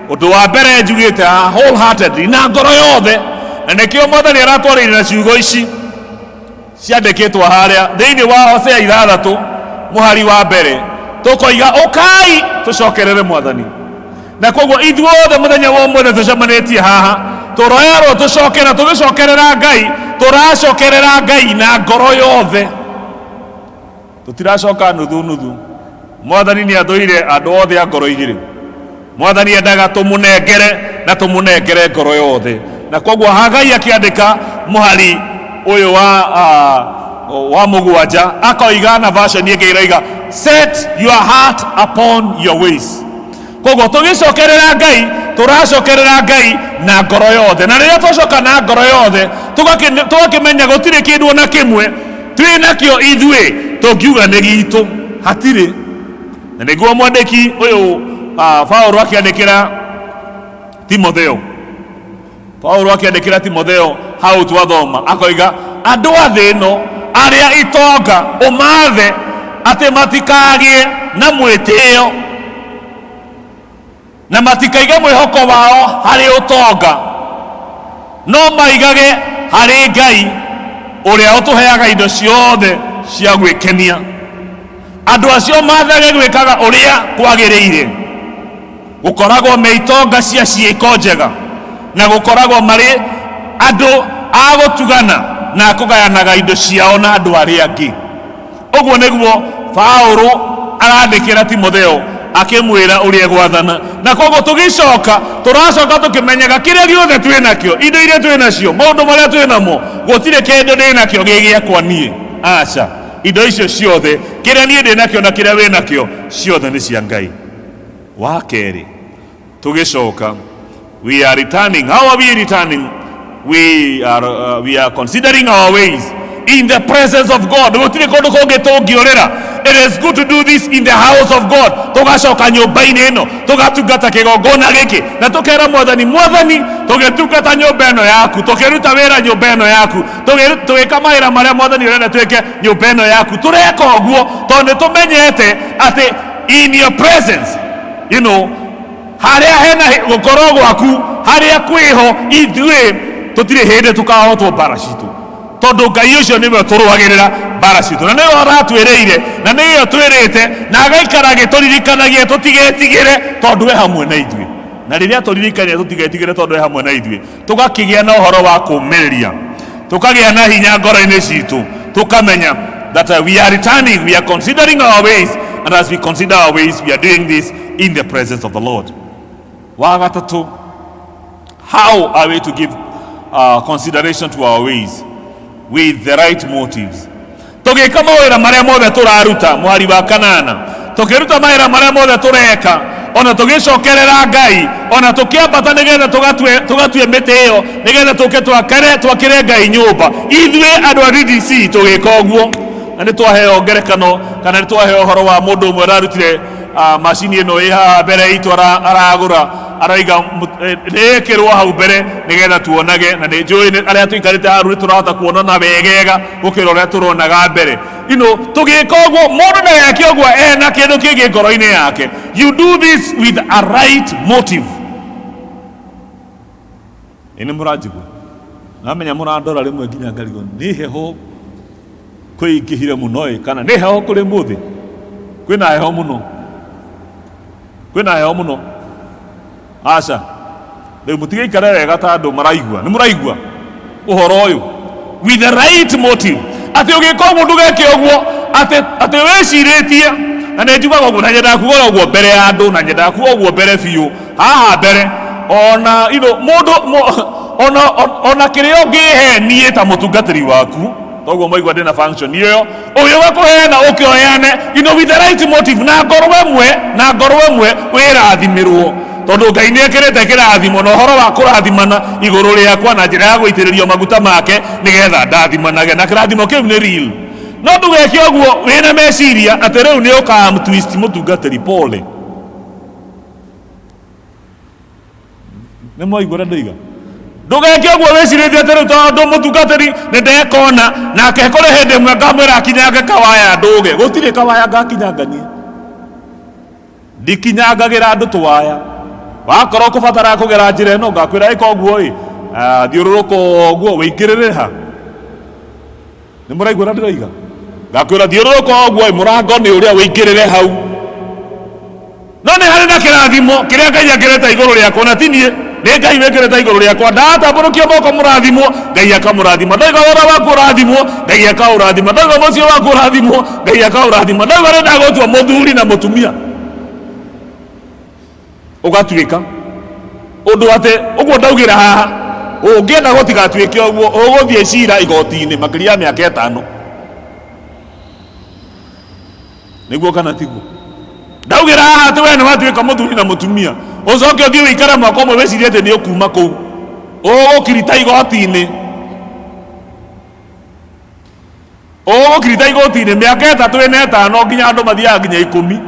ũndũ wa mbere njugĩte haha wholeheartedly na ngoro yothe na nĩkĩo mwathani aratwarĩire na ciugo ici ciandĩkĩtwo harĩa thĩinĩ wa Hosea ithathatũ mũhari wa mbere tũkoiga ũkai tũcokerere mwathani na koguo ithuothe mũthenya wa ũmũthĩ tũcemanĩtie haha tũroerwo tũcokera tũgĩcokerera ngai tũracokerera ngai na ngoro yothe tũtiracoka nuthu nuthu mwathani nĩ athũire andũ othe a ngoro igĩrĩ mwathani endaga tũmũnengere na tũmũnengere ngoro yothe na koguo hagai akĩandĩka mũhari ũyũ wa uh, wa mũgwanja akoiga na version ĩngĩ ĩroiga set your heart upon your ways koguo tũgĩcokerera ngai tũracokerera ngai na ngoro yothe na rĩrĩa twacoka na ngoro yothe tũgakĩ- tũgakĩmenya gũtirĩ kĩndũ ona kĩmwe twĩ nakĩo ithuĩ tũngiuga nĩ gitũ hatirĩ na nĩguo mwandĩki ũyũ uh, Paulo akĩandĩkĩra Timotheo Paulo akĩandĩkĩra Timotheo hau twathoma akoiga andũ a thĩ ĩno arĩa itonga ũmathe atĩ matikagĩe na mwĩtĩo na matikaige mwĩhoko wao harĩ ũtonga no maigage harĩ Ngai ũrĩa ũtũheaga indo ciothe cia gwĩkenia andũ acio mathage gwĩkaga ũrĩa kwagĩrĩire gũkoragwo me itonga cia ciĩko njega na gũkoragwo marĩ andũ a gũtugana na a kũgayanaga indo ciao na andũ arĩa angĩ ũguo nĩguo Paulo arandĩkĩra Timotheo akĩmwĩra ũrĩa egwathana na koguo tũgĩcoka tũracoka tũkĩmenyaga kĩrĩa gĩothe twĩ nakĩo indo iria twĩ nacio maũndũ marĩa twĩ namo gũtirĩ kĩndũ ndĩ nakĩo gĩ gĩakwa niĩ aca indo icio ciothe kĩrĩa niĩ ndĩ nakĩo na kĩrĩa wĩ nakĩo ciothe nĩ cia Ngai wa kerĩ tũgĩcoka we are returning how are we returning we are, uh, we are considering our ways in the presence of God gũtirĩ kũndũ kũngĩ tũngĩũrĩra it is good to do this in the house of God tũgacoka nyũmba-inĩ ĩno tũgatungata kĩgongona gĩkĩ na tũkera mwathani mwathani tũgĩtungata nyũmba ĩno yaku tũkĩruta wĩra nyũmba ĩno yaku tũgĩ- tũgĩka mawĩra marĩa mwathani ũrenda twĩke nyũmba ĩno yaku tũreka ũguo tondũ nĩ tũmenyete atĩ in your presence you know harĩa hena gũkorwo gwaku harĩa kwĩho ithuĩ tũtirĩ hĩndĩ tũkahotwo mbara citũ tondũ ngai ũcio nĩwe tũrũagĩrĩra mbara citũ na nĩwe ũratwĩrĩire na nĩwe ũtwĩrĩte na agaikara agĩtũririkanagia tũtigetigĩre tondũ we hamwe na ithuĩ na rĩrĩa tũririkania tũtigetigĩre tondũ we hamwe na ithuĩ tũgakĩgĩa na ũhoro wa kũmĩrĩria tũkagĩa na hinya ngoro-inĩ citũ tũkamenya that we are returning we are considering our ways and as we consider our ways we are doing this in the presence of the Lord wa gatatũ how are we to give consideration to our ways with the right motives tũgĩka mawĩra marĩa mothe tũraruta mwari wa kanana tũkĩruta mawĩra marĩa mothe tũreka Ona tũgĩcokerera Ngai, ona tũkĩambata nĩgetha tũgatue tũgatue mĩtĩ ĩyo nĩgetha tũke twakere twakĩre Ngai nyũmba. Ithuĩ andũ a DDC tũgĩka ũguo, na nĩ twaheo ngerekano kana nĩ twaheo ũhoro wa mũndũ ũmwe ũrarutire macini ĩno ĩ haha mbere itũ aragũra, araiga nĩ ĩkĩrwo hau mbere nĩgetha tuonage, na nĩ njũĩ arĩa tũikarĩte haha nĩ tũrahota kuonana wegega gũkĩra ũrĩa tũronaga mbere. Tũgĩka ũguo, mũndũ ndageke ũguo ena kĩndũ kĩngĩ ngoro-inĩ yake. You do this with a right motive. Ĩ nĩ mũranjigua? Namenya mũrandora rĩmwe nginya ngarigwo nĩ heho kwĩingĩhire mũno ĩ, kana nĩ heho kũrĩ mũthĩ? Kwĩna heho mũno, kwĩna heho mũno. Aca, rĩu mũtigaikare wega ta andũ maraigua. Nĩ mũraigua ũhoro ũyũ? With the right motive, atĩ ũgĩka ũguo ndũgeke ũguo atĩ atĩ wĩcirĩtie. Na nĩ njugaga ũguo na nyendaga kuga ũguo mbere ya andũ, na nyendaga kuga ũguo mbere biũ haha mbere. Ona mũndũ ona kĩrĩa ũngĩhe niĩ ta mũtungatĩri waku, toguo mwaigua ndĩna function ĩyo, ũgĩũka kũheana ũkĩoyane with the right motive, na ngoro ĩmwe, na ngoro ĩmwe wĩrathimĩrwo, tondũ Ngai nĩ ekĩrĩte kĩrathimo na ũhoro wa kũrathimana igũrũ rĩakwa na njĩra ya gũitĩrĩrio maguta make nĩgetha ndathimanage, na kĩrathimo kĩu nĩ real. No ndũgeke ũguo wĩna meciria atĩ rĩu nĩ ũkamtwist mũtungatĩri. Pole, nĩ mwaigua ũrĩa ndoiga? Ndũgeke ũguo wĩcirĩtie atĩ rĩu tondũ mũtungatĩri nĩ ndekona nake kũrĩ hĩndĩ ĩmwe ngamwĩra akinyange kawaya ndũge. Gũtirĩ kawaya ngakinyangania, ndikinyangagĩra andũ tũwaya. Wakorwo kũbatara kũgera njĩra ĩno, ngakwĩra ĩka ũguo ĩ, thiũrũrũka ũguo wĩingĩrĩre ha. Nĩ mũraigua ũrĩa ndĩroiga? Ngakwĩra thiũrũrũka ũguo ĩ, mũrango nĩ ũrĩa, wĩingĩrĩre hau. No nĩ harĩ na kĩrathimo kĩrĩa Ngai ekĩrĩte igũrũ rĩakwa, na ti niĩ, nĩ Ngai wĩkĩrĩte igũrũ rĩakwa. Ndatambũrũkia moko mũrathimwo, Ngai akamũrathima. Ndauga wĩra waku ũrathimwo, Ngai akaũrathima. Ndauga mũciĩ waku ũrathimwo, Ngai akaũrathima. Ndauga nĩ ndagũtua mũthuri na mũtumia, ũgatuĩka ũndũ atĩ ũguo ndaugĩra haha. Ũngĩenda gũtigatuĩke ũguo, ũgũthiĩ cira igoti-inĩ makĩria ya mĩaka 5. Nĩguo kana tiguo? Ndaugĩra haha atĩ we nĩ watuĩka mũthuri na mũtumia, ũcoke ũthiĩ ũikare mwaka ũmwe wĩcirie atĩ nĩ ũkuma kũu, ũgũkirita igoti-inĩ, ũgũkirita igoti-inĩ mĩaka 3, 4, 5, nginya andũ mathiaga nginya 10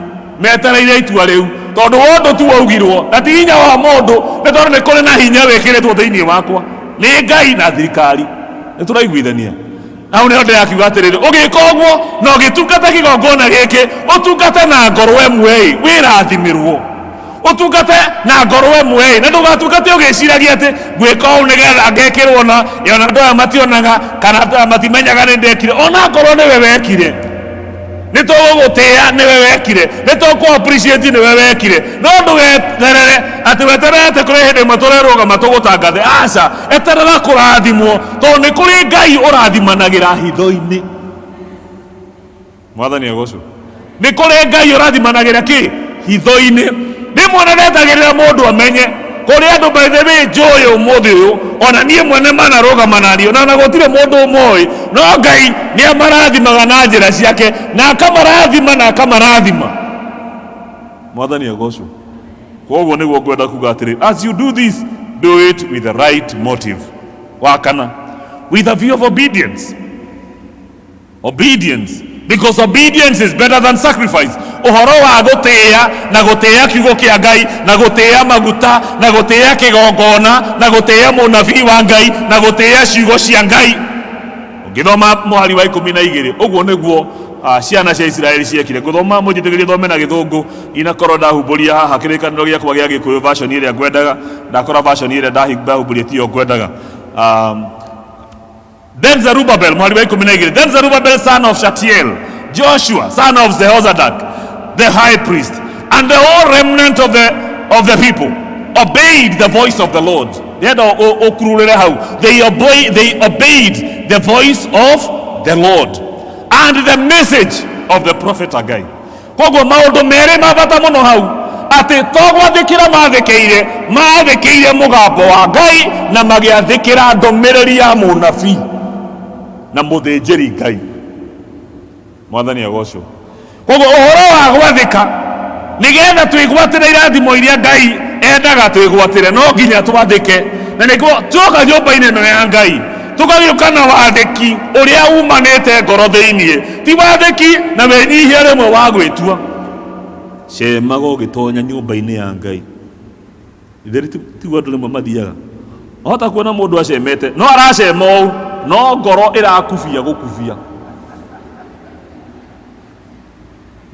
metereire itua rĩu, tondũ ũndũ tu waugirwo na ti hinya wa mũndũ, nĩ tondũ nĩ kũrĩ na hinya wĩkĩrĩtwo thĩinĩ wakwa nĩ Ngai na thirikari. Nĩ tũraiguithania hau? Nĩho ndĩrakiuga atĩrĩrĩ, ũgĩka ũguo na ũgĩtungata kĩgongona gĩkĩ, ũtungate na ngoro ĩmwe ĩ, wĩrathimĩrwo. Ũtungate na ngoro ĩmwe ĩ, na ndũgatungate ũgĩciragia atĩ ngwĩka ũũ nĩgetha ngekĩrwo na ona andũ aya mationaga kana andũ aya matimenyaga nĩ ndekire. Ona ngorwo nĩwe wekire, nĩ tũgũgũtĩĩa nĩwe wekire, nĩ tũkũ appreciate nĩwe wekire, no ndũgeterere atĩ weterere atĩ kũrĩ hĩndĩ ĩmwe tũrerũgama tũgũtangathe. Aca, eterera kũrathimwo, tondũ nĩ kũrĩ Ngai ũrathimanagĩra hitho-inĩ. Mwathani agocwo. Nĩ kũrĩ Ngai ũrathimanagĩra kĩ hitho-inĩ. Rĩmwe na ndetagĩrĩra mũndũ amenye kũrĩ andũ, by the way, njũĩ ũmũthĩ ũyũ, ona niĩ mwene manarũgama naniĩ, ona na gũtirĩ mũndũ ũmoĩ, no Ngai nĩ amarathimaga na njĩra ciake, na akamarathima na akamarathima. Mwathani agocwo. Koguo nĩguo ngwenda kuga atĩrĩ, as you do this, do it with the right motive. Wa kana, with a view of obedience. Obedience, because obedience is better than sacrifice. Ũhoro wa gũtĩĩa na gũtĩĩa kiugo kĩa Ngai, na gũtĩĩa maguta, na gũtĩĩa kĩgongona, na gũtĩĩa mũnabii wa Ngai, na gũtĩĩa ciugo cia Ngai. Ũngĩthoma mũhari wa 12, ũguo nĩguo ciana cia Isiraeli ciekire. Ngũthoma, mũnjĩtĩkĩrie thome na Gĩthũngũ, inakorwo ndahumbũria haha kĩrĩkanĩro gĩakwa gĩa Gĩkũyũ version ĩrĩa ngwendaga, ndakora version ĩrĩa ndahumburia tiyo ngwendaga. Then Zerubbabel, mũhari wa 12, then Zerubbabel son of Shatiel, Joshua son of Jehozadak, the high priest, and the whole remnant of the people obeyed the voice of the Lord. Ndĩrenda ũkururĩre hau. They obeyed the voice of the Lord and the message of the prophet Haggai. Koguo maũndũ merĩ ma bata mũno hau, atĩ to gwathĩkĩra mathĩkĩire, mathĩkĩire mũgambo wa Ngai na magĩathĩkĩra ndũmĩrĩri ya mũnabii na mũthĩnjĩri Ngai. Mwathani agocwo. Koguo ũhoro wa gwathĩka Nĩgetha twĩgwatĩre irathimo iria Ngai endaga twĩgwatĩre, no nginya twathĩke. Na nĩguo tuoka nyũmba-inĩ ĩno ya Ngai, tũgagĩũka na wathĩki ũrĩa umanĩte ngoro thĩiniĩ, ti wathĩki na wĩnyihia rĩmwe wa gwĩtua. Cemaga ũgĩtonya nyũmba-inĩ ya Ngai. Itheri tiguo andũ rĩmwe mathiaga. Wahota kuona mũndũ acemete, no aracema ũũ, no ngoro ĩrakubia gũkubia.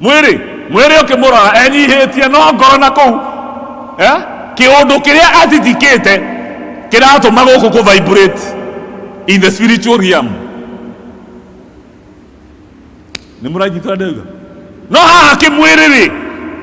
Mwĩrĩ, mwĩrĩ ũkĩmũrora enyihĩtie, no ngoro na kũu, eh? Kĩũndũ kĩrĩa atitikĩte kĩratũma gũkũ kũ vibrate in the spiritual realm. Nĩ mũranyita ndauga? No haha kĩmwĩrĩ rĩ,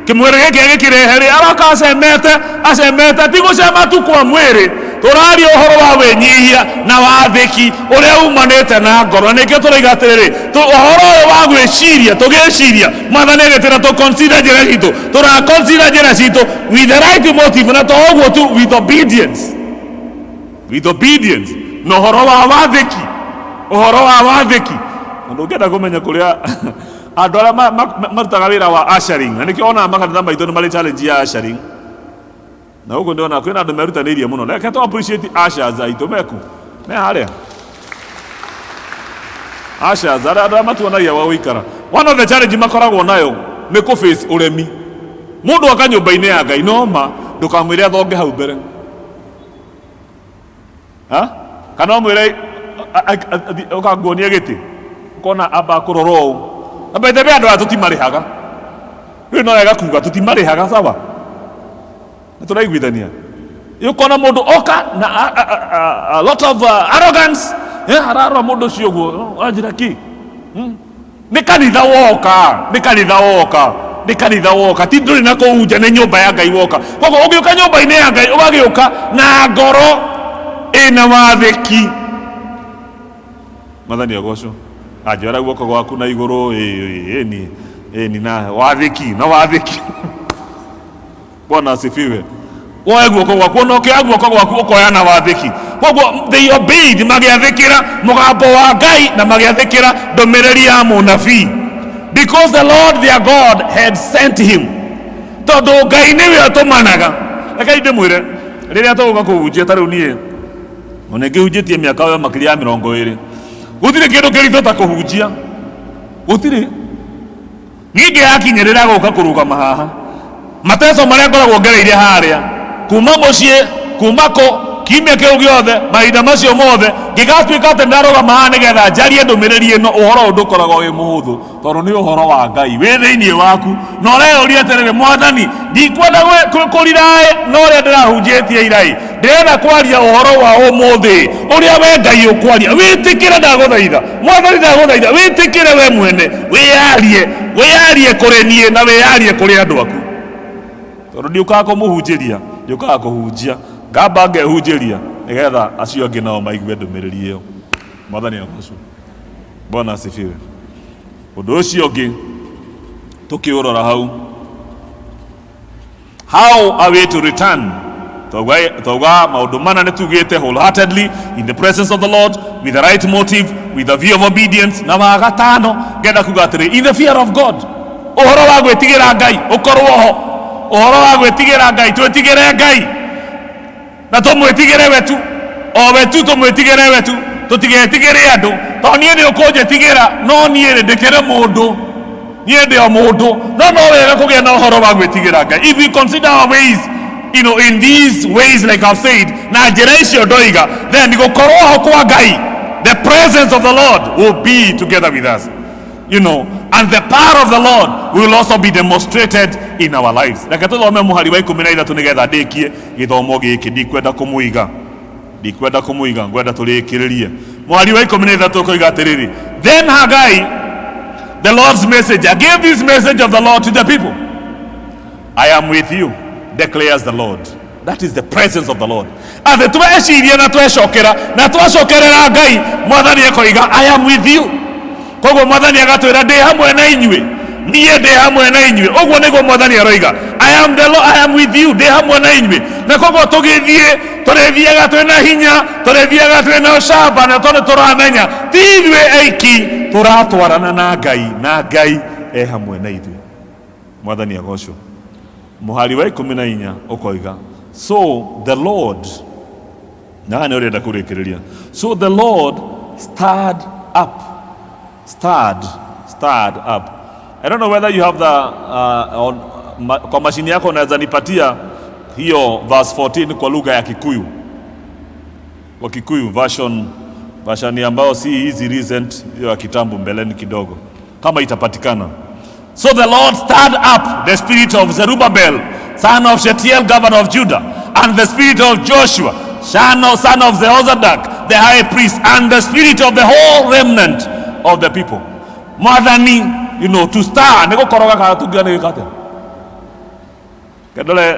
kĩmwĩrĩ gĩkĩ agĩkĩrehe rĩ, aroka acemete, acemete, ti gũcema tu kwa mwĩrĩ, tũraria ũhoro wa wĩnyihia na wathĩki ũrĩa umanĩte na ngoro. Na nĩkĩo tũroiga atĩrĩrĩ, ũhoro ũyũ wa gwĩciria, tũgĩciria, Mwathani agĩtĩra tũ consider njĩra citũ, tũra consider njĩra citũ with the right motive, na to ũguo tu, with obedience, with obedience, na ũhoro wa wathĩki, ũhoro wa wathĩki. Na ndũngĩenda kũmenya kũrĩa andũ arĩa marutaga wĩra wa ushering, na nĩkĩo wonaga makanitha maitũ nĩ marĩ challenge ya ushering. Na gũkũ ndĩrona kwĩna andũ merutanĩirie mũno. Reke tũ appreciate ushers aitũ meku me harĩa, ushers arĩa andũ arĩa matuonagia gwa gũikara. One of the challenge makoragwo nayo nĩ kũ face ũremi. Mũndũ aka nyũmba-inĩ ya Ngai, no ma ndũkamwĩre athonge hau mbere. Ha? Kana ũmwĩre ũkanguonia gĩtĩ, ũkona amba kũrora ũũ. Na by the way andũ aya tũtimarĩhaga. Rĩu no wega kuga tũtimarĩhaga, sawa? Nĩ tũraiguithania. Ũkona mũndũ oka na a lot of arrogance, ararora mũndũ ũcio ũguo, anjĩra kĩ? Nĩ kanitha woka, nĩ kanitha woka, nĩ kanitha woka, ti ndũrĩ na kũu nja, nĩ nyũmba ya Ngai woka. Koguo ũngĩũka nyũmba-inĩ ya Ngai ũgagĩũka na ngoro ĩna wathĩki. Mwathani agocwo. Anjoera guoko gwaku na igũrũ, ĩni, ĩni na wathĩki, na wathĩki. Bwana asifiwe. Woe guoko gwaku, ona ũkĩoya guoko gwaku ũkoya na wathĩki. Koguo they obeyed, magĩathĩkĩra mũgambo wa Ngai na magĩathĩkĩra ndũmĩrĩri ya mũnabii. Because the Lord their God had sent him. Tondũ Ngai nĩwe ũtũmanaga. Rekei ndĩmwĩre, rĩrĩa tũgũka kũhunjia ta rĩu niĩ, ona ngĩhunjĩtie mĩaka ĩyo makĩria ya mĩrongo ĩrĩ, gũtirĩ kĩndũ kĩritũ ta kũhunjia. Gũtirĩ. Niĩ ngĩyakinyĩrĩra gũka kũrũgama haha, mateco marĩa ngoragwo ngereire harĩa, kuma mũciĩ, kuma kũ, kiumia kĩu gĩothe, mahinda macio mothe, ngĩgatuĩka atĩ ndarũgama haha nĩgetha njarie ndũmĩrĩri ĩno, ũhoro ũyũ ndũkoragwo wĩ mũhũthũ, tondũ nĩ ũhoro wa Ngai wĩ thĩinĩ waku, na ũreyũria atĩrĩrĩ, Mwathani, ndikwenda kũriraĩ na ũrĩa ndĩrahunjĩtie iraĩ, ndĩrenda kwaria ũhoro wa ũmũthĩ, ũrĩa we Ngai ũkwaria, wĩtĩkĩre ndagũthaitha. Mwathani ndagũthaitha wĩtĩkĩre we mwene, wĩyarie, wĩyarie kũrĩ niĩ na wĩyarie kũrĩ andũ aku. Tondũ ndiũkaga kũmũhunjĩria, ndiũkaga kũhunjia, ngamba ngehunjĩria nĩgetha acio angĩ nao maigue ndũmĩrĩri ĩyo. Mwathani agocwo. Bwana asifiwe. Ũndũ ũcio ũngĩ tũkĩũrora hau, How are we to return? Twauga maũndũ mana nĩ tugĩte, wholeheartedly in the presence of the Lord, with the right motive, with a view of obedience. Na wa gatano ngenda kuga atĩrĩ, in the fear of God, ũhoro wa gwĩtigĩra Ngai ũkorwo ho, ũhoro wa gwĩtigĩra Ngai, twĩtigĩre Ngai na tũmwĩtigĩre we tu, o we tu, tũmwĩtigĩre we tu, tũtigetigĩre andũ, tondũ niĩ nĩ ũkũnjĩtigĩra, no niĩ rĩ ndĩkĩrĩ mũndũ, niĩ ndĩ o mũndũ. No no wega kũgĩa na ũhoro wa gwĩtigĩra Ngai. If we consider our ways, in these ways like I've said, na njĩra icio ndoiga, then gũkorwo ho kwa Ngai, the presence of the Lord will be together with us, and the power of the Lord will also be demonstrated in our lives. Reke tũthome mũhari wa 13 nĩgetha ndĩkie gĩthomo gĩkĩ. Ndikwenda kũmũiga, ndikwenda kũmũiga, ngwenda tũrĩkĩrĩrie. Mũhari wa 13 ũkoiga atĩrĩrĩ, then Haggai, the Lord's messenger, gave this message of the Lord to the people. I am with you, declares the Lord. That is the presence of the Lord. Atĩ tweciria na twecokera na twacokerera Ngai, Mwathani akoiga I am with you. Koguo Mwathani agatwĩra ndĩ hamwe na inyuĩ, niĩ ndĩ hamwe na inyuĩ. Ũguo nĩguo Mwathani aroiga, I am the Lord, I am with you, ndĩ hamwe na inyuĩ. Na koguo tũgĩthiĩ, tũrĩthiaga twĩna hinya, tũrĩthiaga twĩna ũcamba, na tondũ tũramenya ti ithuĩ aiki, tũratwarana na Ngai, na Ngai e hamwe na ithuĩ. Mwathani agocwo. Mũhari wa 14 ũkoiga, so the Lord, na haha nĩ ũrenda kũrĩkĩrĩria, so the Lord stirred up, stirred, stirred up. I don't know whether you have the on, kwa mashini yako unaweza nipatia hiyo verse 14 kwa lugha ya Kikuyu, kwa Kikuyu version, version ambayo si hizi recent, hiyo ya kitambo mbeleni kidogo, kama itapatikana. So the Lord stirred up the spirit of Zerubbabel, son of Shealtiel, governor of Judah, and the spirit of Joshua, son of Jehozadak, the high priest, and the spirit of the whole remnant of the people. Mwathani, you know, to stir, nĩ gũkoroga kana tũngiuga nĩ gwĩka atĩa?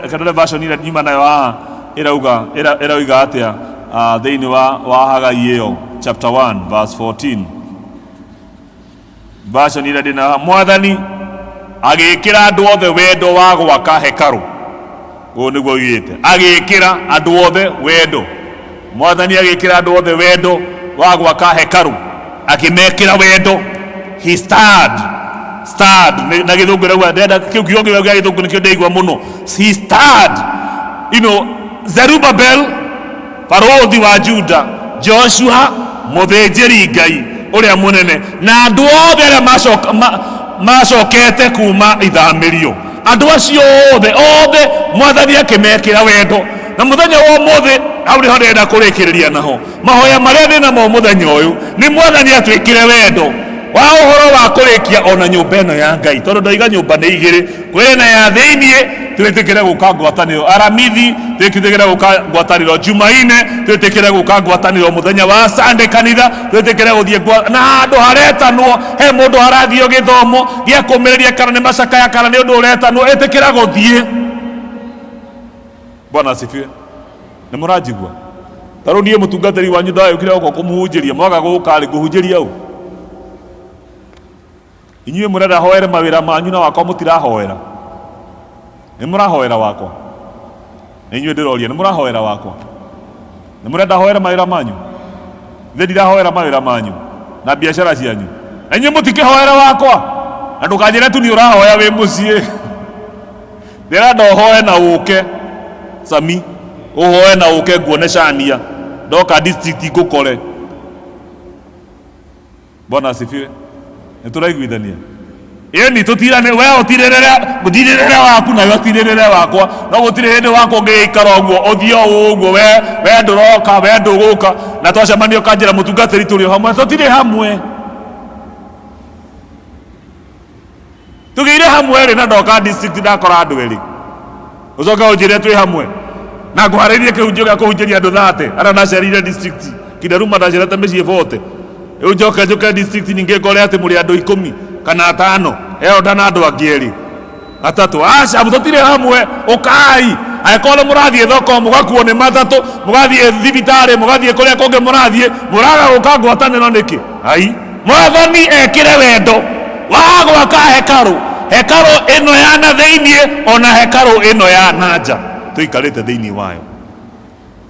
Kendore version ĩrĩa nyuma nayo haha ĩrauga, ĩroiga atĩa, thĩinĩ wa Hagai ĩyo chapter 1 verse 14. Version ĩrĩa ndĩ nayo haha, Mwathani agĩkĩra andũ othe wendo wa gwaka hekarũ. Ũũ nĩguo oigĩte, agĩkĩra andũ othe wendo. Mwathani agĩkĩra andũ othe wendo wa gwaka hekarũ, akĩmekĩra wendo. He stirred, stirred, na gĩthũngũ ĩrauga, ndĩrenda kĩu kiugo kĩu gĩa gĩthũngũ nĩkĩo ndĩraigua mũno. He stirred, you know, Zerubbabel barũthi wa Juda, Joshua mũthĩnjĩri Ngai ũrĩa mũnene, na andũ othe arĩa macokete kuma ithamĩrio, andũ acio othe othe Mwathani akĩmekĩra wendo. Na mũthenya wa ũmũthĩ hau nĩho ndĩrenda kũrĩkĩrĩria naho mahoya marĩa ndĩ namo mũthenya ũyũ, nĩ Mwathani atwĩkĩre wendo wa ũhoro wa kũrĩkia ona nyũmba ĩno ya Ngai, tondũ ndoiga nyũmba nĩ igĩrĩ, kwĩna na ya thĩiniĩ twĩtĩkĩre gũka ngwatanĩro Aramithi, twĩtĩkĩre gũka ngwatanĩro Jumaine, twĩtĩkĩre gũka ngwatanĩro mũthenya wa Sunday kanitha, twĩtĩkĩre gũthiĩ na handũ haretanwo, he mũndũ harathiĩ gĩthomo gĩa kũmĩrĩria kana nĩ macakaya kana nĩ ũndũ ũretanwo, ĩtĩkĩra gũthiĩ. Bwana asifiwe. Nĩ mũranjigua? Ta rĩu niĩ mũtungatĩri wanyu ndagĩũkire gũkũ kũmũhunjĩria, mwaga gũka rĩ, ngũhunjĩria ũ? Inyuĩ mũrenda hoere mawĩra manyu na wakwa mũtirahoera. Nĩ mũrahoera wakwa? Nĩ inyuĩ ndĩroria, nĩ mũrahoera wakwa? Nĩ mũrenda hoere mawĩra manyu? Ithe ndirahoera mawĩra manyu na biacara cianyu. Na inyuĩ mũtikĩhoera wakwa? Na ndũkanjĩre tu nĩ ũrahoya wĩ mũciĩ. Ndĩrenda ũhoe na ũke. Sami, ũhoe na ũke nguone cania. Ndoka district ngũkore. Bwana asifiwe. Nĩ tũraiguithania? Ĩni tũtirane, we ũtirĩrĩre, ũtirĩrĩre waku nawe ũtirĩrĩre wakwa. No gũtirĩ hĩndĩ wakwa ũngĩgĩikara ũguo, ũthiĩ o ũguo, we ndũroka, we ndũgũka. Na twacemania ũkanjĩra mũtungatĩri tũrĩ o hamwe, tũtirĩ hamwe. Tũgĩire hamwe rĩ, na ndoka district ndakora andũ erĩ. Ũcoke ũnjĩre twĩ hamwe. Na ngũharĩrie kĩhunjio gĩa kũhunjĩria andũ 30, arĩa ndacerire district. Kindaruma ndacerete mĩciĩ 40. Rĩu njoke njũke district ningĩ ngore atĩ mũrĩ andũ 10 kana 5, elder na andũ angĩ erĩ. Atatũ. Aca, tũtirĩ hamwe, ũkai. Angĩkorwo nĩ mũrathiĩ thoko, mũgakuo nĩ matatũ, mũgathiĩ thibitarĩ, mũgathiĩ kũrĩa kũngĩ mũrathiĩ, mũraga gũka ngwatanĩro nĩkĩ? Ai. Mwathani ekĩre wendo wa gwaka hekarũ, hekarũ ĩno ya na thĩiniĩ ona hekarũ ĩno ya na nja tũikarĩte thĩiniĩ wayo.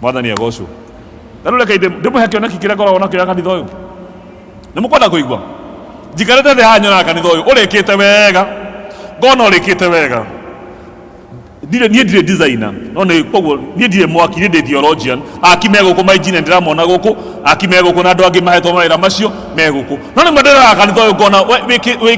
Mwathani agocwo. Na rĩu reke ndĩmũhe kĩoneki kĩrĩa ngoragwo nakĩo gĩa kanitha ũyũ. Nĩ mũkwenda kũigua? Njikarĩte thĩ haha nyonaga kanitha ũyũ ũrĩkĩte wega, ngona ũrĩkĩte wega. Ndirĩ, niĩ ndirĩ designer, no nĩ koguo niĩ ndirĩ mwaki, niĩ ndĩ theologian. Aki me gũkũ, ma engineer ndĩramona gũkũ, aki me gũkũ na andũ angĩ mahetwo mawĩra macio me gũkũ. No rĩmwe ndĩroraga kanitha ũyũ ngona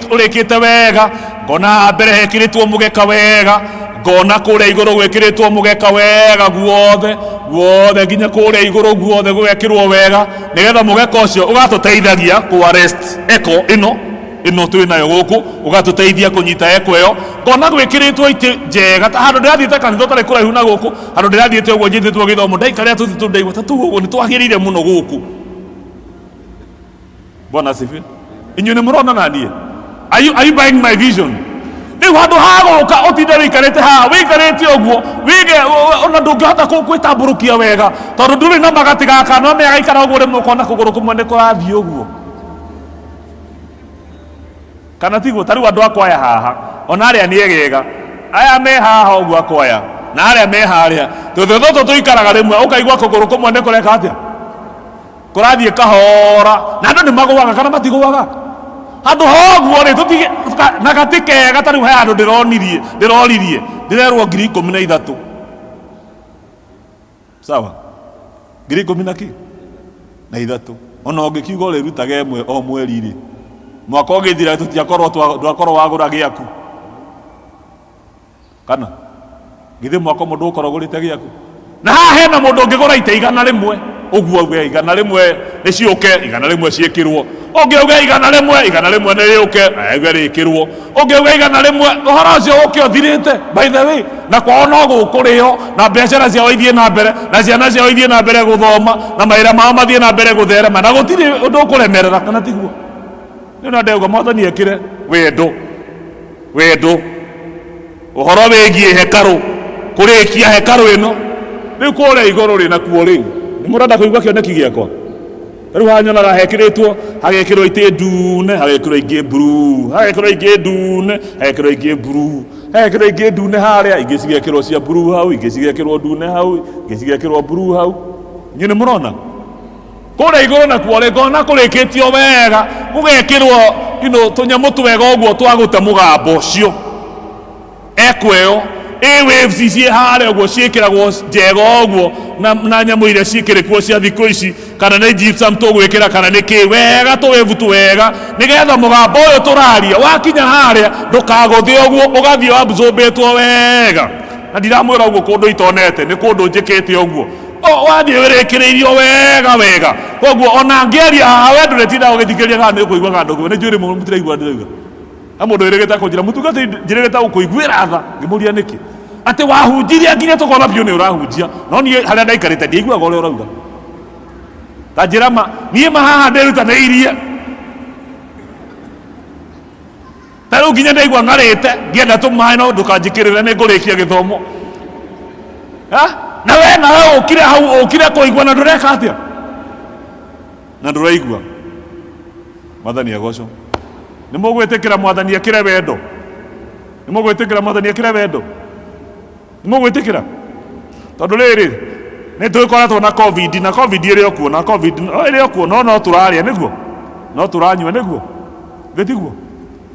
ũrĩkĩte wega, ngona haha mbere hekĩrĩtwo mũgeka wega, ngona kũrĩa igũrũ gwĩkĩrĩtwo mũgeka wega guothe, guothe nginya kũrĩa igũrũ guothe gũgekĩrwo wega, nĩgetha mũgeka ũcio ũgatũteithagia kũ arrest echo ĩno ĩno twĩ nayo gũkũ, ũgatũteithia kũnyita echo ĩyo. Ngona gwĩkĩrĩtwo itĩ njega, ta handũ ndĩrathiĩte kanitha ũtarĩ kũraihu na gũkũ, handũ ndĩrathiĩte ũguo njĩtĩtwo gĩthomo, ndaikarĩra tũtĩ tũu ndaigua ta tũu ũguo nĩtwagĩrĩire mũno gũkũ. Bwana asifiwe. Inyuĩ nĩ mũrona na niĩ? Are you buying my vision? Rĩu handũ ha gũka ũtinde wĩikarĩte haha, wĩikarĩte ũguo, wĩge, ona ndũngĩhota gwĩtambũrũkia wega, tondũ ndũrĩ na magatĩ gaka, no mĩagaikara ũguo rĩmwe ũkona kũgũrũ kũmwe nĩ kũrathiĩ ũguo. Kana tiguo? Ta rĩu andũ akwa aya haha, ona arĩa nĩ egega, aya me haha ũguo akwa aya, na arĩa me harĩa, tũtĩ tũtũ tũikaraga rĩmwe, ũkaigua kũgũrũ kũmwe nĩ kũreka atĩa? Kũrathiĩ kahora, na andũ nĩ magũaga kana matigũaga? Handũ ha ũguo rĩ, na gatĩ kega ta rĩu he handũ ndĩronirie ndĩroririe ndĩrerwo 13,000. Sawa, 13,000 ona ũngĩkiuga ũrĩrutaga ĩmwe o mweri rĩ, mwaka ũgĩthira tũtiakorwo ndwakorwo wagũra gĩaku, kana githĩ mwaka ũmwe ndũgũkorwo ũgũrĩte gĩaku? Na haha hena mũndũ ũngĩgũra ite 100 ũguo auge 100 nĩ ciũke, 100 ciĩkĩrwo, ũngĩ auge 100, 100 nĩ rĩũke, auge rĩkĩrwo, ũngĩ auge 100, ũhoro ũcio ũke ũthirĩte. By the way, na kwao no gũkũrĩo, na biacara ciao ithiĩ na mbere, na ciana ciao ithiĩ na mbere gũthoma, na mawĩra mao mathiĩ na mbere gũtherema, na gũtirĩ ũndũ ũkũremerera, kana tiguo? Nĩ ũndũ ndauga Mwathani ekĩre wendo, wendo ũhoro wĩgiĩ hekarũ, kũrĩkia hekarũ ĩno. Rĩu kũrĩa igũrũ rĩ, nakuo rĩ, nĩ mũrenda kũigua kĩoneki gĩakwa? Rĩu haha nyonaga hekĩrĩtwo, hagekĩrwo itĩ ndune, hagekĩrwo ingĩ mburuu, hagekĩrwo ingĩ ndune, hagekĩrwo ingĩ mburuu, hagekĩrwo ingĩ ndune harĩa, ingĩ cigekĩrwo cia mburuu hau, ingĩ cigekĩrwo ndune hau, ingĩ cigekĩrwo mburuu hau. Inyuĩ nĩ mũrona kũrĩa igũrũ nakuo rĩ, ngona kũrĩkĩtio wega, gũgekĩrwo tũnyamũ twega ũguo twa gũte mũgambo ũcio, echo ĩyo ĩ waves ciĩ harĩa ũguo ciĩkĩragwo njega ũguo, na nyamũ iria ciĩkĩrĩ kuo cia thikũ ici, kana nĩ gypsum tũgwĩkĩra, kana nĩ kĩ, wega tũwevu twega, nĩgetha mũgambo ũyũ tũraria wakinya harĩa ndũkagũthe ũguo, ũgathiĩ absorbĩtwo wega. Na ndiramwĩra ũguo kũndũ itonete, nĩ kũndũ njĩkĩte ũguo, wathiĩ wĩrĩkĩrĩirio wega wega. Koguo ona ngĩaria haha we ndũrĩtindaga ũgĩthikĩrĩria kana nĩ ũkũigua kana ndũkũigua. Nĩ njũĩ rĩmwe mũtiraigua ndĩroiga. Na mũndũ wĩrĩgĩte kũnjĩra mũtungatĩri, njĩrĩgĩte gũkũiguĩra tha, ngĩmũria nĩkĩ, atĩ wahunjirie nginya tũkona biũ nĩ ũrahunjia, no niĩ harĩa ndaikarĩte ndiaiguaga ũrĩa ũrauga. Ta njĩra ma, niĩ ma haha ndĩrutanĩirie, ta rĩu nginya ndaigua ng'arĩte ngĩenda tũmaĩ, no ndũkanjĩkĩrĩre, nĩ ngũrĩkia gĩthomo. Ha? Na we nawe ũkire hau, ũkire kũigua na ndũreka atĩa, na ndũraigua. Mwathani agocwo. Nĩ mũgwĩtĩkĩra Mwathani ekĩre wendo? Nĩ mũgwĩtĩkĩra Mwathani ekĩre wendo? Nĩ mũgwĩtĩkĩra? Tondũ rĩrĩ, nĩ tũgĩkoretwo na COVID, na COVID ĩrĩ o kuo, na COVID ĩrĩ o kuo, no no tũrarĩa nĩguo, no tũranyua nĩguo, gĩtiguo?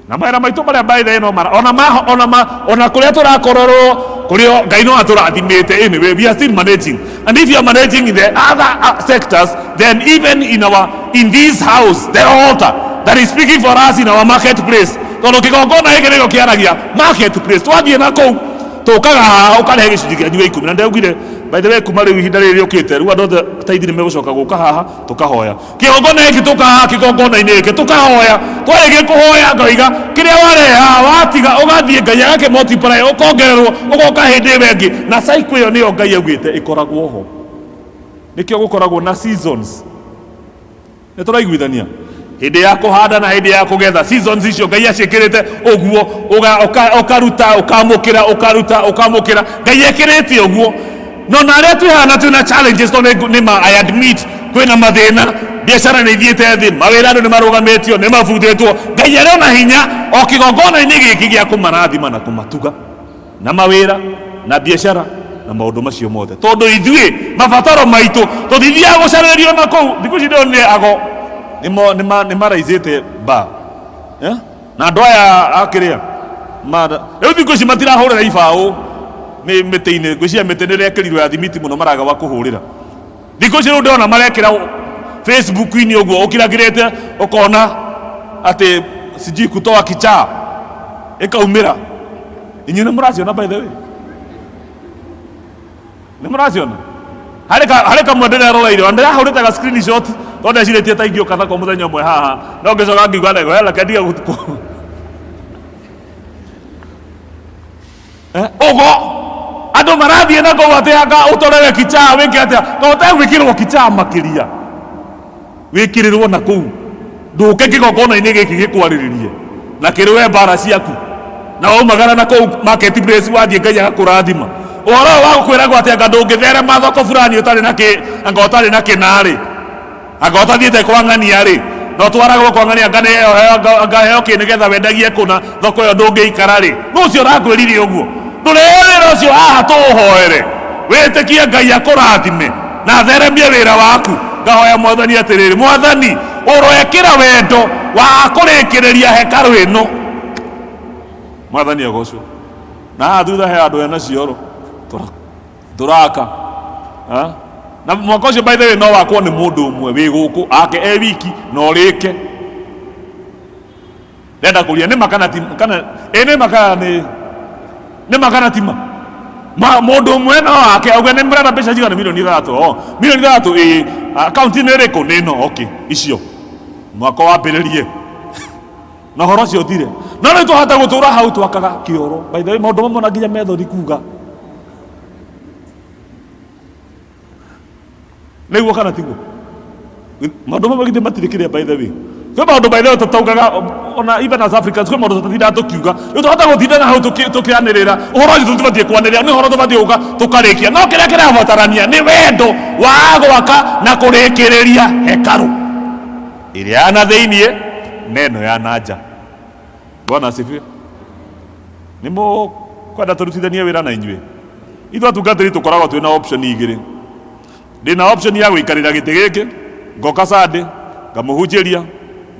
Na mawĩra maitũ marĩa by the way no mara, ona ma, ona ma, ona kũrĩa tũrakorerwo, kũrĩa Ngai no atũrathimĩte, anyway, we are still managing. And if you are managing in the other sectors, then even in this house, the altar that is speaking for us in our marketplace, tondũ kĩgongona gĩkĩ nĩkĩo kĩaragia marketplace, twathiĩ na kũu tũkaga haha ũkarehe gĩcunjĩ kĩanyu gĩa 10. Na ndaugire, by the way, kuma rĩu ihinda rĩrĩ rĩũkĩte, rĩu andũ othe taithi nĩ megũcoka gũka haha tũkahoya kĩgongona gĩkĩ, tũka haha kĩgongona-inĩ gĩkĩ tũkahoya. Twarĩkia kũhoya, ngauga kĩrĩa warehe haha watiga ũgathiĩ, Ngai agakĩ multiply, ũkongererwo, ũgoka hĩndĩ ĩyo ĩngĩ. Na cycle ĩyo nĩyo Ngai augĩte ĩkoragwo ho, nĩkĩo gũkoragwo na seasons. Nĩ tũraiguithania? Hĩndĩ ya kũhanda na hĩndĩ ya kũgetha, seasons icio Ngai aciĩkĩrĩte ũguo, ũkaruta ũkamũkĩra, ũkaruta ũkamũkĩra, Ngai ekĩrĩte ũguo. No na arĩa twĩ haha na twĩna challenges, tondũ nĩ ma, I admit kwĩna mathĩna, biacara nĩ ithiĩte thĩ, mawĩra andũ nĩ marũgamĩtio, nĩ mabutĩtwo, Ngai arĩ ona hinya o kĩgongona-inĩ gĩkĩ gĩa kũmarathima na kũmatuga na mawĩra na biacara na maũndũ macio mothe, tondũ ithuĩ mabataro maitũ tũtithiaga gũcarĩrio na kũu. Thikũ ici ndĩronire ago nĩ maraicĩte ba, eh? Na andũ aya akĩrĩa rĩu thikũ ici matirahũrĩra ibaũ mĩtĩ-inĩ, ngwĩciria mĩtĩ nĩ ĩrekĩrirwo ya thimiti mũno, maraga gwa kũhũrĩra. Thikũ ici rĩu ndĩrona marekĩra Facebook-inĩ ũguo, ũkiragĩrĩte ũkona atĩ sijui kutoa kichaa ĩkaumĩra. Inyuĩ nĩ mũraciona? By the way, nĩ mũraciona? Harĩ kamwe ndĩreroreire, ona ndĩrahũrĩte ga screenshot tondũ ndecirĩtie ta ingĩũka nako mũthenya ũmwe haha, no ngĩcoka ngiuga nego reke ndige gũtukũ. Ũgo andũ marathiĩ na kũu atĩ anga ũtorewe kichaa wĩke atĩa, tondũ ũtegwĩkĩrwo kichaa makĩria wĩkĩrĩrwo na kũu, ndũke kĩgongona-inĩ gĩkĩ gĩkwarĩrĩrie na kĩrũe mbara ciaku, na waumagara na kũu marketplace wathiĩ, Ngai agakũrathima. Ũhoro ũyũ wa gũkwĩragwo atĩ anga ndũngĩtherema thoko fulani ũtarĩ na kĩ, anga ũtarĩ na kĩnarĩ, anga ũtathiĩte kwa ng'ania rĩ, na ũtwaragwo kwa ng'ania, anga nĩheo, anga heo kĩ nĩgetha wendagie kũna thoko ĩyo ndũngĩikara rĩ, nũ ũcio ũrakwĩrire ũguo? Ndũrehe wĩra ũcio haha tũũhoere, wĩtĩkie Ngai akũrathime na atheremie wĩra waku. Ngahoya Mwathani atĩrĩrĩ, Mwathani ũroekĩra wendo wa kũrĩkĩrĩria hekarũ ĩno. Mwathani agocwo. Na haha thutha he andũ ena cioro tũraka. Ha? Na mwaka ũcio by the way no wakwo nĩ mũndũ ũmwe wĩ gũkũ ake e wiki na ũrĩke. Ndenda kũria nĩ ma kana ti kana ĩ nĩ ma kana nĩ nĩ ma kana ti ma? Ma mũndũ ũmwe no ake auge nĩ mũrenda mbeca cigana milioni ithathatũ. Oh, milioni ithathatũ ĩ akaunti nĩ ĩrĩkũ? Nĩ ĩno. Okay, icio. Mwaka wambĩrĩrie. Na ũhoro ũcio ũthire. No rĩu twahota gũtũra hau twakaga kĩoro. By the way maũndũ mamwe na nginya methori kuga. Nĩguo kana tiguo? Maũndũ mamwe githĩ matirĩ kĩrĩa by the way. Kwĩ maũndũ by the way tũtaugaga ona even as Africans kwĩ maũndũ tũtatindaga tũkiuga. Rĩu twahota gũtinda na hau tũkĩanĩrĩra ũhoro ũcio tũtibatiĩ kwanĩrĩra nĩ ũhoro tũbatiĩ gũka tũkarĩkia. No kĩrĩa kĩrabatarania nĩ wendo wa gwaka na kũrĩkĩrĩria hekarũ ĩrĩa ya na thĩiniĩ na ĩno ya na nja. Bwana asifiwe. Nĩ mũkwenda tũrutithanie wĩra na inyuĩ? Ithuĩ atungatĩri tũkoragwo twĩna option igĩrĩ. Ndĩna option ya gũikarĩra gĩtĩ gĩkĩ, ngoka Sunday, ngamũhunjĩria,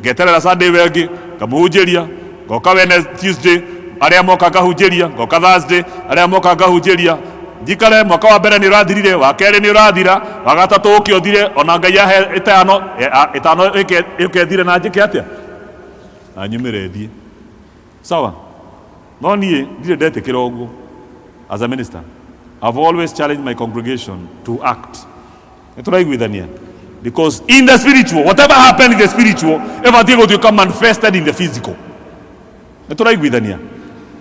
ngeterera Sunday ĩyo ĩngĩ, ngamũhunjĩria, ngoka Wednesday, Tuesday, arĩa moka ngahunjĩria, ngoka Thursday, arĩa moka ngahunjĩria, njikare mwaka wa mbere nĩ ũrathirire, wa kerĩ nĩ ũrathira, wa gatatũ ũke ũthire, ona Ngai ahe ĩtano, ĩtano ĩke ĩthire na njĩke atĩa? Na nyumĩre thiĩ. Sawa? No niĩ ndirĩ ndetĩkĩra ũguo. As a minister, I've always challenged my congregation to act. Nĩ tũraiguithania? Because in the spiritual, whatever happened in the spiritual, ĩbatiĩ gũtuĩka manifested in the physical. Nĩ tũraiguithania?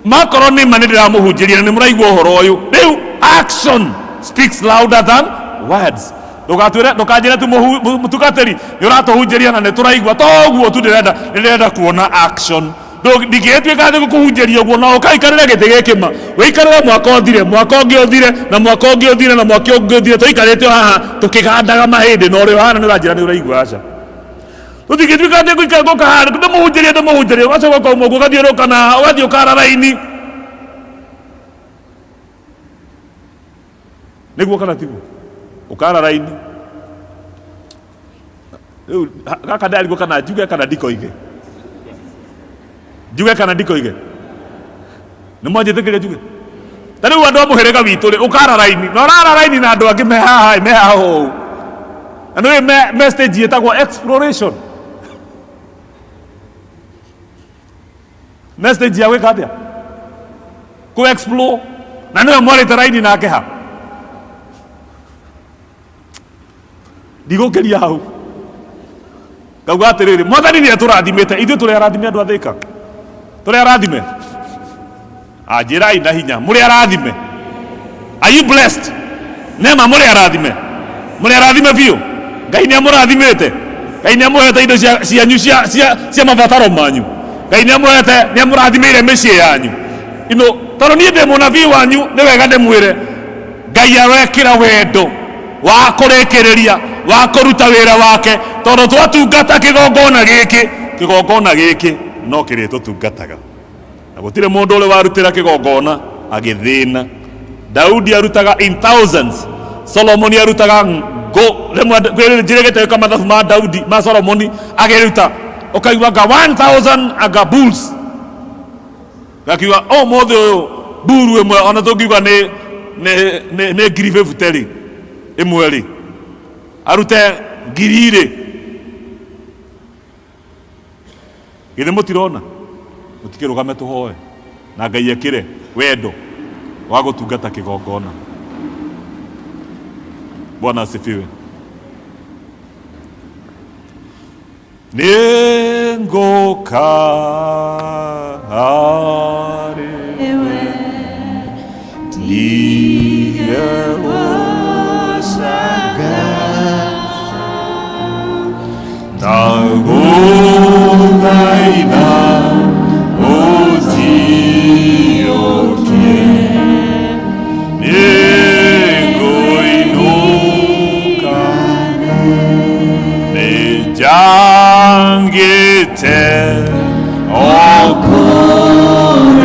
Makorwo nĩ ma nĩ ndĩramũhunjĩria na nĩ mũraigua ũhoro ũyũ, rĩu action speaks louder than words. Ndũgatwĩre, ndũkanjĩre tu mũtungatĩri nĩ ũratũhunjĩria na nĩ tũraigua. To ũguo tu ndĩrenda, nĩ ndĩrenda kuona action. Ndingĩgĩtuĩka atĩ gũkũhunjĩria ũguo na ũkaikarĩre gĩtĩ gĩkĩ ma wĩikarĩre mwaka ũthire, mwaka ũngĩ ũthire, na mwaka ũngĩ ũthire, na mwaka ũngĩ ũthire, tũikarĩte o haha tũkĩgandaga mahĩndĩ na ũrĩ o haha na nĩ ũranjĩra nĩ ũraigua. Aca, tũtingĩtuĩka atĩ gũikara gũka haha ndĩmũhunjĩrie, ndĩmũhunjĩrie, ũgacoka ũkauma ũguo ũgathiũrũrũka na haha ũgathiĩ ũkara raini. Nĩguo kana tiguo? Ũkara raini. Rĩu gaka ndarigwo kana njuge kana ndikoige. Njuge kana ndikoige. Nĩ mwanjĩtĩkĩria njuge? Ta rĩu andũ a mũhĩrĩga witũ rĩ, ũkara raini. Na ũrara raini na andũ angĩ me haha, me haha ũũ. Na nĩ me stage ĩtagwo exploration. Me stage ya gwĩka atĩa? Kũ explore. Na nĩwe mwarĩte raini nake ha. Ndigũkĩria hau. Ngauga atĩrĩrĩ, Mwathani nĩ atũrathimĩte, ithuĩ tũrĩ arathime andũ a Thĩka. Tũrĩ arathime. Anjĩrai na hinya, mũrĩ arathime. Are you blessed? Nema mũrĩ arathime. Mũrĩ arathime biũ. Ngai nĩ amũrathimĩte. Ngai nĩ amũhete indo cianyu cia mabataro manyu. Ngai nĩ amũhete, nĩ amũrathimĩire mĩciĩ yanyu. Ino, tondũ niĩ ndĩ mũnabii wanyu, nĩ wega ndĩmwĩre, Ngai arekĩra wendo wa kũrĩkĩrĩria, wa kũruta wĩra wake, tondũ twatungata kĩgongona gĩkĩ, kĩgongona gĩkĩ no kĩrĩtũtungataga. Na gũtirĩ mũndũ ũrĩ warutĩra kĩgongona agĩthĩna. Daudi arutaga in thousands, Solomoni arutaga ngũ, rĩmwe kwĩ njĩrĩgĩte gwĩka mathabu ma Daudi, ma Solomoni agĩruta, ũkaigua anga 1000 anga bulls. Gakiuga ũmũthĩ ũyũ mburu ĩmwe ona tũngiuga nĩ ngiri fifty rĩ, ĩmwe rĩ, arute ngiri rĩ. Githĩ mũtirona? Mũtikĩrũgame tũhoe na Ngai ekĩre wendo wa gũtungata kĩgongona. Bwana asifiwe. Nĩngũka harĩ we ndige gũcanga ndagũthaitha ũnjiyũkie nĩngũinũka nĩnjangĩte o kũrĩa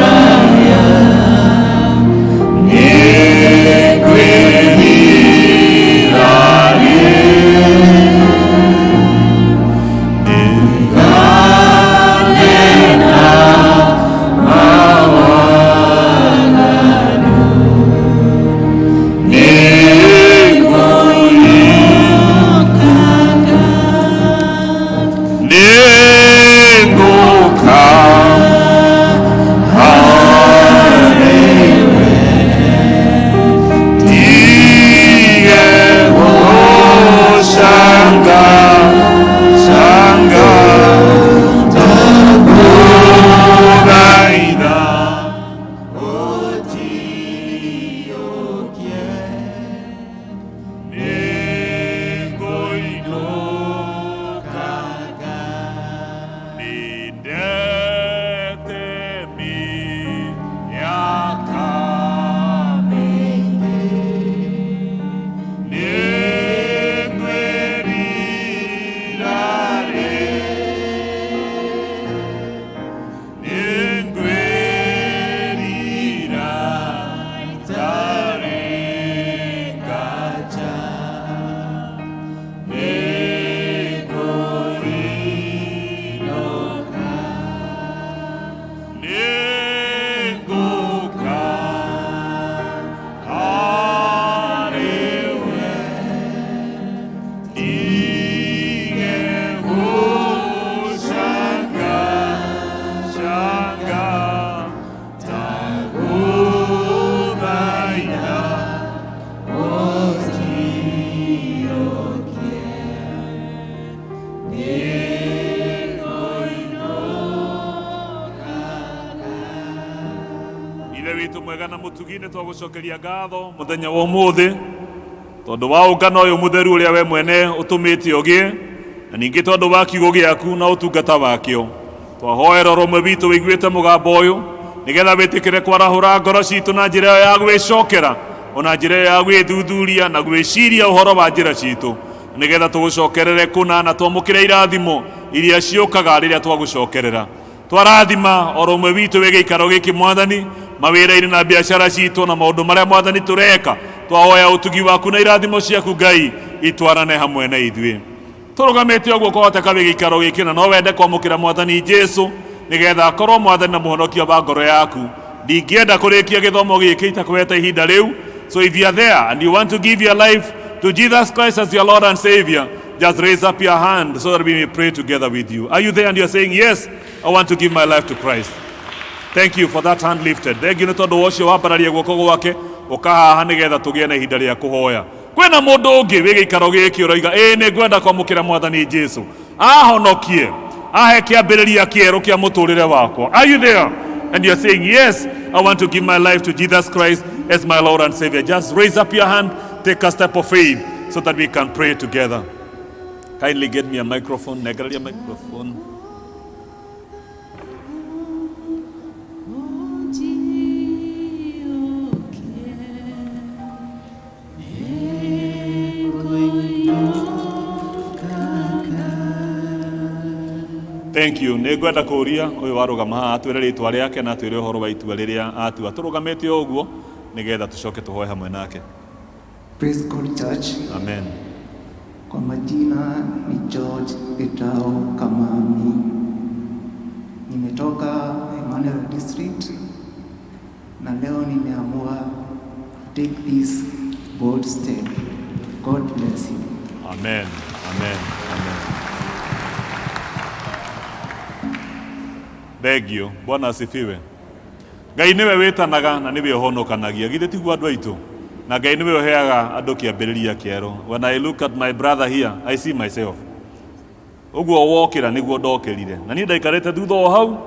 Ithe witũ mwega na mũtugi nĩ twagũcokeria ngatho mũthenya wa ũmũthĩ tondũ wa ũngano ũyũ mũtheru ũrĩa we mwene ũtũmĩte ũgĩe na ningĩ tondũ wa kiugo gĩaku na ũtungata wakĩo. Twahoera ũrũmwe witũ wĩiguĩte mũgambo ũyũ nĩgetha wĩtĩkĩre kwarahũra ngoro citũ na njĩra ĩyo ya gwĩcokera ona njĩra ĩyo ya gwĩthuthuria na gwĩciria ũhoro wa njĩra citũ nĩgetha tũgũcokerere kũna na twamũkĩre irathimo iria ciũkaga rĩrĩa twagũcokerera. Twarathima oro ũmwe witũ wĩ gĩikaro gĩkĩ Mwathani, mawĩra-inĩ na biacara citũ na maũndũ marĩa Mwathani tũreka. Twahoya ũtugi waku na irathimo ciaku Ngai itwarane hamwe na ithuĩ. Tũrũgamĩte ũguo kwahoteka wĩ gĩikaro gĩkĩ na no wende kwamũkĩra Mwathani Jesu nĩgetha akorwo Mwathani na mũhonokia wa ngoro yaku. Ndingĩenda kũrĩkia gĩthomo gĩkĩ itakũhete ihinda rĩu. So if you are there and you want to give your life to Jesus Christ as your Lord and Savior, just raise up your hand so that we may pray together with you. Are you there and you are saying, yes, I want to give my life to Christ? Thank you for that hand lifted. Thank you nĩ tondũ wa ũcio wambararia guoko gwake ũkahaha nĩgetha tũgĩe na ihinda rĩa kũhoya. Kwĩna mũndũ ũngĩ wĩ gĩikaro gĩkĩ ũroiga ĩĩ nĩ ngwenda kwamũkĩra Mwathani Jesu ahonokie ahe kĩambĩrĩria kĩerũ kĩa mũtũrĩre wakwa. Are you there? And you are saying, yes, I want to give my life to Jesus Christ as my Lord and Savior. Just raise up your hand, take a step of faith so that we can pray together. Kindly get me a microphone. Negereria microphone. Thank you. Nĩ ngwenda kũũria ũyũ warũgama haha atwĩre rĩtwa rĩake na atwĩre ũhoro wa itua rĩrĩa atua. Tũrũgamĩte o ũguo nĩgetha tũcoke tũhoe hamwe nake. Praise God Church. Amen. Kwa majina ni George Gitau Kamami. Nimetoka Emmanuel District na leo nimeamua to take this bold step. God bless you. Amen. Amen. Amen. Thank you. Bwana asifiwe. Ngai nĩwe wĩtanaga na nĩwe ũhonokanagia. Githĩ tiguo andũ aitũ? Na Ngai nĩwe ũheaga andũ kĩambĩrĩria kĩerũ. When I look at my brother here, I see myself. Ũguo wokĩra nĩguo ndokĩrire. Na niĩ ndaikarĩte thutha o hau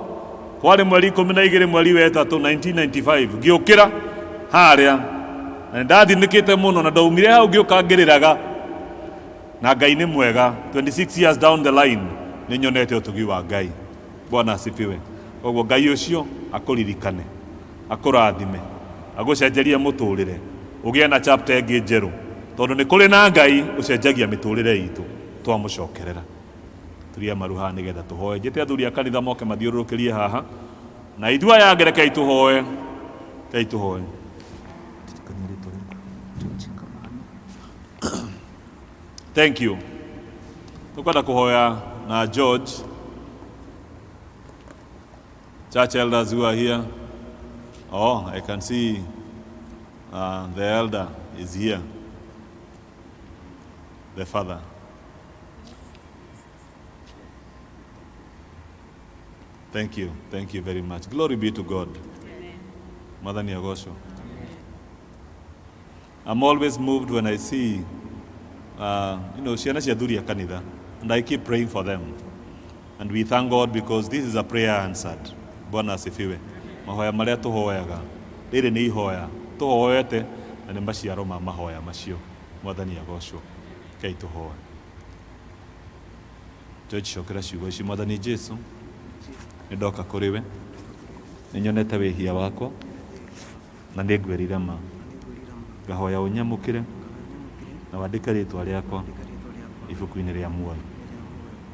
kwarĩ mweri 12 mweri wa ĩtatũ 1995 ngĩũkĩra harĩa na nĩndathinĩkĩte mũno na ndaumire hau ngĩũka ngĩrĩraga na Ngai nĩ mwega. 26 years down the line nĩ nyonete ũtugi wa Ngai. Bwana asifiwe. Koguo Ngai ũcio akũririkane, akũrathime, agũcenjerie mũtũrĩre, ũgĩe na chapter ĩngĩ njerũ, tondũ nĩ kũrĩ na Ngai ũcenjagia mĩtũrĩre itũ twamũcokerera. Turia maru haha nĩgetha tũhoe. Njĩte athuri a kanitha moke mathiũrũrũkĩrie haha na ithuĩ aya angĩ rekei tũhoe. Rekei tũhoe. Thank you. Tũkwenda kũhoya na George. Church elders who are here. Oh, I can see the elder is here. The father. Thank you. Thank you very much. Glory be to God. Mwathani agocwo. I'm always moved when I see, ciana cia athuri a kanitha, and I keep praying for them. And we thank God because this is a prayer answered. Bwana asifiwe. Mahoya marĩa tũhoyaga, rĩrĩ nĩ ihoya tũhoete na nĩ maciaro ma mahoya macio. Mwathani agocwo. Rekei tũhoe. George, cokera ciugo ici. Mwathani Jesu, nĩ ndoka kũrĩ we, nĩ nyonete wĩhia wakwa na nĩ ngwĩrira ma. Ngahoya ũnyamũkĩre na wandĩke rĩtwa rĩakwa ibuku-inĩ rĩa muoyo.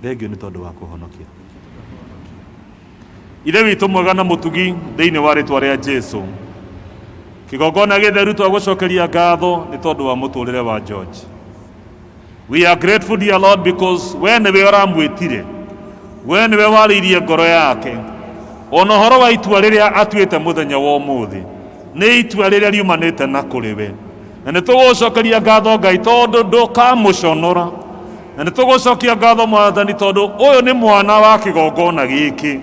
Thengiũ nĩ tondũ wa kũhonokia. Ithe witũ mwega na mũtugi, thĩinĩ wa rĩtwa rĩa Jesu, kĩgongona gĩtheru twagũcokeria ngatho nĩ tondũ wa mũtũrĩre wa George. We are grateful, dear Lord, because we nĩwe ũramwĩtire, we nĩwe warĩirie ngoro yake ona ũhoro wa itua rĩrĩa atuĩte mũthenya wa ũmũthĩ nĩ itua rĩrĩa riumanĩte na kũrĩ we, na nĩ tũgũcokeria ngatho Ngai tondũ ndũkamũconora, na nĩ tũgũcokia ngatho Mwathani tondũ ũyũ nĩ mwana wa kĩgongona gĩkĩ.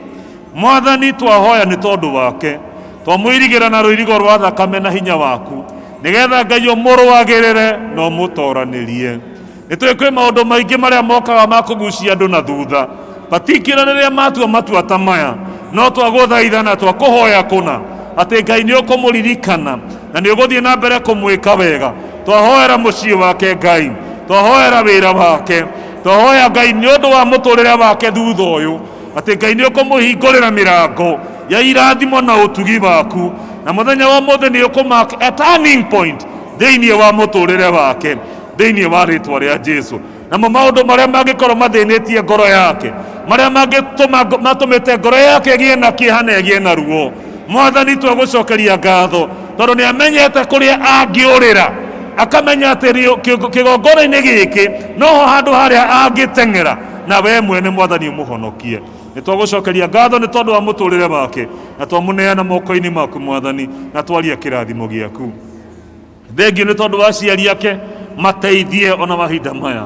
Mwathani, twahoya nĩ tondũ wake, twamũirigĩra na rũirigo rwa thakame na hinya waku, nĩgetha Ngai ũmũrũagĩrĩre na ũmũtoranĩrie. Nĩ tũĩ kwĩ maũndũ maingĩ marĩa mokaga ma kũgucia andũ na thutha, particular rĩrĩa matua matua ta maya, no twagũthaitha na twakũhoya kũna Atĩ Ngai nĩ ũkũmũririkana na nĩ ũgũthiĩ na mbere kũmwĩka wega. Twahoera mũciĩ wake Ngai, twahoera wĩra wake, twahoya Ngai nĩ ũndũ wa mũtũrĩre wake thutha ũyũ, atĩ Ngai nĩ ũkũmũhingũrĩra mĩrango ya irathimo na ũtugi waku, na mũthenya wa ũmũthĩ nĩ ũkũmark a turning point thĩinĩ wa mũtũrĩre wake, thĩinĩ wa rĩtwa rĩa Jesu. Namo maũndũ marĩa mangĩkorwo mathĩnĩtie ngoro yake, marĩa mangĩtũma matũmĩte ngoro yake ĩgĩe na kĩeha na ĩgĩe na ruo, Mwathani twagũcokeria ngatho tondũ nĩ amenyete kũrĩa angĩũrĩra, akamenya atĩ kĩgongona-inĩ gĩkĩ noho handũ harĩa angĩteng'era, na we mwene Mwathani ũmũhonokie. Nĩ twagũcokeria ngatho nĩ tondũ wa mũtũrĩre wake, na twamũneana moko-inĩ maku Mwathani, na twaria kĩrathimo gĩaku. Thengio nĩ tondũ wa aciari ake, mateithie ona mahinda maya.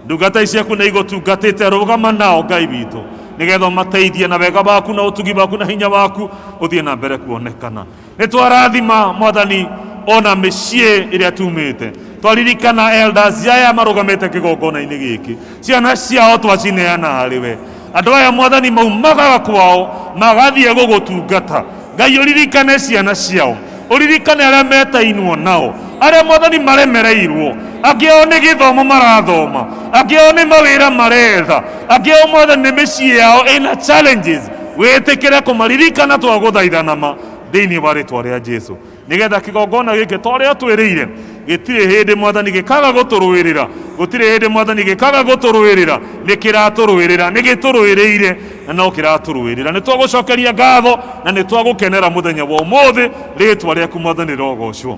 Ndungata ici ciaku nĩ igũtungatĩte, rũgama nao Ngai witũ, nĩgetha ũmateithie na wega waku na ũtugi waku na hinya waku ũthiĩ na mbere kuonekana. Nĩ twarathima Mwathani ona mĩciĩ ĩrĩa tumĩte, twaririkana elders aya marũgamĩte kĩgongona-inĩ gĩkĩ, ciana ciao twacineana harĩ we. Andũ aya Mwathani maumaga kwao magathiĩ gũgũtungata. Ngai ũririkane ciana ciao, ũririkane arĩa metainwo nao, arĩa Mwathani maremereirwo, angĩ ao nĩ gĩthomo marathoma, angĩ ao nĩ mawĩra maretha, angĩ ao Mwathani nĩ mĩciĩ yao ĩna challenges. Wĩtĩkĩre kũmaririkana, twagũthaitha nama thĩinĩ wa rĩtwa rĩa Jesu, nĩgetha kĩgongona gĩkĩ ta ũrĩa twĩrĩire gĩtirĩ hĩndĩ Mwathani gĩkaga gũtũrũĩrĩra, gũtirĩ hĩndĩ Mwathani gĩkaga gũtũrũĩrĩra, nĩ kĩratũrũĩrĩra, nĩ gĩtũrũĩrĩire na no kĩratũrũĩrĩra. Nĩ twagũcokeria ngatho na nĩ twagũkenera mũthenya wa ũmũthĩ, rĩtwa rĩaku Mwathani rĩrogocwo.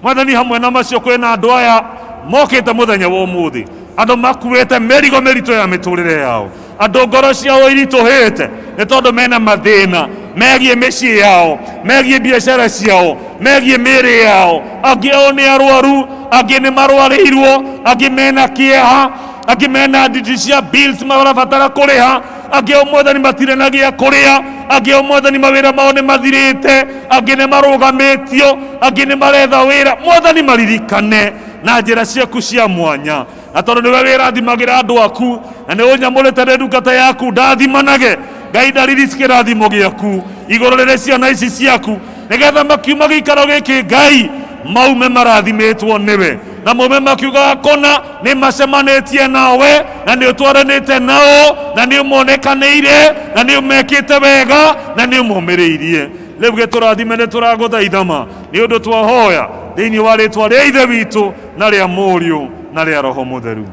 Mwathani, hamwe na macio kwĩna andũ aya mokĩte mũthenya wa ũmũthĩ, andũ makuĩte mĩrigo mĩritũ ya mĩtũrĩre yao, andũ ngoro ciao iritũhĩte nĩ tondũ mena mathĩna megiĩ mĩciĩ yao, megiĩ biacara ciao, megiĩ mĩĩrĩ yao. Angĩ ao nĩ arwaru, angĩ nĩ marwarĩirwo, angĩ mena kĩeha, angĩ mena nditi cia bills marabatara kũrĩha, angĩ ao Mwathani matirĩ na gĩa kũrĩa, angĩ ao Mwathani mawĩra mao nĩ mathirĩte, angĩ nĩ marũgamĩtio, angĩ nĩ maretha wĩra. Mwathani maririkane na njĩra ciaku cia mwanya, na tondũ nĩwe wĩrathimagĩra andũ aku na nĩ ũnyamũrĩte nĩ ndungata yaku, ndathimanage Ngai ndaririci kĩrathimo gĩaku igũrũ rĩrĩ ciana ici ciaku, nĩgetha makiuma gĩikaro gĩkĩ Ngai maume marathimĩtwo nĩwe, na maume makiugaga kũna nĩ macemanĩtie nawe, na nĩ ũtwaranĩte nao, na nĩ ũmonekanĩire, na nĩ ũmekĩte wega, na nĩ ũmomĩrĩirie. Rĩu gĩtũrathime, nĩ tũragũthaitha nĩ ũndũ twahoya thĩinĩ wa rĩtwa rĩa Ithe witũ na rĩa Mũriũ na rĩa Roho Mũtheru.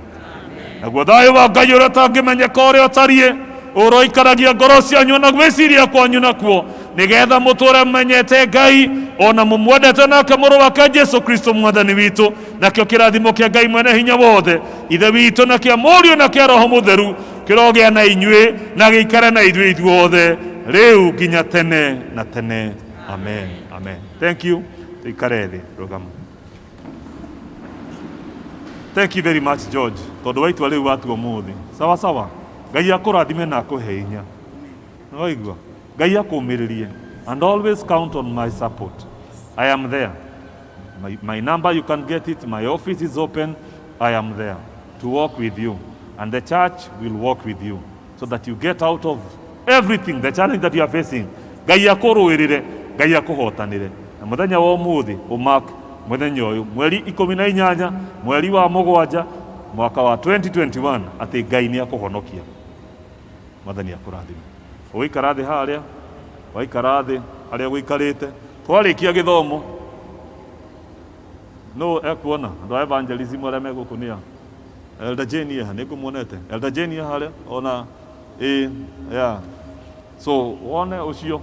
Naguo thayũ wa Ngai ũrĩa ũtangĩmenyeka ũrĩa ũtariĩ ũroikaragia ngoro cianyu na gwĩciria kwanyu nakuo, nĩgetha mũtũre menyete Ngai ona mũmwendete nake mũrũ wake Jesu Kristo Mwathani witũ. Nakĩo kĩrathimo kĩa Ngai mwene hinya wothe, Ithe witũ, na kĩa Mũriũ na kĩa Roho Mũtheru kĩrogĩa na inyuĩ na gĩikare na ithuĩ ithuothe rĩu nginya tene na tene. Amen, amen. Thank you. Tuikare thĩ, rũgama. Thank you very much George, tondũ wa itua rĩu watua ũmũthĩ. Sawa sawa. Ngai akũrathime na akũhe hinya. Nĩwaigua? Ngai akũmĩrĩrie. And always count on my support. I am there. My number, you can get it. My office is open. I am there to walk with you. And the church will walk with you so that you get out of everything, the challenge that you are facing. Ngai akũrũĩrĩre, Ngai akũhotanĩre. Na mũthenya wa ũmũthĩ ũmark mũthenya ũyũ, mweri 18, mweri wa 7, mwaka wa 2021, atĩ Ngai nĩ akũhonokia. Mwathani akũrathime. Ũgũikara thĩ harĩa, waikara thĩ harĩa ũgũikarĩte, twarĩkia gĩthomo, no ekuona andũ a evangelism arĩa me gũkũ nĩ a Elder Jane eha, nĩ ngũmuonete Elder Jane eha harĩa ona ĩ yeah. So wone ũcio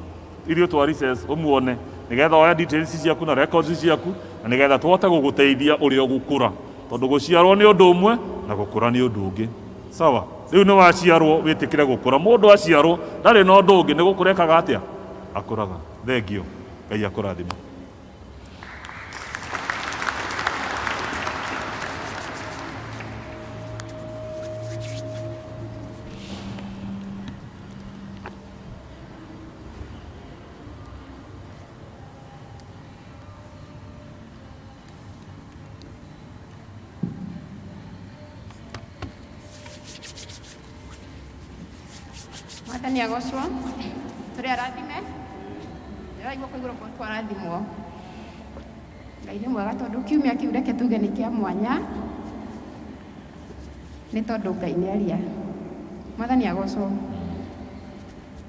irio twa recess ũmuone nĩgetha oe details ciaku na records ciaku na nĩgetha tũhote gũgũteithia ũrĩa ũgũkũra, tondũ gũciarwo nĩ ũndũ ũmwe na gũkũra nĩ ũndũ ũngĩ. Sawa, rĩu nĩ waciarwo wĩtĩkĩre gũkũra. Mũndũ aciarwo ndarĩ na ũndũ ũngĩ, nĩ gũkũra ekaga atĩa? Akũraga. Thengio, Ngai akũrathime. Mwathani agocwo, tũrĩ arathime. Ĩkĩrai guoko igũrũ kwa twarathimwo. Ngai nĩ mwega tondũ kiumia kĩu reke tuge nĩ kĩa mwanya nĩ tondũ Ngai nĩ aria. Mwathani agocwo.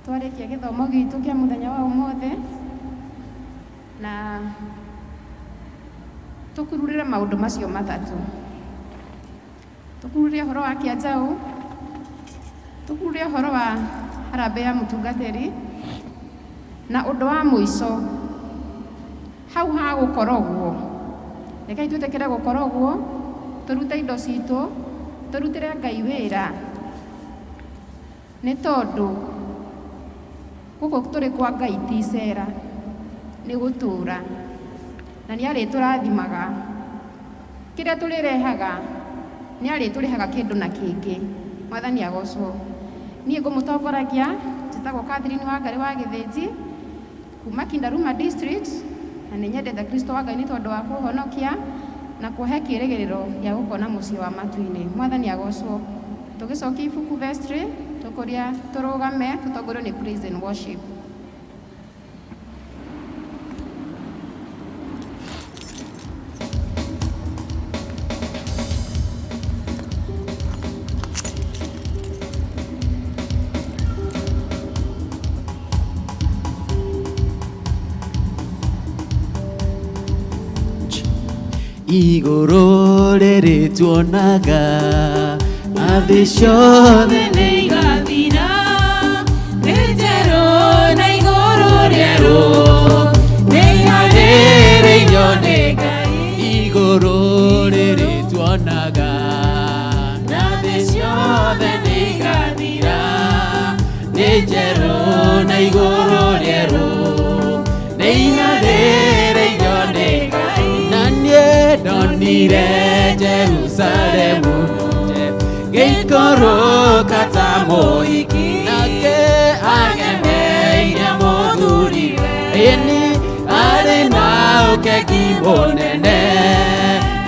Twarĩkia gĩthomo gitũ kĩa mũthenya wa ũmũthĩ na tũkururĩre maũndũ macio matatũ. Tũkururĩre ũhoro wa kĩanjaũ, tũkururĩre ũhoro wa harambee ya mũtungatĩri, na ũndũ wa mũico hau ha gũkorogwo. Rekei twĩtĩkĩre gũkorogwo, tũrute indo citũ, tũrutĩre Ngai wĩra, nĩ tondũ gũkũ tũrĩ kwa Ngai ti icera, nĩ gũtũũra, na nĩ arĩtũrathimaga. Kĩrĩa tũrĩrehaga nĩ arĩtũrĩhaga kĩndũ na kĩngĩ. Mwathani agocwo. Niĩ ngũmũtongoragia njĩtagwo Catherine Wangari wa Gĩthĩnji kuma Kindaruma District, na nĩ nyendete Kristo wa Ngai nĩ tondũ wa kũhonokia na kũhe kĩrĩgĩrĩro gĩa gũkona mũciĩ wa matu-inĩ. Mwathani agocwo. Tũgĩcokia ibuku vestry, tũkũria tũrũgame tũtongorio nĩ praise and worship. Igũrũ rĩrĩ tuonaga na thĩ ciothe nĩ igathira, thĩ njerũ na igũrũ rĩerũ nĩ iharĩrĩirio nĩ Ngai. Igũrũ rĩrĩ tuonaga na thĩ ciothe nĩ igathira, thĩ njerũ na igũrũ rĩerũ nĩ iharĩrĩirio nĩ Ngai. Na niĩ ndonire Jerusalemu gĩikũrũka ta mũhiki, nake agemeire mũthuriwe, ĩni arĩ na ũkegi mũnene.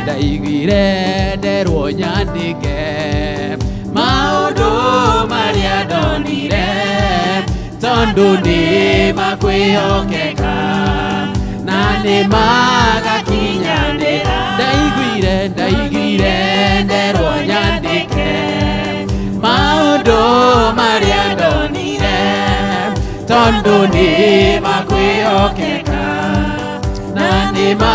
Ndaiguire nderwo nyandĩke maũndũ marĩa ndonire, tondũ nĩ makwĩhokeka na nĩ magakinyanĩra. Ndaiguire ndaiguire nderwo nyandĩke maũndũ marĩa ndonire, tondũ nĩ makwĩhokeka na nĩ ma.